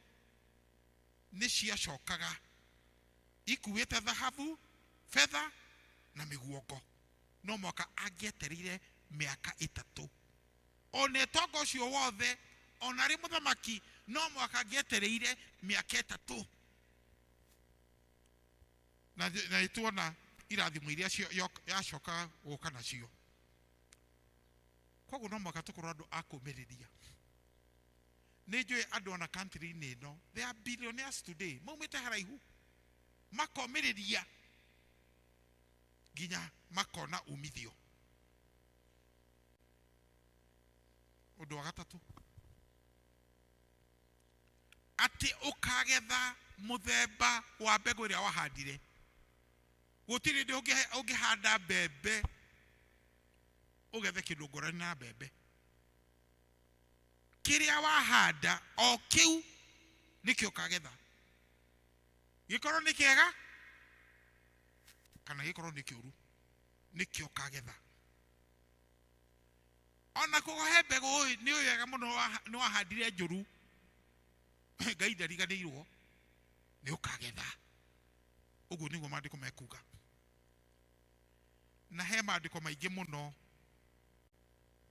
nĩ ciacokaga ikuĩte thahabu, betha na mĩguongo. No mwaka angĩetereire mĩaka 3, ona ũtonga ũcio wothe, ona arĩ mũthamaki, no mwaka angĩetereire mĩaka 3. Na nĩtuona irathimo iria yacokaga gũka nacio. Koguo no mwaka tũkorwo andũ a kũũmĩrĩria. Nĩ njũĩ andũ ona country-inĩ ĩno, they are billionaires today, maumĩte haraihu, makomĩrĩria nginya makona umithio. Ũndũ wa gatatũ, atĩ ũkagetha mũthemba wa mbegũ ĩrĩa wahandire. Gũtirĩ hĩndĩ ũngĩhanda mbembe ũgethe kĩndũ ngũrani na mbembe. Kĩrĩa wahanda o kĩu nĩkĩo ũkagetha, gĩkorwo nĩ kĩega kana gĩkorwo nĩ kĩũru, nĩkĩo ũkagetha. Ona kũhe mbegũ ĩ, nĩ wega mũno nĩ wahandire njũru, Ngai ndariganĩirwo, nĩ ũkagetha. Ũguo nĩguo maandĩko mekuga. Na he maandĩko maingĩ mũno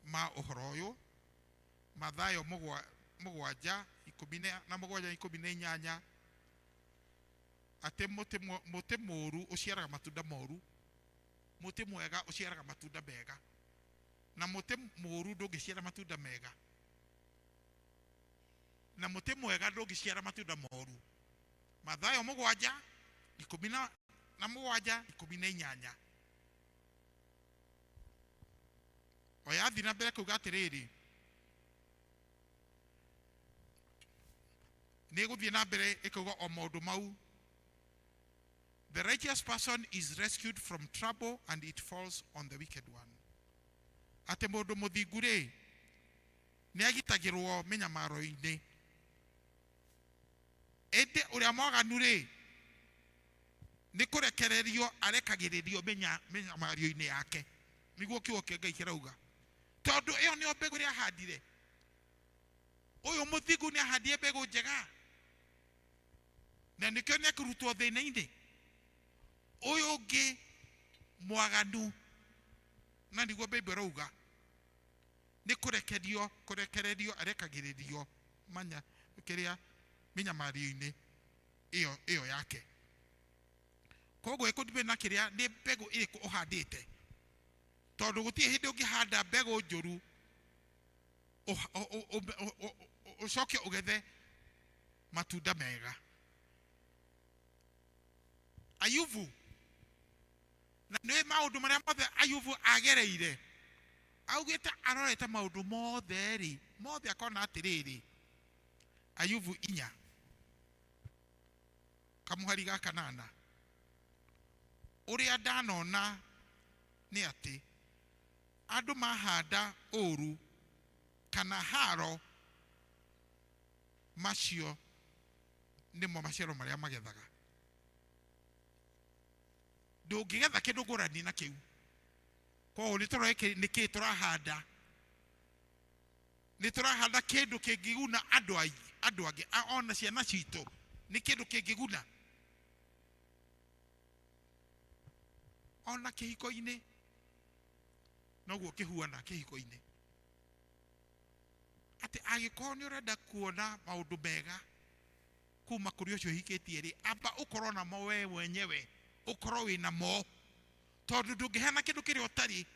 ma ũhoro ũyũ. Mathayo mũgwanja, ikũmi na mũgwanja, ikũmi na inyanya, atĩ mũtĩ mũũru ũciaraga matunda moru, mũtĩ mwega ũciaraga matunda mega, na mũtĩ mũũru ndũngĩciara matunda mega, na mũtĩ mwega ndũngĩciara matunda moru. Mathayo mũgwanja, ikũmi na mũgwanja, ikũmi na inyanya. Oya thiĩ na mbere kuuga atĩrĩrĩ, nĩ ĩgũthiĩ na mbere ĩkauga o maũndũ mau. The righteous person is rescued from trouble and it falls on the wicked one. Atĩ mũndũ mũthingu rĩ, nĩ agitagĩrwo mĩnyamaro-inĩ, Ĩndĩ ũrĩa mwaganu rĩ, nĩ kũrekererio arekagĩrĩrio mĩnyamario-inĩ yake. Nĩguo kiugo kĩa Ngai kĩrauga. Tondũ ĩyo nĩyo mbegũ ĩrĩa ahandire. Ũyũ mũthingu nĩ ahandire mbegũ njega, na nĩkĩo nĩ ekũrutwo thĩna-inĩ. Ũyũ ũngĩ mwaganu, na nĩguo Bible ĩrauga, nĩ kũrekererio arekagĩrĩrio manya kĩrĩa mĩnyamario-inĩ ĩyo yake. Koguo ĩkũndimĩ na kĩrĩa nĩ mbegũ ĩrĩkũ ũhandĩte, tondũ gũtirĩ hĩndĩ ũngĩhanda mbegũ njũru ũcoke ũgethe matunda mega. Ayubu, na nĩ maũndũ marĩa mothe Ayubu agereire, augĩte arorete maũndũ mothe rĩ, mothe akona atĩrĩrĩ. Ayubu 4 kamũhari ga 8, ũrĩa ndanona nĩ atĩ andũ mahanda ũru kana haro, macio nĩmo maciaro marĩa magethaga. Ndũngĩgetha kĩndũ ngũrani na kĩu. Koguo nĩ tũrore nĩkĩĩ tũrahanda. Nĩ tũrahanda kĩndũ kĩngĩguna andũ andũ angĩ, ona ciana citũ, nĩ kĩndũ kĩngĩguna. Ona kĩhiko-inĩ, noguo kĩhuana kĩhiko-inĩ. Atĩ angĩkorwo nĩ ũrenda kuona maũndũ mega kuma kũrĩ ũcio ũhikĩtie rĩ, amba ũkorwo namo we mwenyewe, ũkorwo wĩna mo, tondũ ndũngĩheana kĩndũ kĩrĩa ũtarĩ,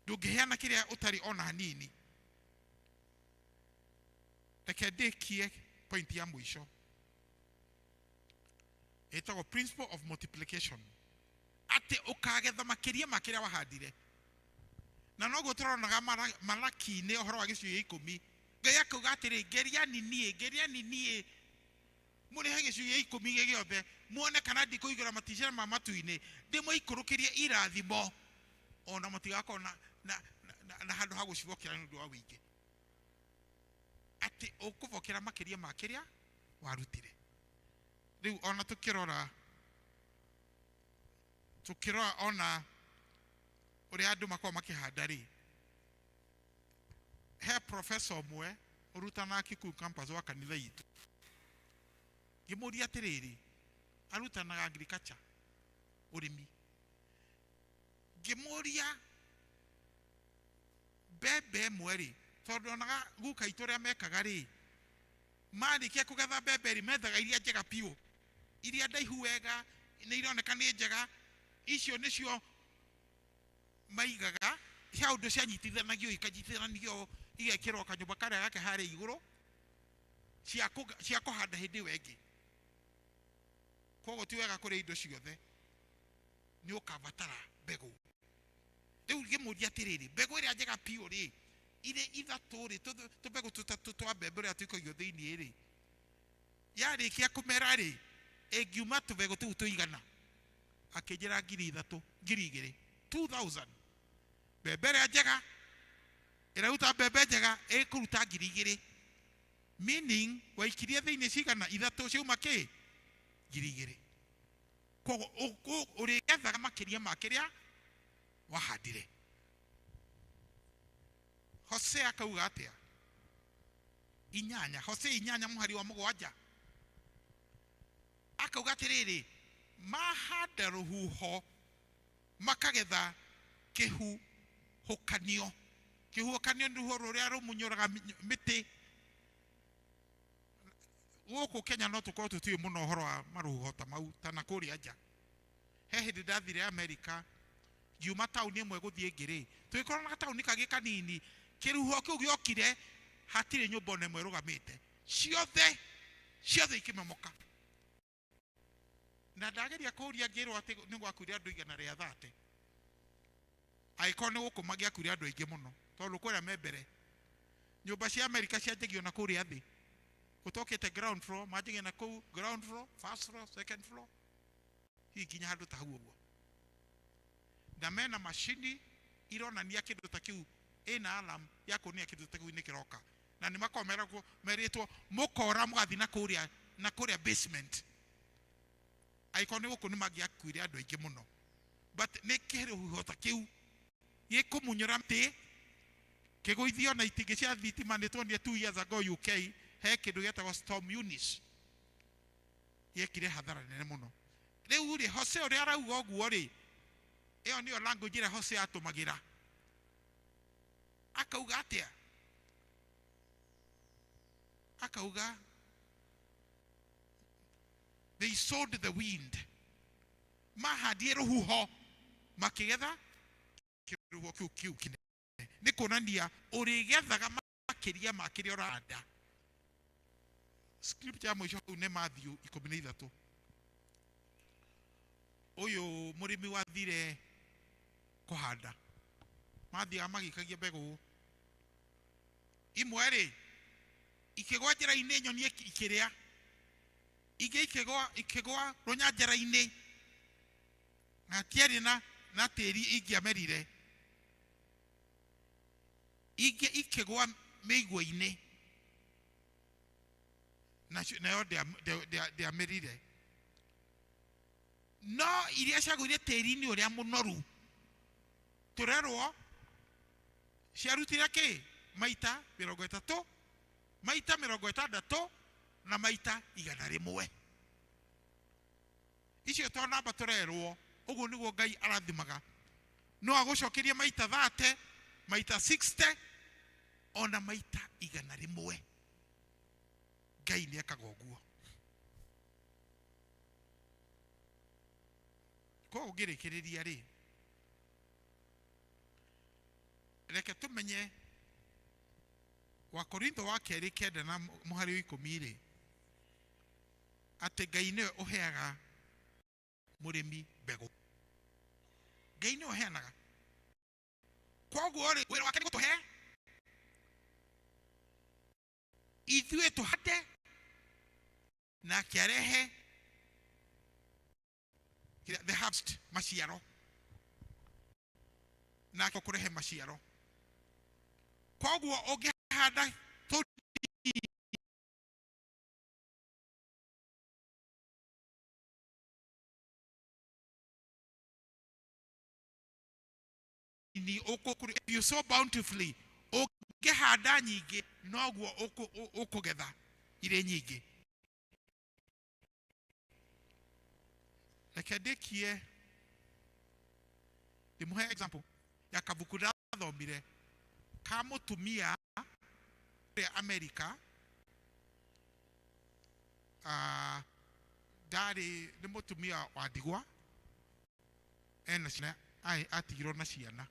ndũngĩheana kĩrĩa ũtarĩ ona hanini. Reke ndĩkie point ya mũico, ĩtagwo principle of multiplication, atĩ ũkagetha makĩria ma kĩrĩa wahandire. Na noguo tũronaga Malaki-inĩ ũhoro wa gĩcunjĩ gĩa 10, Ngai akauga atĩrĩ, ngeriani niĩ, ngeriani niĩ, mũrĩhe gĩcunjĩ gĩa 10 gĩothe, muone kana ndikũigũra matirisha ma matu-inĩ, ndĩmũikũrũkĩrie irathimo, ona mũtigakorwo na handũ ha gũcibokera nĩ ũndũ wa ũingĩ. Atĩ ũkũbokera makĩria ma kĩrĩa warutire. Rĩu ona tũkĩrora ona ũrĩa andũ makoragwo makĩhanda rĩ, he professor ũmwe ũrutanaga Kikuyu campus wa kanitha itũ, ngĩmũria atĩrĩrĩ, arutanaga agriculture, ũrĩmi, ngĩmũria mbembe ĩmwe rĩ, tondũ onaga guka itũ ũrĩa mekaga rĩ, marĩkia kũgetha mbembe rĩ, methaga iria njega biũ, iria ndaihu wega, nĩ ironeka nĩ njega, icio nĩcio maigaga, cia ũndũ cianyitithanagio, ikanyitithanio, igekĩrwo kanyũmba karĩa gake harĩa igũrũ, cia kũhanda hĩndĩ ĩyo ĩngĩ. Koguo ti wega kũrĩa indo ciothe, nĩ ũkabatara mbegũ. Rĩu ngĩmũria atĩrĩrĩ, mbegũ ĩrĩa njega biũ rĩ, irĩ ithatũ rĩ, tũmbegũ tũtatũ twa mbembe ũrĩa tũikagio thĩiniĩ rĩ, yarĩkia kũmera rĩ, ĩngiuma tũbegũ tũu tũigana? Akĩnjĩra ngiri ithatũ, ngiri igĩrĩ, 2000. Mbembe ĩrĩa njega ĩraruta mbembe njega ĩkũruta ngiri igĩrĩ, meaning waikirie thĩiniĩ cigana? Ithatũ, ciauma kĩ? Ngiri igĩrĩ. Koguo ũrĩgethaga makĩria ma kĩrĩa wahandire. Hosea akauga atĩa? 8, Hosea 8 mũhari wa 7, akauga atĩrĩrĩ, mahanda rũhuho makagetha kĩhuhũkanio. Kĩhuhũkanio nĩ rũhuho rũrĩa rũmunyũraga mĩtĩ. Gũkũ Kenya no tũkorwo tũtiũĩ mũno ũhoro wa marũhuho ta mau, ta na kũrĩa nja. He hĩndĩ ndathire Amerika, ngiuma taũni ĩmwe gũthiĩ ĩngĩ rĩ, tũgĩkorwo na gataũni kangĩ kanini, kĩhuho kĩu gĩokire, hatirĩ nyũmba ona ĩmwe ĩrũgamĩte, ciothe ikĩmomoka. Na ndageria kũũria ngĩrwo atĩ nĩ gwakuire andũ igana rĩa thate. Angĩkorwo nĩ gũkũ mangĩakuire andũ aingĩ mũno, tondũ kũrĩa me mbere. Nyũmba cia Amerika cianjagia ona kũrĩa thĩ, ũtokĩte ground floor, manjagia na kũu ground floor, first floor, second floor, hihi nginya handũ ta hau ũguo. Na mena macini ironania kĩndũ ta kĩu, ĩna alarm ya kuonia kĩndũ ta kĩu nĩ kĩroka. Na nĩ makoragwo meragwo merĩtwo mũkora mũgathiĩ na kũrĩa na kũrĩa basement. Angĩkorwo nĩ gũkũ nĩ mangĩakuire andũ aingĩ mũno. But nĩ kĩrũhuho ta kĩu gĩkũmunyũra mĩtĩ kĩgũithio na itingĩ cia thitima. Nĩ tuonire 2 years ago UK he kĩndũ gĩetagwo Storm Eunice gĩekire hathara nene mũno. Rĩu rĩ, Hosea ũrĩa arauga ũguo rĩ, ĩyo nĩyo language ĩrĩa Hosea atũmagĩra. Akauga atĩa? Akauga they sowed the wind, mahandire rũhuho makĩgetha kĩrũhuho kĩu kĩu kĩnene. Nĩ kuonania ũrĩgethaga makĩria ma kĩrĩa ũrahanda. Scripture ya mũico hau nĩ Matthew 13. Ũyũ mũrĩmi wathire kũhanda, mathiaga magĩikagia mbegũ imwe rĩ ikĩgwa njĩra-inĩ, nyoni ikĩrĩa, ingĩ ikĩgwa ikĩgwa rũnyanjara-inĩ na hatiarĩ na tĩri ingĩamerire, ingĩ ikĩgwa mĩigua-inĩ nayo ndĩamerire. No iria ciagũire tĩri-inĩ ũrĩa mũnoru tũrerwo ciarutire kĩ? Maita 30, maita 60 na maita 100. Icio to namba tũrerwo. Ũguo nĩguo Ngai arathimaga. No agũcokerie maita 30, maita 60, ona maita 100. Ngai nĩ ekaga ũguo. Koguo ngĩrĩkĩrĩria rĩ, reke tũmenye wa Korintho wa kerĩ 9 na mũhari wa 10 rĩ, atĩ Ngai nĩwe ũheaga mũrĩmi mbegũ. Ngai nĩwe ũheanaga. Koguo rĩ, wĩra wake nĩ gũtũhe ithuĩ tũhande nake arehe the harvest, maciaro, nake kũrehe maciaro. Koguo ũngĩhanda tũnini if you sow bountifully, ũngĩhanda nyingĩ noguo ũkũgetha irĩ nyingĩ. Reke ndĩkie ndĩmũhe example ya kabuku ndathomire ka mũtumia ũrĩa Amerika. Ndarĩ nĩ mũtumia wa ndigwa, ena ciana, atigirwo na ciana.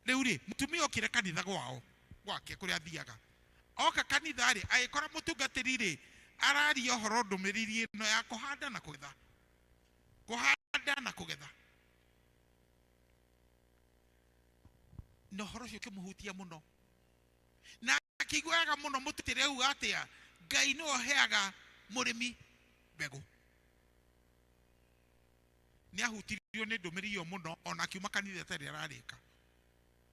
Rĩu rĩ, mũtumia okire kanitha gwao gwake kũrĩa athiaga, oka kanitha rĩ, agĩkora mũtungatĩri rĩ araria ũhoro ndũmĩrĩri ĩno ya kũhanda na kũgetha, kũhanda na kũgetha. Na ũhoro ũcio ũkĩmũhutia mũno na akĩigua wega mũno. Mũtungatĩri auga atĩa? Ngai nĩwe ũheaga mũrĩmi mbegũ. Nĩ ahutirio nĩ ndũmĩrĩri ĩyo mũno, ona akiuma kanitha ĩtarĩ ararĩka,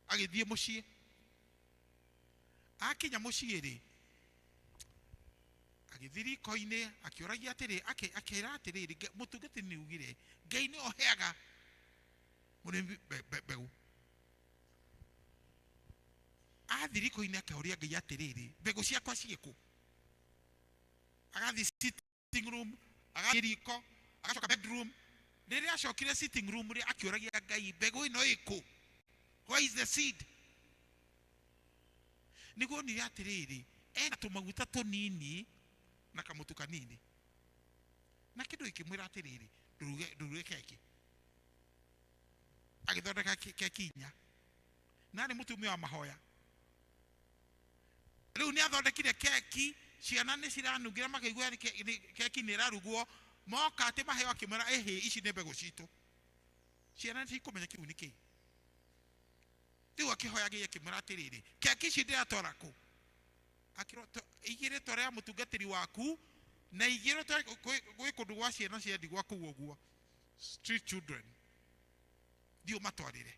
agĩthiĩ mũciĩ. Akinya mũciĩ rĩ, agĩthiĩ riko-inĩ akĩũragia atĩrĩ, akĩra atĩrĩrĩ, mũtungatĩri nĩ augire Ngai nĩwe ũheaga mũrĩmi mbegũ. Athiĩ riko-inĩ akĩũria Ngai atĩrĩrĩ, mbegũ ciakwa ciĩ kũ? Agathiĩ sitting room, agathiĩ riko, agacoka bedroom. Rĩrĩa acokire sitting room rĩ, akĩũragia Ngai, mbegũ ĩno ĩ kũ? Where is the seed? Nĩguo onire atĩrĩrĩ, ena tũmaguta tũnini na kamũtu kanini, na kĩndũ gĩkĩmwĩra atĩrĩrĩ, ndũruge keki. Agĩthondeka keki inya, na arĩ mũtumia wa mahoya. Rĩu nĩ athondekire keki, ciana nĩ ciranungĩra makaigua keki nĩ ĩrarugwo. Moka atĩ maheo, akĩmwĩra, ĩhĩ, ici nĩ mbegũ citũ. Ciana nĩ cikũmenya kĩu nĩ kĩĩ. Rĩu akĩhoya Ngai akĩmwĩra atĩrĩrĩ, keki ici ndĩratwara kũ? Akĩrwo, igĩrĩ tware ya mũtungatĩri waku na igĩrĩ tware gwĩ kũndũ gwa ciana cia ndigwa kũu ũguo, street children, thiĩ ũmatwarĩre.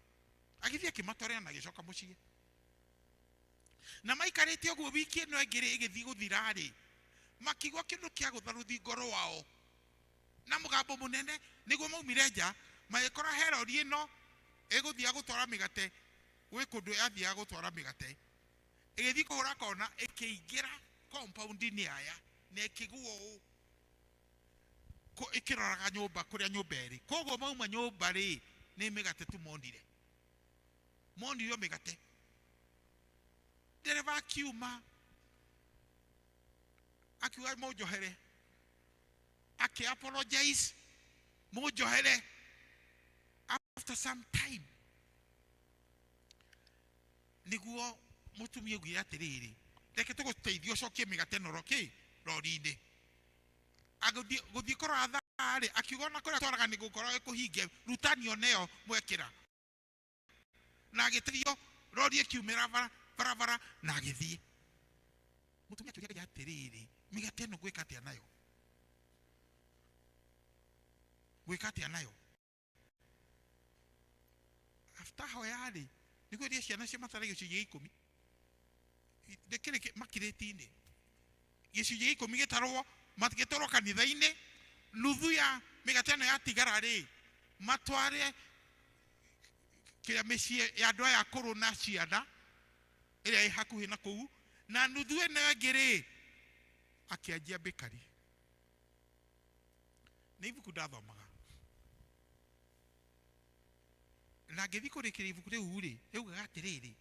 Agĩthiĩ akĩmatwarĩra na agĩcoka mũciĩ. Na maikarĩte ũguo wiki ĩno ĩngĩ rĩ ĩgĩthiĩ gũthira rĩ, makĩigua kĩndũ kĩagũtha rũthingo rwao na mũgambo mũnene. Nĩguo maumire nja magĩkora he rori ĩno ĩgũthiaga gũtwara mĩgate gwĩ kũndũ yathiaga gũtwara mĩgate, ĩgĩthiĩ kũhũra kona ĩkĩingĩra compound-inĩ aya na ĩkĩgũa ũũ ĩkĩroraga nyũmba kũrĩa nyũmba ĩrĩ. Koguo mauma nyũmba rĩ, nĩ mĩgate tu monire, monire o mĩgate. Ndereba akiuma akiuga mũnjohere, akĩ apologize mũnjohere. After some time nĩguo mũtumia augire atĩrĩrĩ, reke tũgũteithie ũcokie mĩgate ĩno kĩ rori-inĩ. Agũthiĩ gũthiĩ kũrora thaa rĩ, akiuga ona kũrĩa twaraga nĩ gũkorwo ĩkũhinge, rutanio nĩyo mwekĩra. Na agĩteithio rori ĩkiumĩra barabara na agĩthiĩ. Mũtumia akĩũria Ngai atĩrĩrĩ, mĩgate ĩno ngwĩka atĩa nayo? Ngwĩka atĩa nayo? After hoya rĩ, nĩguo iria ciana cio matare gĩcunjĩ gĩa ikũmi. Ndĩkĩrĩ makirĩti-inĩ. Gĩcunjĩ gĩa ikũmi gĩtarwo, gĩtwarwo kanitha-inĩ, nuthu ya mĩgate ĩno yatigara rĩ, matware kĩrĩa mĩciĩ ya andũ aya akũrũ na ciana ĩrĩa ĩ hakuhĩ na kũu, na nuthu ĩno ĩngĩ rĩ, akĩanjia bakery. Nĩ ibuku ndathomaga. Na ngĩthiĩ kũrĩkĩria ibuku rĩu rĩ, rĩugaga atĩrĩrĩ,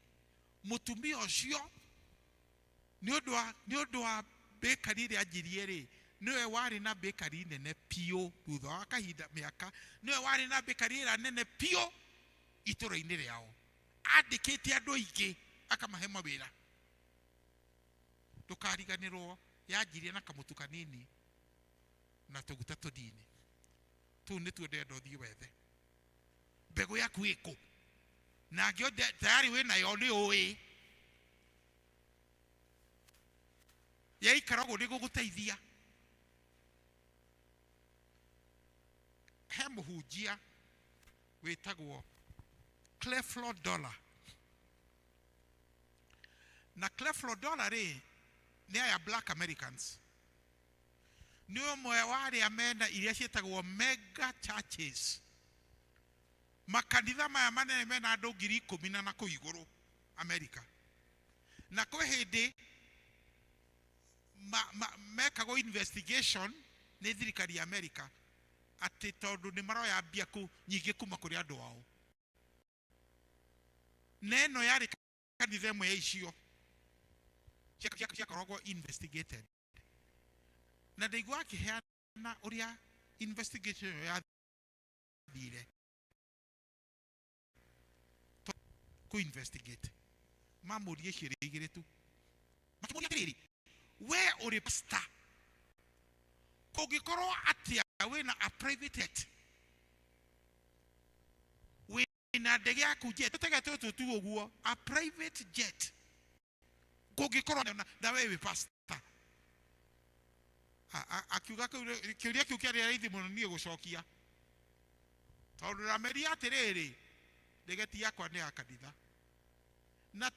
mũtumia ũcio nĩ ũndũ wa bakery ĩrĩa anjirie rĩ, nĩwe warĩ na bakery nene biũ thutha wa kahinda mĩaka, nĩwe warĩ na bakery ĩrĩa nene biũ itũra-inĩ rĩao. Andĩkĩte andũ aingĩ akamahe mawĩra. Ndũkariganĩrwo yanjirie na kamũtu kanini na tũguta tũnini. Tũu nĩtuo ndĩrenda ũthiĩ wethe. Mbegũ yaku ĩkũ? Na angĩo tayari wĩnayo nĩ ũĩ. Yaikara ũguo nĩ gũgũteithia. He mũhunjia wĩtagwo Creflo Dollar. Na Creflo Dollar rĩ, nĩ aya Black Americans. Nĩ ũmwe wa arĩa mena iria ciĩtagwo mega churches. Makanitha maya manene mena andũ ngiri ikũmi na nakũu igũrũ America. Na kwĩ hĩndĩ mekagwo investigation nĩ thirikari ya America atĩ tondũ nĩ maroya mbia nyingĩ kuma kũrĩ andũ ao. Na ĩno yarĩ kanitha ĩmwe ya icio ciakoragwo investigated. Na ndaigua akĩheana ũrĩa investigation ĩyo yathire kũ investigate. Mamũrie ciũria igĩrĩ tu. Makĩmũria atĩrĩrĩ, we ũrĩ pastor, kũngĩkorwo atĩa wĩna a private jet, wĩna ndege yaku jet, tũtege tũtũ tu ũguo, a private jet, kũngĩkorwo na we wĩ pastor? Akiuga kĩũria kĩu kĩarĩ raithi mũno niĩ gũcokia, tondũ ndameria atĩrĩrĩ, ndege ti yakwa nĩ ya kanitha, na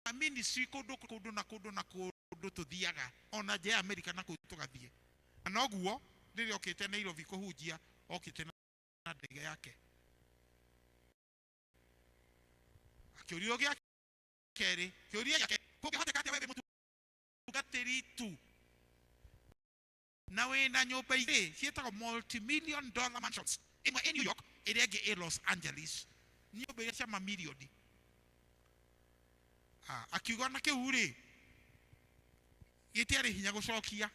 na ministry kũndũ kũndũ na kũndũ na kũndũ tũthiaga, ona nja ya America na kũu tũgathiĩ. Na noguo rĩrĩa okĩte Nairobi kũhunjia, okĩte na ndege yake. Akĩũrio gĩa kerĩ, kĩũria gĩake, kũngĩhoteka atĩa we wĩ mũtungatĩri tu na wĩna nyũmba igĩrĩ ciĩtagwo multi-million dollar mansions, ĩmwe ĩ New York, ĩrĩa ĩngĩ ĩ Los Angeles, nyũmba iria cia mamirioni. Akiuga na kĩu rĩ, gĩtiarĩ hinya gũcokia.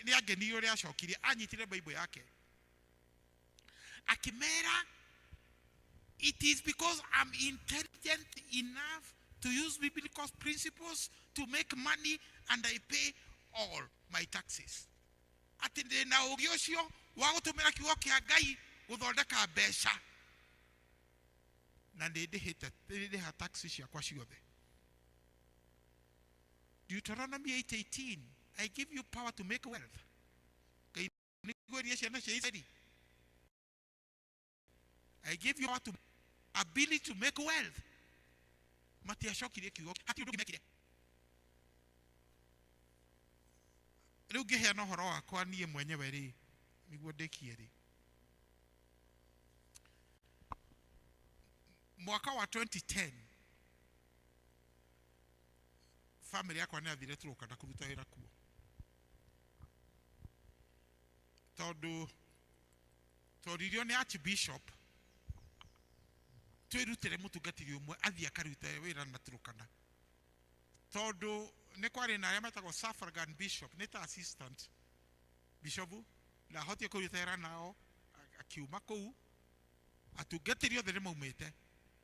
Nĩ angenirio ũrĩa acokirie, anyitire Bible yake akĩmera, it is because I'm intelligent enough to use biblical principles to make money and I pay all my taxes. Atĩ ndĩna ũũgĩ ũcio wa gũtũmĩra kiugo kĩa Ngai gũthondeka mbeca, na nĩ ndĩhĩte, nĩ ndĩha taxi ciakwa ciothe. Deuteronomy 8:18, I give you power to make wealth. Ngai nĩguo iria ciana cia Isiraeli. I give you power to ability to make wealth. Matiacokirie kiugo hatirĩ ũndũ ũngĩ mekire. Rĩu ngĩheana ũhoro wakwa niĩ mwenyewe rĩ, nĩguo ndĩkie rĩ, mwaka wa 2010 family yakwa nĩ yathire Turkana kũruta wĩra kuo, tondũ tworirio nĩ archbishop twĩrutĩre mũtungatĩri ũmwe athiĩ akarute wĩra na Turkana, tondũ nĩ kwarĩ na arĩa metagwo suffragan bishop, nĩ ta assistant bishop, ndahotire kũruta wĩra nao, akiuma kũu. Atungatĩri othe nĩ maumĩte.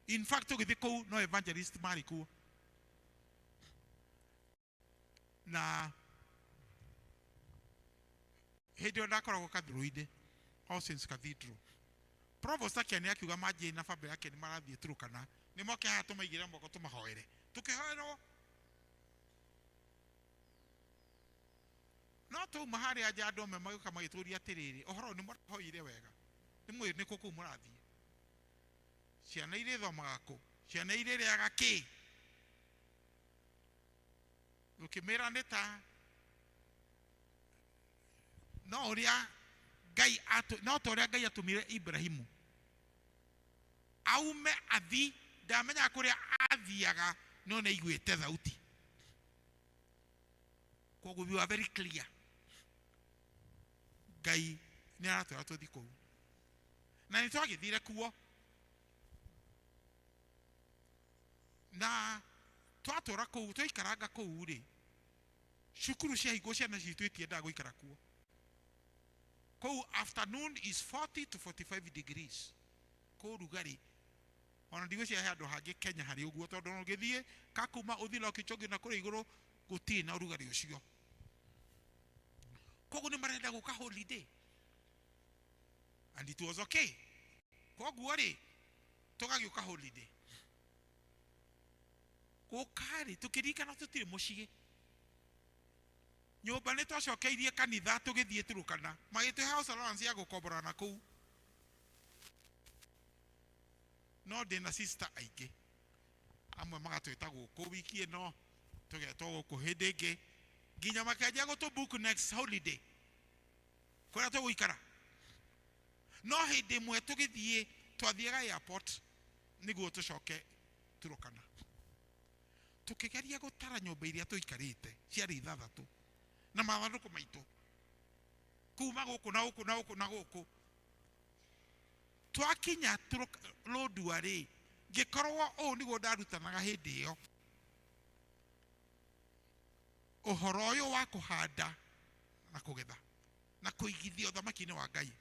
In fact, tũgĩthiĩ kũu no evangelist marĩ kuo, na hĩndĩ ĩyo ndakoragwo kathurũ-inĩ, All Saints Cathedral. Provost akĩanĩrĩra akiuga manjĩ na baba yake nĩ marathiĩ Turkana, nĩ moke haha tũmaigĩre moko tũmahoere. Tũkĩhoerwo, no twauma harĩa nja andũ amwe magĩũka magĩtũria atĩrĩrĩ, ũhoro nĩ mũrahoire wega, nĩ mũĩ nĩ kũ kũu mũrathiĩ, ciana irĩthomaga kũ, ciana irĩrĩaga kĩ? Ũkĩmĩra nĩ ta no ũrĩa Ngai no ta ũrĩa Ngai atũmire Ibrahimu aume athi, ndamenyaga kũrĩa athiaga, no nĩ aiguĩte thauti. Koguo we were very clear, Ngai nĩ aratwĩra tũthiĩ kũu, na nĩ twagĩthire kuo, na twatũra kũu, twaikaranga kũu rĩ, cukuru ciahingwo, ciana citũ itiendaga gũikara kuo. Kũu afternoon is 40 to 45 degrees, kũu rugarĩ ona ndigwĩciria he handũ hangĩ Kenya harĩ ũguo, tondũ ona ũngĩthiĩ Kakuma ũthiĩ Lokichogio na kũrĩa igũrũ gũtirĩ na ũrugarĩ ũcio. Koguo nĩ marenda gũka holiday, and it was okay. Koguo rĩ, tũgagĩũka holiday, gũka rĩ, tũkĩririkana tũtirĩ mũciĩ, nyũmba nĩ twacokeirie kanitha, tũgĩthiĩ Turkana, magĩtũhe house allowance ya gũkombora na kũu. No ndĩna sister aingĩ, amwe magatwĩta gũkũ wiki ĩno, tũgetwo gũkũ hĩndĩ ĩngĩ, nginya makĩanjia gũtũ book next holiday kũrĩa tũgũikara. No hĩndĩ ĩmwe tũgĩthiĩ, twathiaga airport nĩguo tũcoke Turkana, tũkĩgeria gũtara nyũmba iria tũikarĩte, ciarĩ ithathatũ na mathandũkũ maitũ kuma gũkũ na gũkũ na gũkũ na gũkũ. Twakinya Lodwar rĩ, ngĩkorwo ũũ nĩguo ndarutanaga hĩndĩ ĩyo, ũhoro ũyũ wa kũhanda na kũgetha na kũigithia ũthamaki-inĩ wa Ngai.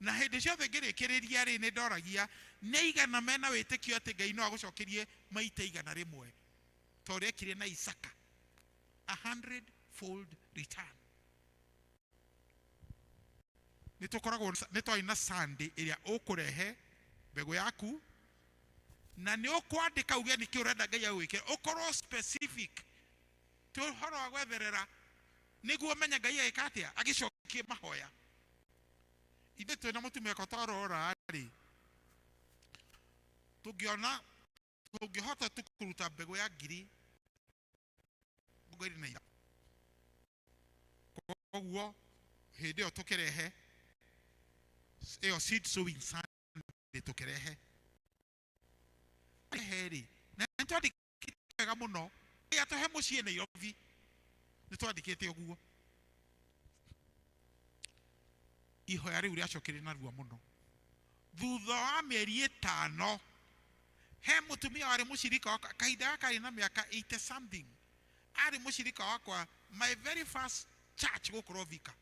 Na hĩndĩ ciothe ngĩrĩkĩrĩria rĩ, nĩ ndoragia nĩ aigana mena wĩtĩkio atĩ Ngai no agũcokerie maita 100 ta ũrĩa ekire na Isaka, 100-fold return. Nĩ tũkoragwo nĩ twarĩ na Sunday ĩrĩa ũkũrehe mbegũ yaku na nĩ ũkwandĩka uge nĩkĩ ũrenda Ngai agwĩkĩre, ũkorwo specific, ti ũhoro wa gwetherera, nĩguo ũmenye Ngai agĩka atĩa agĩcokie mahoya. Ithuĩ twĩna mũtumia wakwa twarora rĩ, tũngĩona tũngĩhota tu kũruta mbegũ ya 23,000. Koguo hĩndĩ ĩyo tũkĩrehe ĩyo seed sowing Sunday, tũkĩrehe rĩ, na nĩ twandĩkĩte wega mũno, atũhe mũciĩ Nairobi, nĩ twandĩkĩte ũguo. Ihoya rĩu rĩacokire narua mũno. Thutha wa mĩeri 5, he mũtumia warĩ mũcirika wakwa, kahinda gaka arĩ na mĩaka 80 something, arĩ mũcirika wakwa my very first church gũkũ Thika,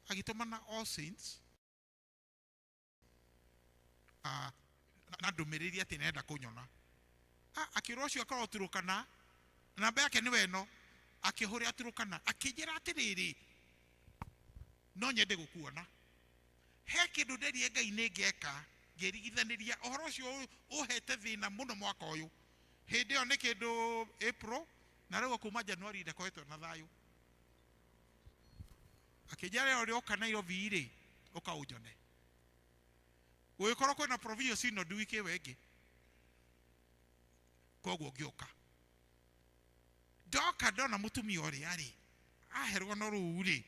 agĩtũmana All Saints na ndũmĩrĩri atĩ nĩarenda kũnyona. Akĩũra ũcio akorwo Turukana, namba yake nĩwe ĩno, akĩhũrĩra Turukana akĩnjĩra atĩrĩrĩ, no nyende gũkuona, he kĩndũ nderie Ngai nĩ ngeka, ngĩrigithanĩria ũhoro ũcio ũhete thĩna mũno mwaka ũyũ. Hĩndĩ ĩyo nĩ kĩndũ April, na rĩu kuma January ndakoretwo na thayũ. Akĩnjĩra rĩrĩa ũrĩoka Nairobi rĩ, ũka ũnjone. Gũgĩkorwo kwĩna provincial synod wiki ĩyo ĩngĩ, koguo ngĩũka. Ndoka ndona mũtumia ũrĩa rĩ ahe rũgano rũu rĩ,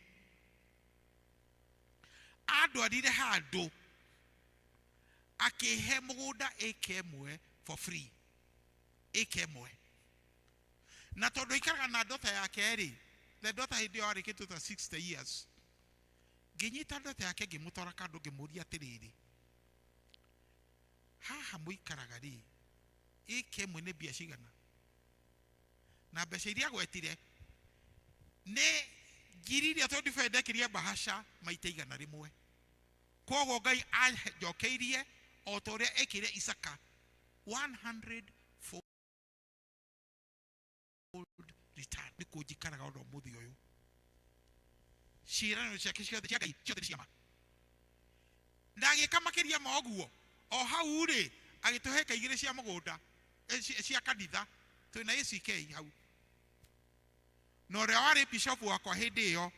andwarire handũ akĩhe mũgũnda ĩka ĩmwe for free, ĩka ĩmwe. Na tondũ aikaraga na ndota yake rĩ, the daughter hĩndĩ ĩyo arĩ kĩndũ ta 60 years, ngĩnyita ndota yake ngĩmũtwara kando, ngĩmũria atĩrĩrĩ, haha mũikaraga rĩ, ĩka ĩmwe nĩ mbia cigana? Na mbeca iria agwetire nĩ ngiri iria 25 ndekĩria bahasha maita 100. Koguo Ngai anjokeirie o ta ũrĩa ekĩire Isaka 100 fold return. Nĩkuo njikaraga ona ũmũthĩ ũyũ. Ciĩranĩro ciake ciothe cia Ngai ciothe nĩ cia ma. Na agĩka makĩria ma ũguo, o hau rĩ agĩtũhe eka igĩrĩ cia mũgũnda, cia kanitha, twĩna ACK hau. Na ũrĩa warĩ bishop wakwa hĩndĩ ĩyo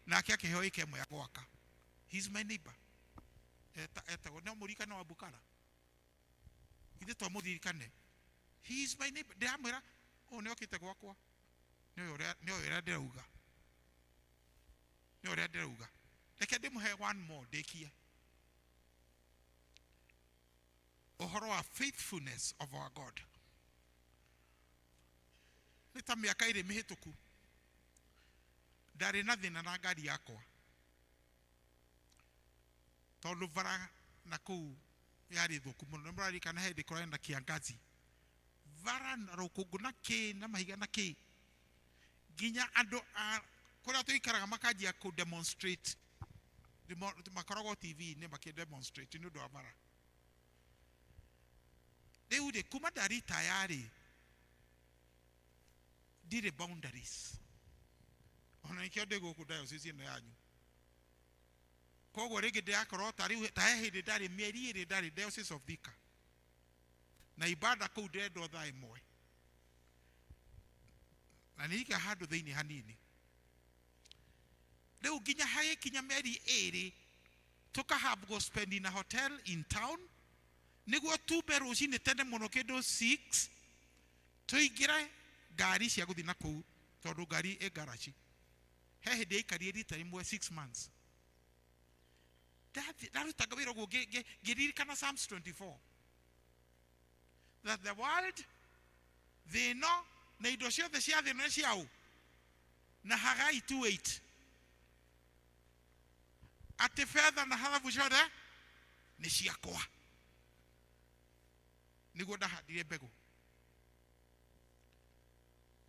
nake akĩheo ĩka ĩmwe ya gwaka. He is my neighbor. Etagwo no mũririkane wa Bukara. Ithe to mũririkane. He is my neighbor. Ndĩramwĩra ũyũ nĩ okĩte gwakwa. Nĩ ũyũ ũrĩa ndĩrauga. Nĩ ũrĩa ndĩrauga. Reke ndĩmũhe one more ndĩkie. Ũhoro wa faithfulness of our God. Nĩ ta mĩaka ĩrĩ mĩhĩtũku ndarĩ na thĩna na ngari yakwa, tondũ bara na kũu yarĩ thũku mũno. Nĩ mũraririkana hĩndĩ kũrarĩ na kiangazi, bara na rũkũngũ na kĩ na mahiga na kĩ, nginya andũ a kũrĩa tũikaraga makanjia kũ demonstrate, makoragwo TV-inĩ makĩ demonstrate nĩ ũndũ wa bara. Rĩu rĩ, kuma ndaritaya rĩ, ndirĩ boundaries, ona nĩkĩo ndĩ gũkũ diocese ĩno yanyu. Koguo rĩngĩ ndĩrakorwo ta rĩu, ta he hĩndĩ ndarĩ mĩeri ĩrĩ ndarĩ Diocese of Thika, na ibada kũu ndĩrendwo thaa ĩmwe, na nĩ handũ thĩinĩ hanini. Rĩu nginya hagĩkinya mĩeri ĩrĩ tũkahave go spend in a hotel in town, nĩguo tumbe rũcinĩ tene mũno kĩndũ 6 tũingĩre ngari cia gũthiĩ na kũu, tondũ ngari ĩ garaji. He hĩndĩ yaikarire rita rĩmwe 6 months. Ndarutaga wĩra ũguo ngĩririkana Psalms 24, that the world, thĩ ĩno na indo ciothe cia thĩ ĩno nĩ ciaũ, na Hagai 2:8 atĩ betha na thahabu ciothe nĩ ciakwa. Nĩguo ndahandire mbegũ,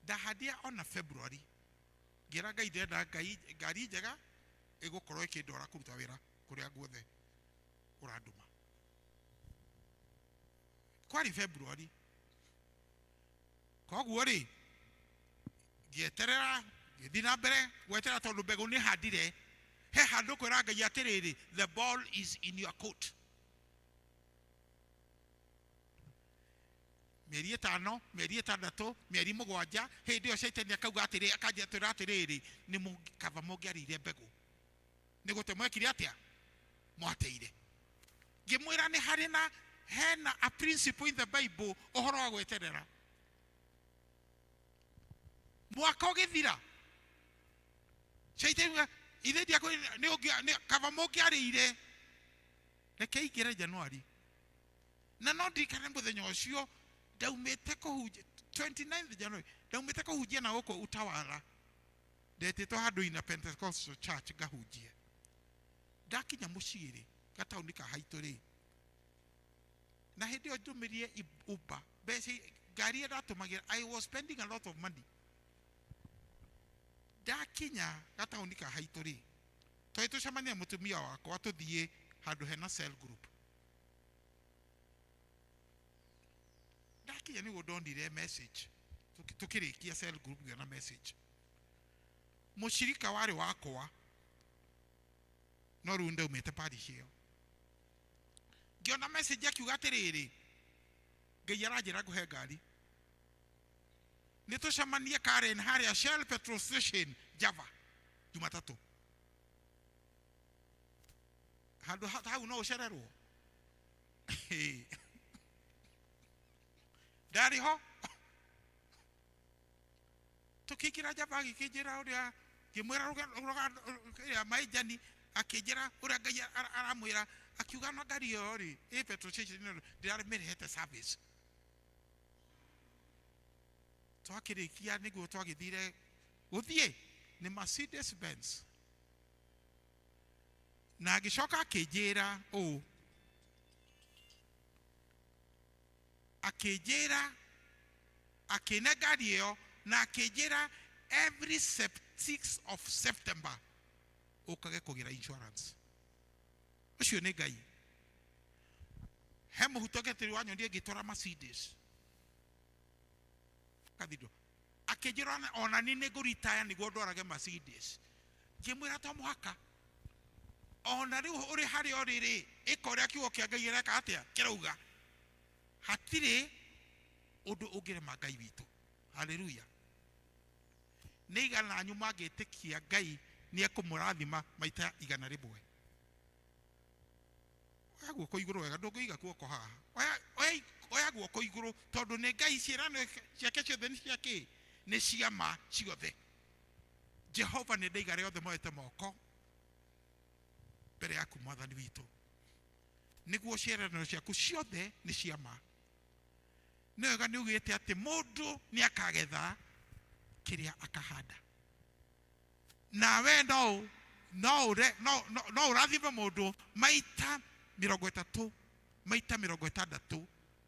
ndahandire ona February, ngĩra Ngai ndĩrenda Ngai ngari njega ĩgũkorwo ĩkĩndwara kũruta wĩra kũrĩa guothe ũrandũma. Kwarĩ February, koguo rĩ ngĩeterera, ngĩthiĩ na mbere gweterera, tondũ mbegũ nĩ handire. He handũ kwĩra Ngai atĩrĩrĩ, the ball is in your court. Mĩeri 5, mĩeri 6, mĩeri 7, hĩndĩ ĩyo Shaitani akauga atĩrĩ, akanjia atwĩra atĩrĩrĩ, nĩ kaba mũngĩarĩire mbegũ, nĩ gũte mwekire atĩa, mwateire. Ngĩmwĩra nĩ harĩ na hena a principle in the Bible ũhoro wa gweterera. Mwaka ũgĩthira, Shaitani ithe ndiakwĩrire nĩ ũngĩ, nĩ kaba mũngĩarĩire, reke ingĩre January. Na no ndirikane mũthenya ũcio ndaumĩte kũhunjia 29th January, ndaumĩte kũhunjia na gũkũ Utawala, ndetĩtwo handũ ina Pentecostal Church ngahunjie. Ndakinya mũciĩ rĩ, gataũni ka haitũ rĩ, na hĩndĩ ĩyo ndũmĩrire Uber, mbeca ngari ĩrĩa ndatũmagĩra, I was spending a lot of money. Ndakinya gataũni ka haitũ rĩ, twari tũcemania mũtumia wakwa tũthiĩ handũ hena cell group. Ndakinya nĩguo ndonire message, tũkĩrĩkia cell group ngĩona message, mũcirika warĩ wakwa no rĩu ndaumĩte parish ĩyo. Ngĩona message akiuga atĩrĩrĩ, Ngai aranjĩra ngũhe ngari, nĩ tũcemanie Karen harĩa Shell petrol station Java Jumatatũ. Handũ hau no ũcererwo. Ndarĩ ho tũkĩingĩra njamba agĩkĩnjĩra ũrĩa ngĩmwĩra ĩrĩa maijani akĩnjĩra ũrĩa Ngai aramwĩra akiuga na ngari ĩyo rĩ ĩ petrol station ĩno ndĩramĩrehete service. Twakĩrĩkia nĩguo twagĩthire gũthiĩ nĩ Mercedes Benz na agĩcoka akĩnjĩra ũũ akĩnjĩra akĩne ngari ĩyo na akĩnjĩra every 6 of September ũkage kũgĩra insurance. Ũcio nĩ Ngai. He mũhuto ngetĩri wanyonire ngĩtwara Mercedes kathindwo akĩnjĩra ona niĩ nĩ ngũritaya nĩguo ndwarage Mercedes. Ngĩmwĩra to mũhaka ona rĩu ũrĩ harĩa ũrĩ rĩ ĩka ũrĩa kiugo kĩa Ngai kĩreka atĩa kĩrauga hatirĩ ũndũ ũngĩrema Ngai witũ. Haleluya. Nĩ igana anyu mangĩtĩkia Ngai nĩ ekũmũrathima maita 100. Oya guoko igũrũ wega, ndũngĩiga guoko haha. Oya guoko igũrũ tondũ nĩ Ngai ciĩranĩro ciake ciothe nĩ cia kĩ? Nĩ cia ma ciothe. Jehova nĩ ndaiga arĩa othe moete moko mbere yaku mwathani witũ, nĩguo ciĩranĩro ciaku ciothe nĩ cia ma. Nĩ wega nĩ ugĩte atĩ mũndũ nĩ akagetha kĩrĩa akahanda, nawe no ũrathime mũndũ maita 30, maita 60,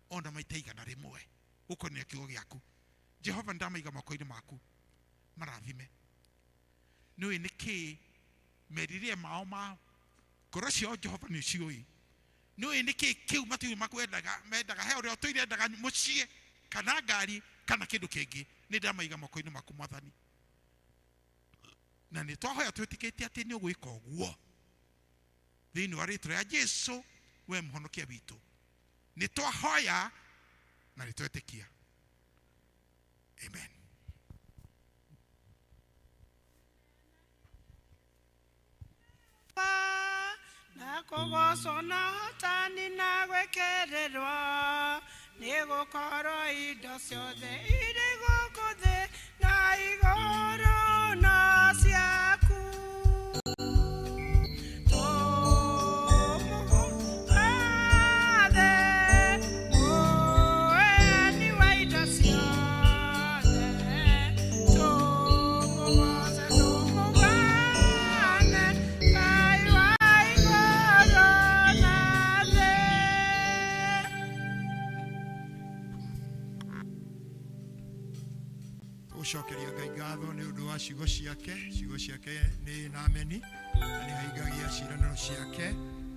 ona maita 100 gũkonia kiugo gĩaku. Jehova ndamaiga moko-inĩ maku marathime. Nĩũĩ nĩkĩ merirĩria mao ma ngoro ciao Jehova nĩ ũciũĩ. Nĩũĩ nĩkĩ kĩu matiũĩ makwendaga mendaga he ũrĩa ũtũire endaga mũciĩ kana ngari kana kĩndũ kĩngĩ. Nĩ ndamaiga moko-inĩ maku mwathani, na nĩ twahoya twĩtĩkĩtie atĩ nĩ ũgwĩka ũguo thĩinĩ wa rĩtwa rĩa Jesu we mũhonokia witũ. Nĩ twahoya na nĩ twetĩkia. Amen. Na kũgocwo na ũhotani na gwĩkĩrĩrwo nĩ gũkorwo indo ciothe irĩ gũkũ thĩ na igũrũ no ciaku. Tũmũgathe mũheani wa indo ciothe, tũmũgoce tũmũgane Ngai wa igũrũ na thĩ. Tũgũcokeria Ngai ngatho nĩ ũndũ wa ciugo ciake. Ciugo ciake nĩ na ameni, na nĩ ahingagia ciĩranĩro ciake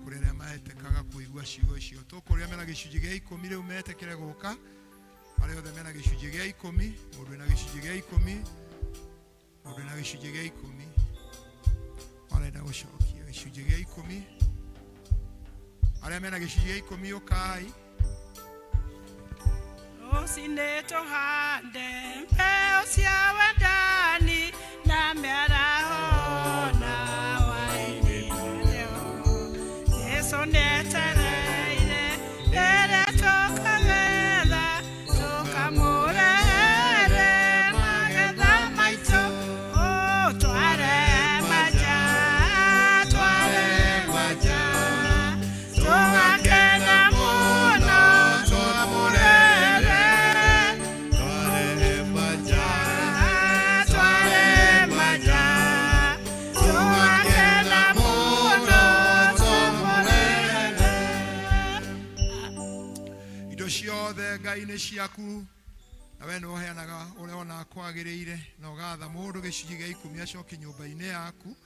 kũrĩ arĩa maetĩkaga kũigua ciugo icio. Tũkũrĩa mena gĩcunjĩ gĩa 10 rĩu metĩkĩre gũka, arĩa othe mena gĩcunjĩ gĩa 10, mũndũ wĩna gĩcunjĩ gĩa 10, mũndũ wĩna gĩcunjĩ gĩa 10 arenda gũcokia gĩcunjĩ gĩa 10, arĩa mena gĩcunjĩ gĩa 10 ũkai. Rũcinĩ tũhande mbeũ cia wendani na mĩaraho na hwaĩ-inĩ. Jesũ nĩetereire rĩrĩa tũkagetha tũkamũrehere magetha maitũ. Ó, tware maja, tware maja, tũgakena mũno twamũrehere. Tware maja, tũgakena mũno twamũrehere. Indo ciothe Ngai nĩ ciaku, na we nĩwe ũheanaga ũrĩa wonaga kwagĩrĩire, na ũgatha mũndũ gĩcunjĩ gĩa 10 acoke nyũmba-inĩ yaku,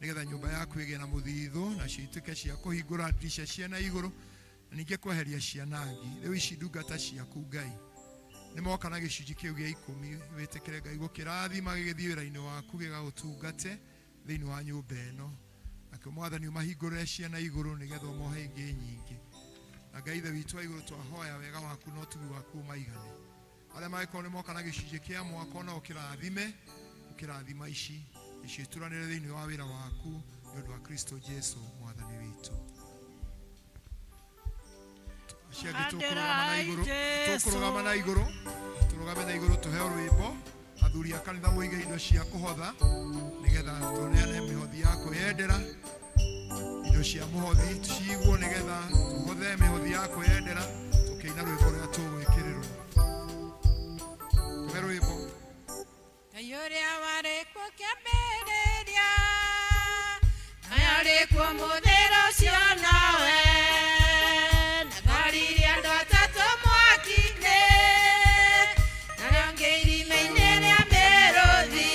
nĩgetha nyũmba yaku ĩgĩe na mũthithũ, na cituĩke cia kũhingũra ndirica ciena igũrũ, na ningĩ kweheria cianangi. Rĩu ici ndungata ciaku Ngai nĩ moka na gĩcunjĩ kĩu gĩa 10, wĩtĩkĩre Ngai gũkĩrathima gĩgĩthiĩ wĩra-inĩ waku gĩgagũtungate thĩinĩ wa nyũmba ĩno. Nakĩo Mwathani ũmahingũrĩre ciana igũrũ nĩgetha ũmohe ingĩ nyingĩ. Na Ngai Ithe witũ wa igũrũ, twahoya wega waku na ũtugi waku ũmaigane. Arĩa mangĩkorwo nĩ moka na gĩcunjĩ kĩa mwaka ona ũkĩrathime, ũkĩrathima ici iciĩturanĩre thĩinĩ wa wĩra waku nĩ ũndũ wa Kristo Jesu mwathani witũ. Acio angĩ tũkũrũgama na igũrũ, tũkũrũgama na igũrũ, tũrũgame na igũrũ tũheo rwĩmbo. Athuri a kanitha mũige indo cia kũhotha nĩgetha tũneane mĩhothi ya kwĩyendera. Indo cia mũhothi cigwo nĩgetha tũhothe mĩhothi ya kwĩyendera tũkĩina rwĩmbo rũrĩa tũgwĩkĩrĩrwo. Tũhe rwĩmbo. Ngai ũrĩa warĩ kuo kĩambĩrĩria, na arĩ kuo mũthĩra ũcio nowe, ndathoririe andũ atatũ mwaki-inĩ, narĩo ngĩ irima-inĩ rĩa mĩrũthi.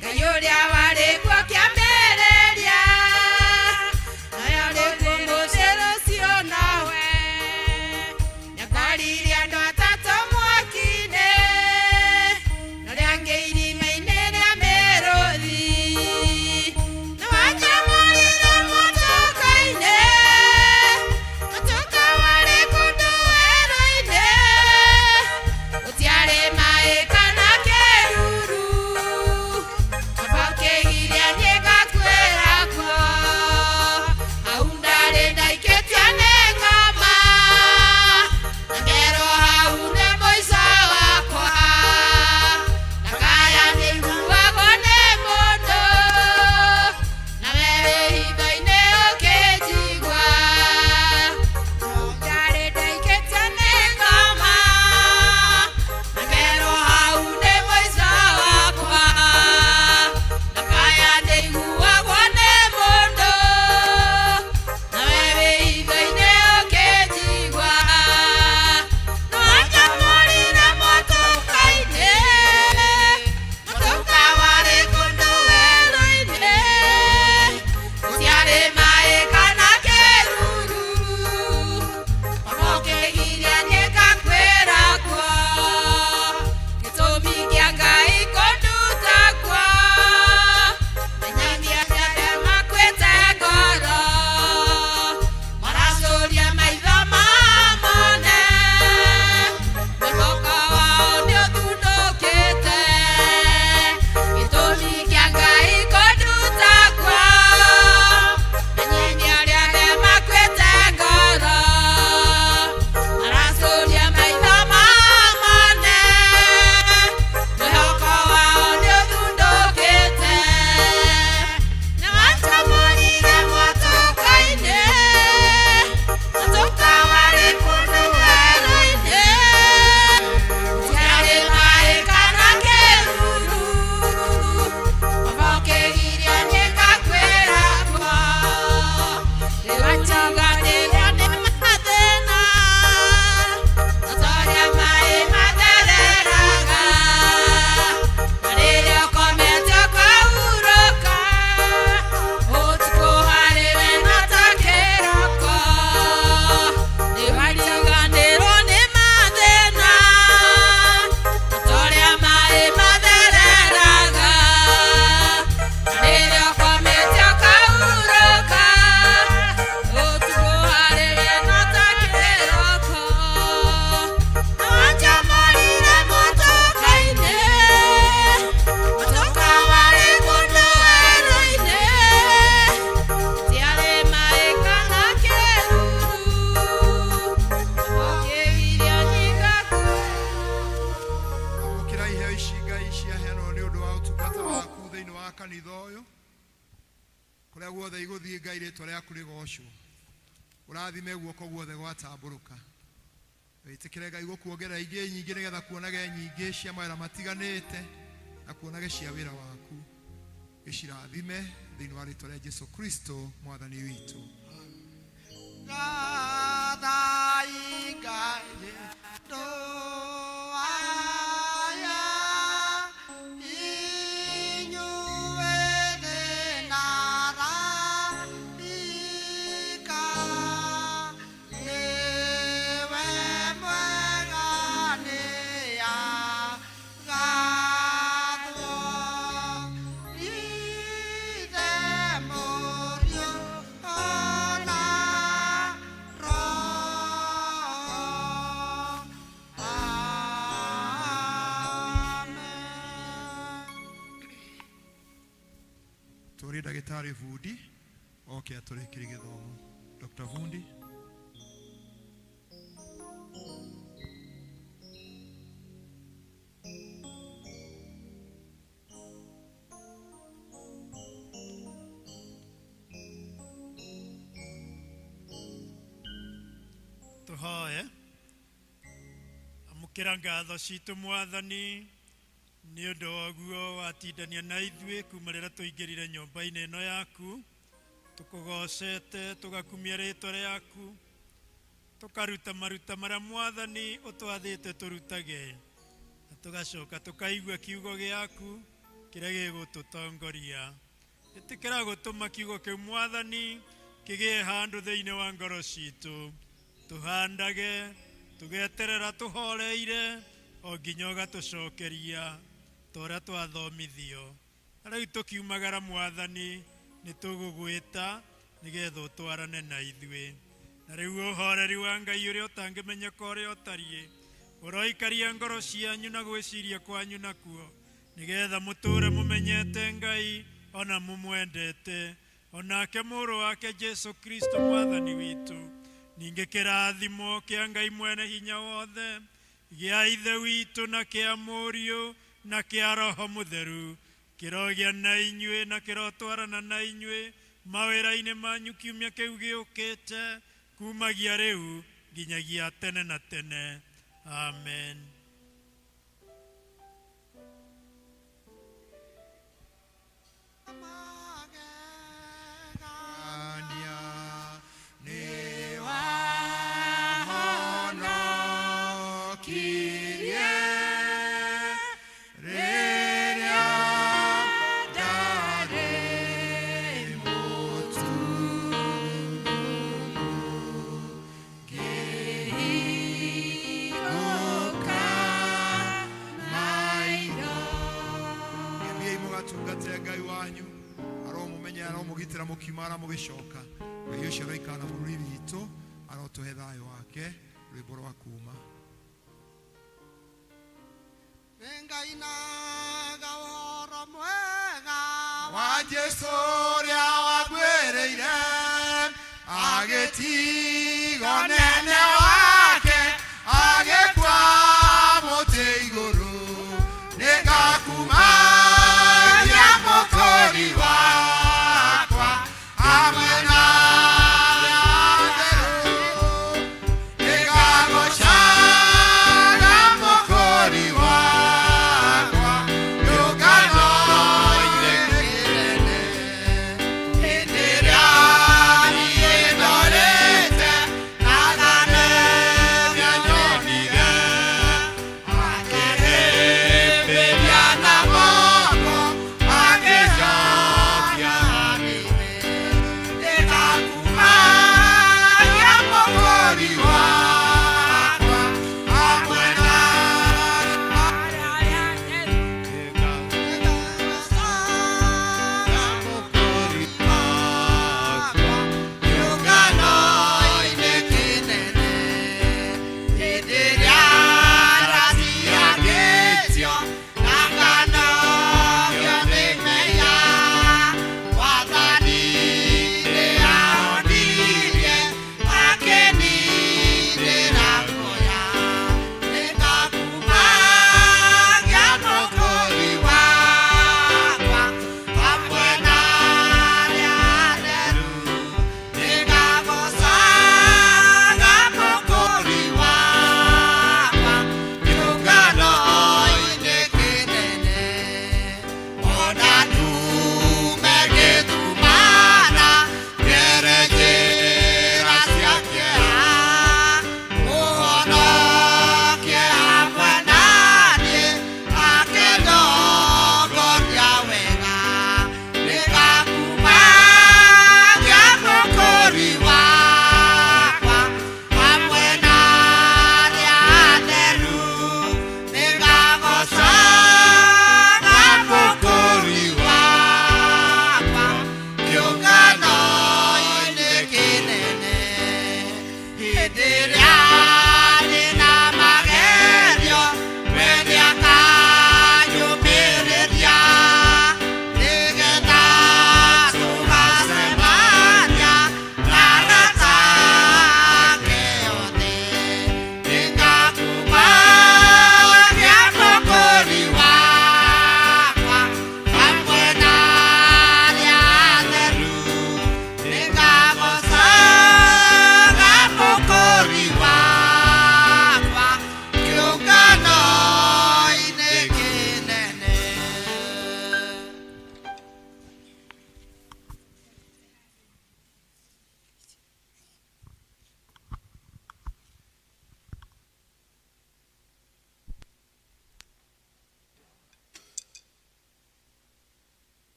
Ngai ũrĩa warĩ kuo kĩambĩrĩria, na arĩ kuo mũthĩra ũcio nowe, ndathoririe andũ atatũ mwaki-inĩ, narĩo angĩ irima-inĩ rĩa mĩrũthi. Na wanjamũrire mũtũka-inĩ, mũtũka warĩ kũndũ werũ-inĩ, gũtiarĩ maĩ kana kĩruru, baba ũkĩgiria niĩ ngakuĩra kuo. Hau ndarĩ ndaikĩtio nĩ ng'oma, na ngerwo hau nĩ mũico wakwa. Ndakaya nĩiguagwo nĩ mũndũ, nawe wĩ hitho-inĩ ũkĩnjigua. Ndarĩ ndaikĩtio nĩ ng'oma, na ngerwo hau nĩ mũico wakwa. Ndakaya nĩiguagwo nĩ mũndũ, nawe wĩ hitho-inĩ ũkĩnjigua. Nĩwanjamũrire mũtũka-inĩ, mũtũka warĩ kũndũ werũ-inĩ, gũtiarĩ maĩ kana kĩruru, baba ũkĩgiria niĩ ngakuĩra kuo. Gĩtũmi kĩa Ngai kũnduta kuo, menyithia arĩa makuĩte ngoro, maracũria maitho mamone, mwĩhoko wao nĩũthundũkĩte. Gĩtũmi kĩa Ngai kũnduta kuo, menyithia arĩa makuĩte ngoro, maracũria maitho mamone, mwĩhoko wao nĩũthundũkĩte. Nĩwanjamũrire mũtũka-inĩ, mũtũka warĩ kũndũ werũ-inĩ, gũtiarĩ maĩ kana kĩruru, baba ũkĩgiria niĩ ngakuĩra kuo. Nĩwanjoganĩrwo nĩ mathĩna, ta ũrĩa maĩ mathereraga, na rĩrĩa ũkomete ũkahurũka, ũtukũ harĩ we no ta kĩroko. Nĩwariganĩrwo nĩ mathĩna, ta ũrĩa maĩ mathereraga, na rĩrĩa ũkomete ũkahurũka, ũtukũ harĩ we no ta kĩroko. Nĩwanjamũrire mũtũka-inĩ, mũtũka warĩ kũndũ werũ-inĩ, gũtiarĩ maĩ kana kĩruru, ũkĩgiria niĩ ngakuĩra. Amũkĩra iheo ici Ngai ciaheanwo nĩ ũndũ wa ũtungata waku thĩinĩ wa kanitha ũyũ. Kũrĩa guothe igũthiĩ Ngai rĩtwa rĩaku rĩgocwo. Ũrathime guoko guothe gwatambũrũka. Wĩtĩkĩre Ngai gũkuongerera ingĩ nyingĩ nĩgetha kuonage nyingĩ cia mawĩra matiganĩte na kuonage cia wĩra waku. Gĩcirathime thĩinĩ wa rĩtwa rĩa Jesu Kristo mwathani witũ. Gathai Ngai ndũaya, inyuĩ thĩ na araika, nĩwe mwega nĩagathwo. Ithe, Mũriũ, ona Roho. Amen. Tũrie ndagĩtarĩ Bundi oke atũrĩkĩrie gĩthomo. Dr. Bundi. Tũhoe. Amũkĩra ngatho citũ Mwathani nĩ ũndũ wa ũguo watindania na ithuĩ kuma rĩrĩa tũingĩrire nyũmba-inĩ ĩno yaku, tũkũgocete, tũgakumia rĩtwa rĩaku, tũkaruta maruta marĩa Mwathani ũtwathĩte tũrutage, na tũgacoka tũkaigua kiugo gĩaku kĩrĩa gĩgũtũtongoria. Ĩtĩkĩra gũtũma kiugo kĩu Mwathani kĩgĩe handũ thĩinĩ wa ngoro citũ, tũhandage, tũgeterera tũhoreire o nginya ũgatũcokeria ta ũrĩa twathomithio. Na rĩu tũkiumagara Mwathani nĩ tũgũgwĩta nĩgetha ũtwarane na ithuĩ. Na rĩu ũhoreri wa Ngai ũrĩa ũtangĩmenyeka ũrĩa ũtariĩ ũroikaria ngoro cianyu na gwĩciria kwanyu nakuo, nĩgetha mũtũre mũmenyete Ngai ona mũmwendete, onake mũrũ wake Jesu Kristo Mwathani witũ. Ningĩ kĩrathimo kĩa Ngai mwene hinya wothe, gĩa Ithe witũ na kĩa Mũriũ na kĩa Roho Mũtheru, kĩrogĩa na inyuĩ na kĩrotwarana na inyuĩ mawĩra-inĩ manyu kiumia kĩu gĩũkĩte, kumagia rĩu nginyagia tene na tene. Amen. Wahonokirie rĩrĩa ndarĩ mũtumumu, ngĩhingũka maitho. Gĩthiĩi mũgatungate Ngai wanyu, aromũmenya, aromũgitĩra mũkiuma na mũgĩcoka. Ngai ũcio aroikara na bũrũri witũ, arotũhe thayũ wake. Rwĩmbo rwa kuma. Nĩngainaga ũhoro mwega wa Jesu ũrĩa waguĩrĩire agĩtigwo nĩ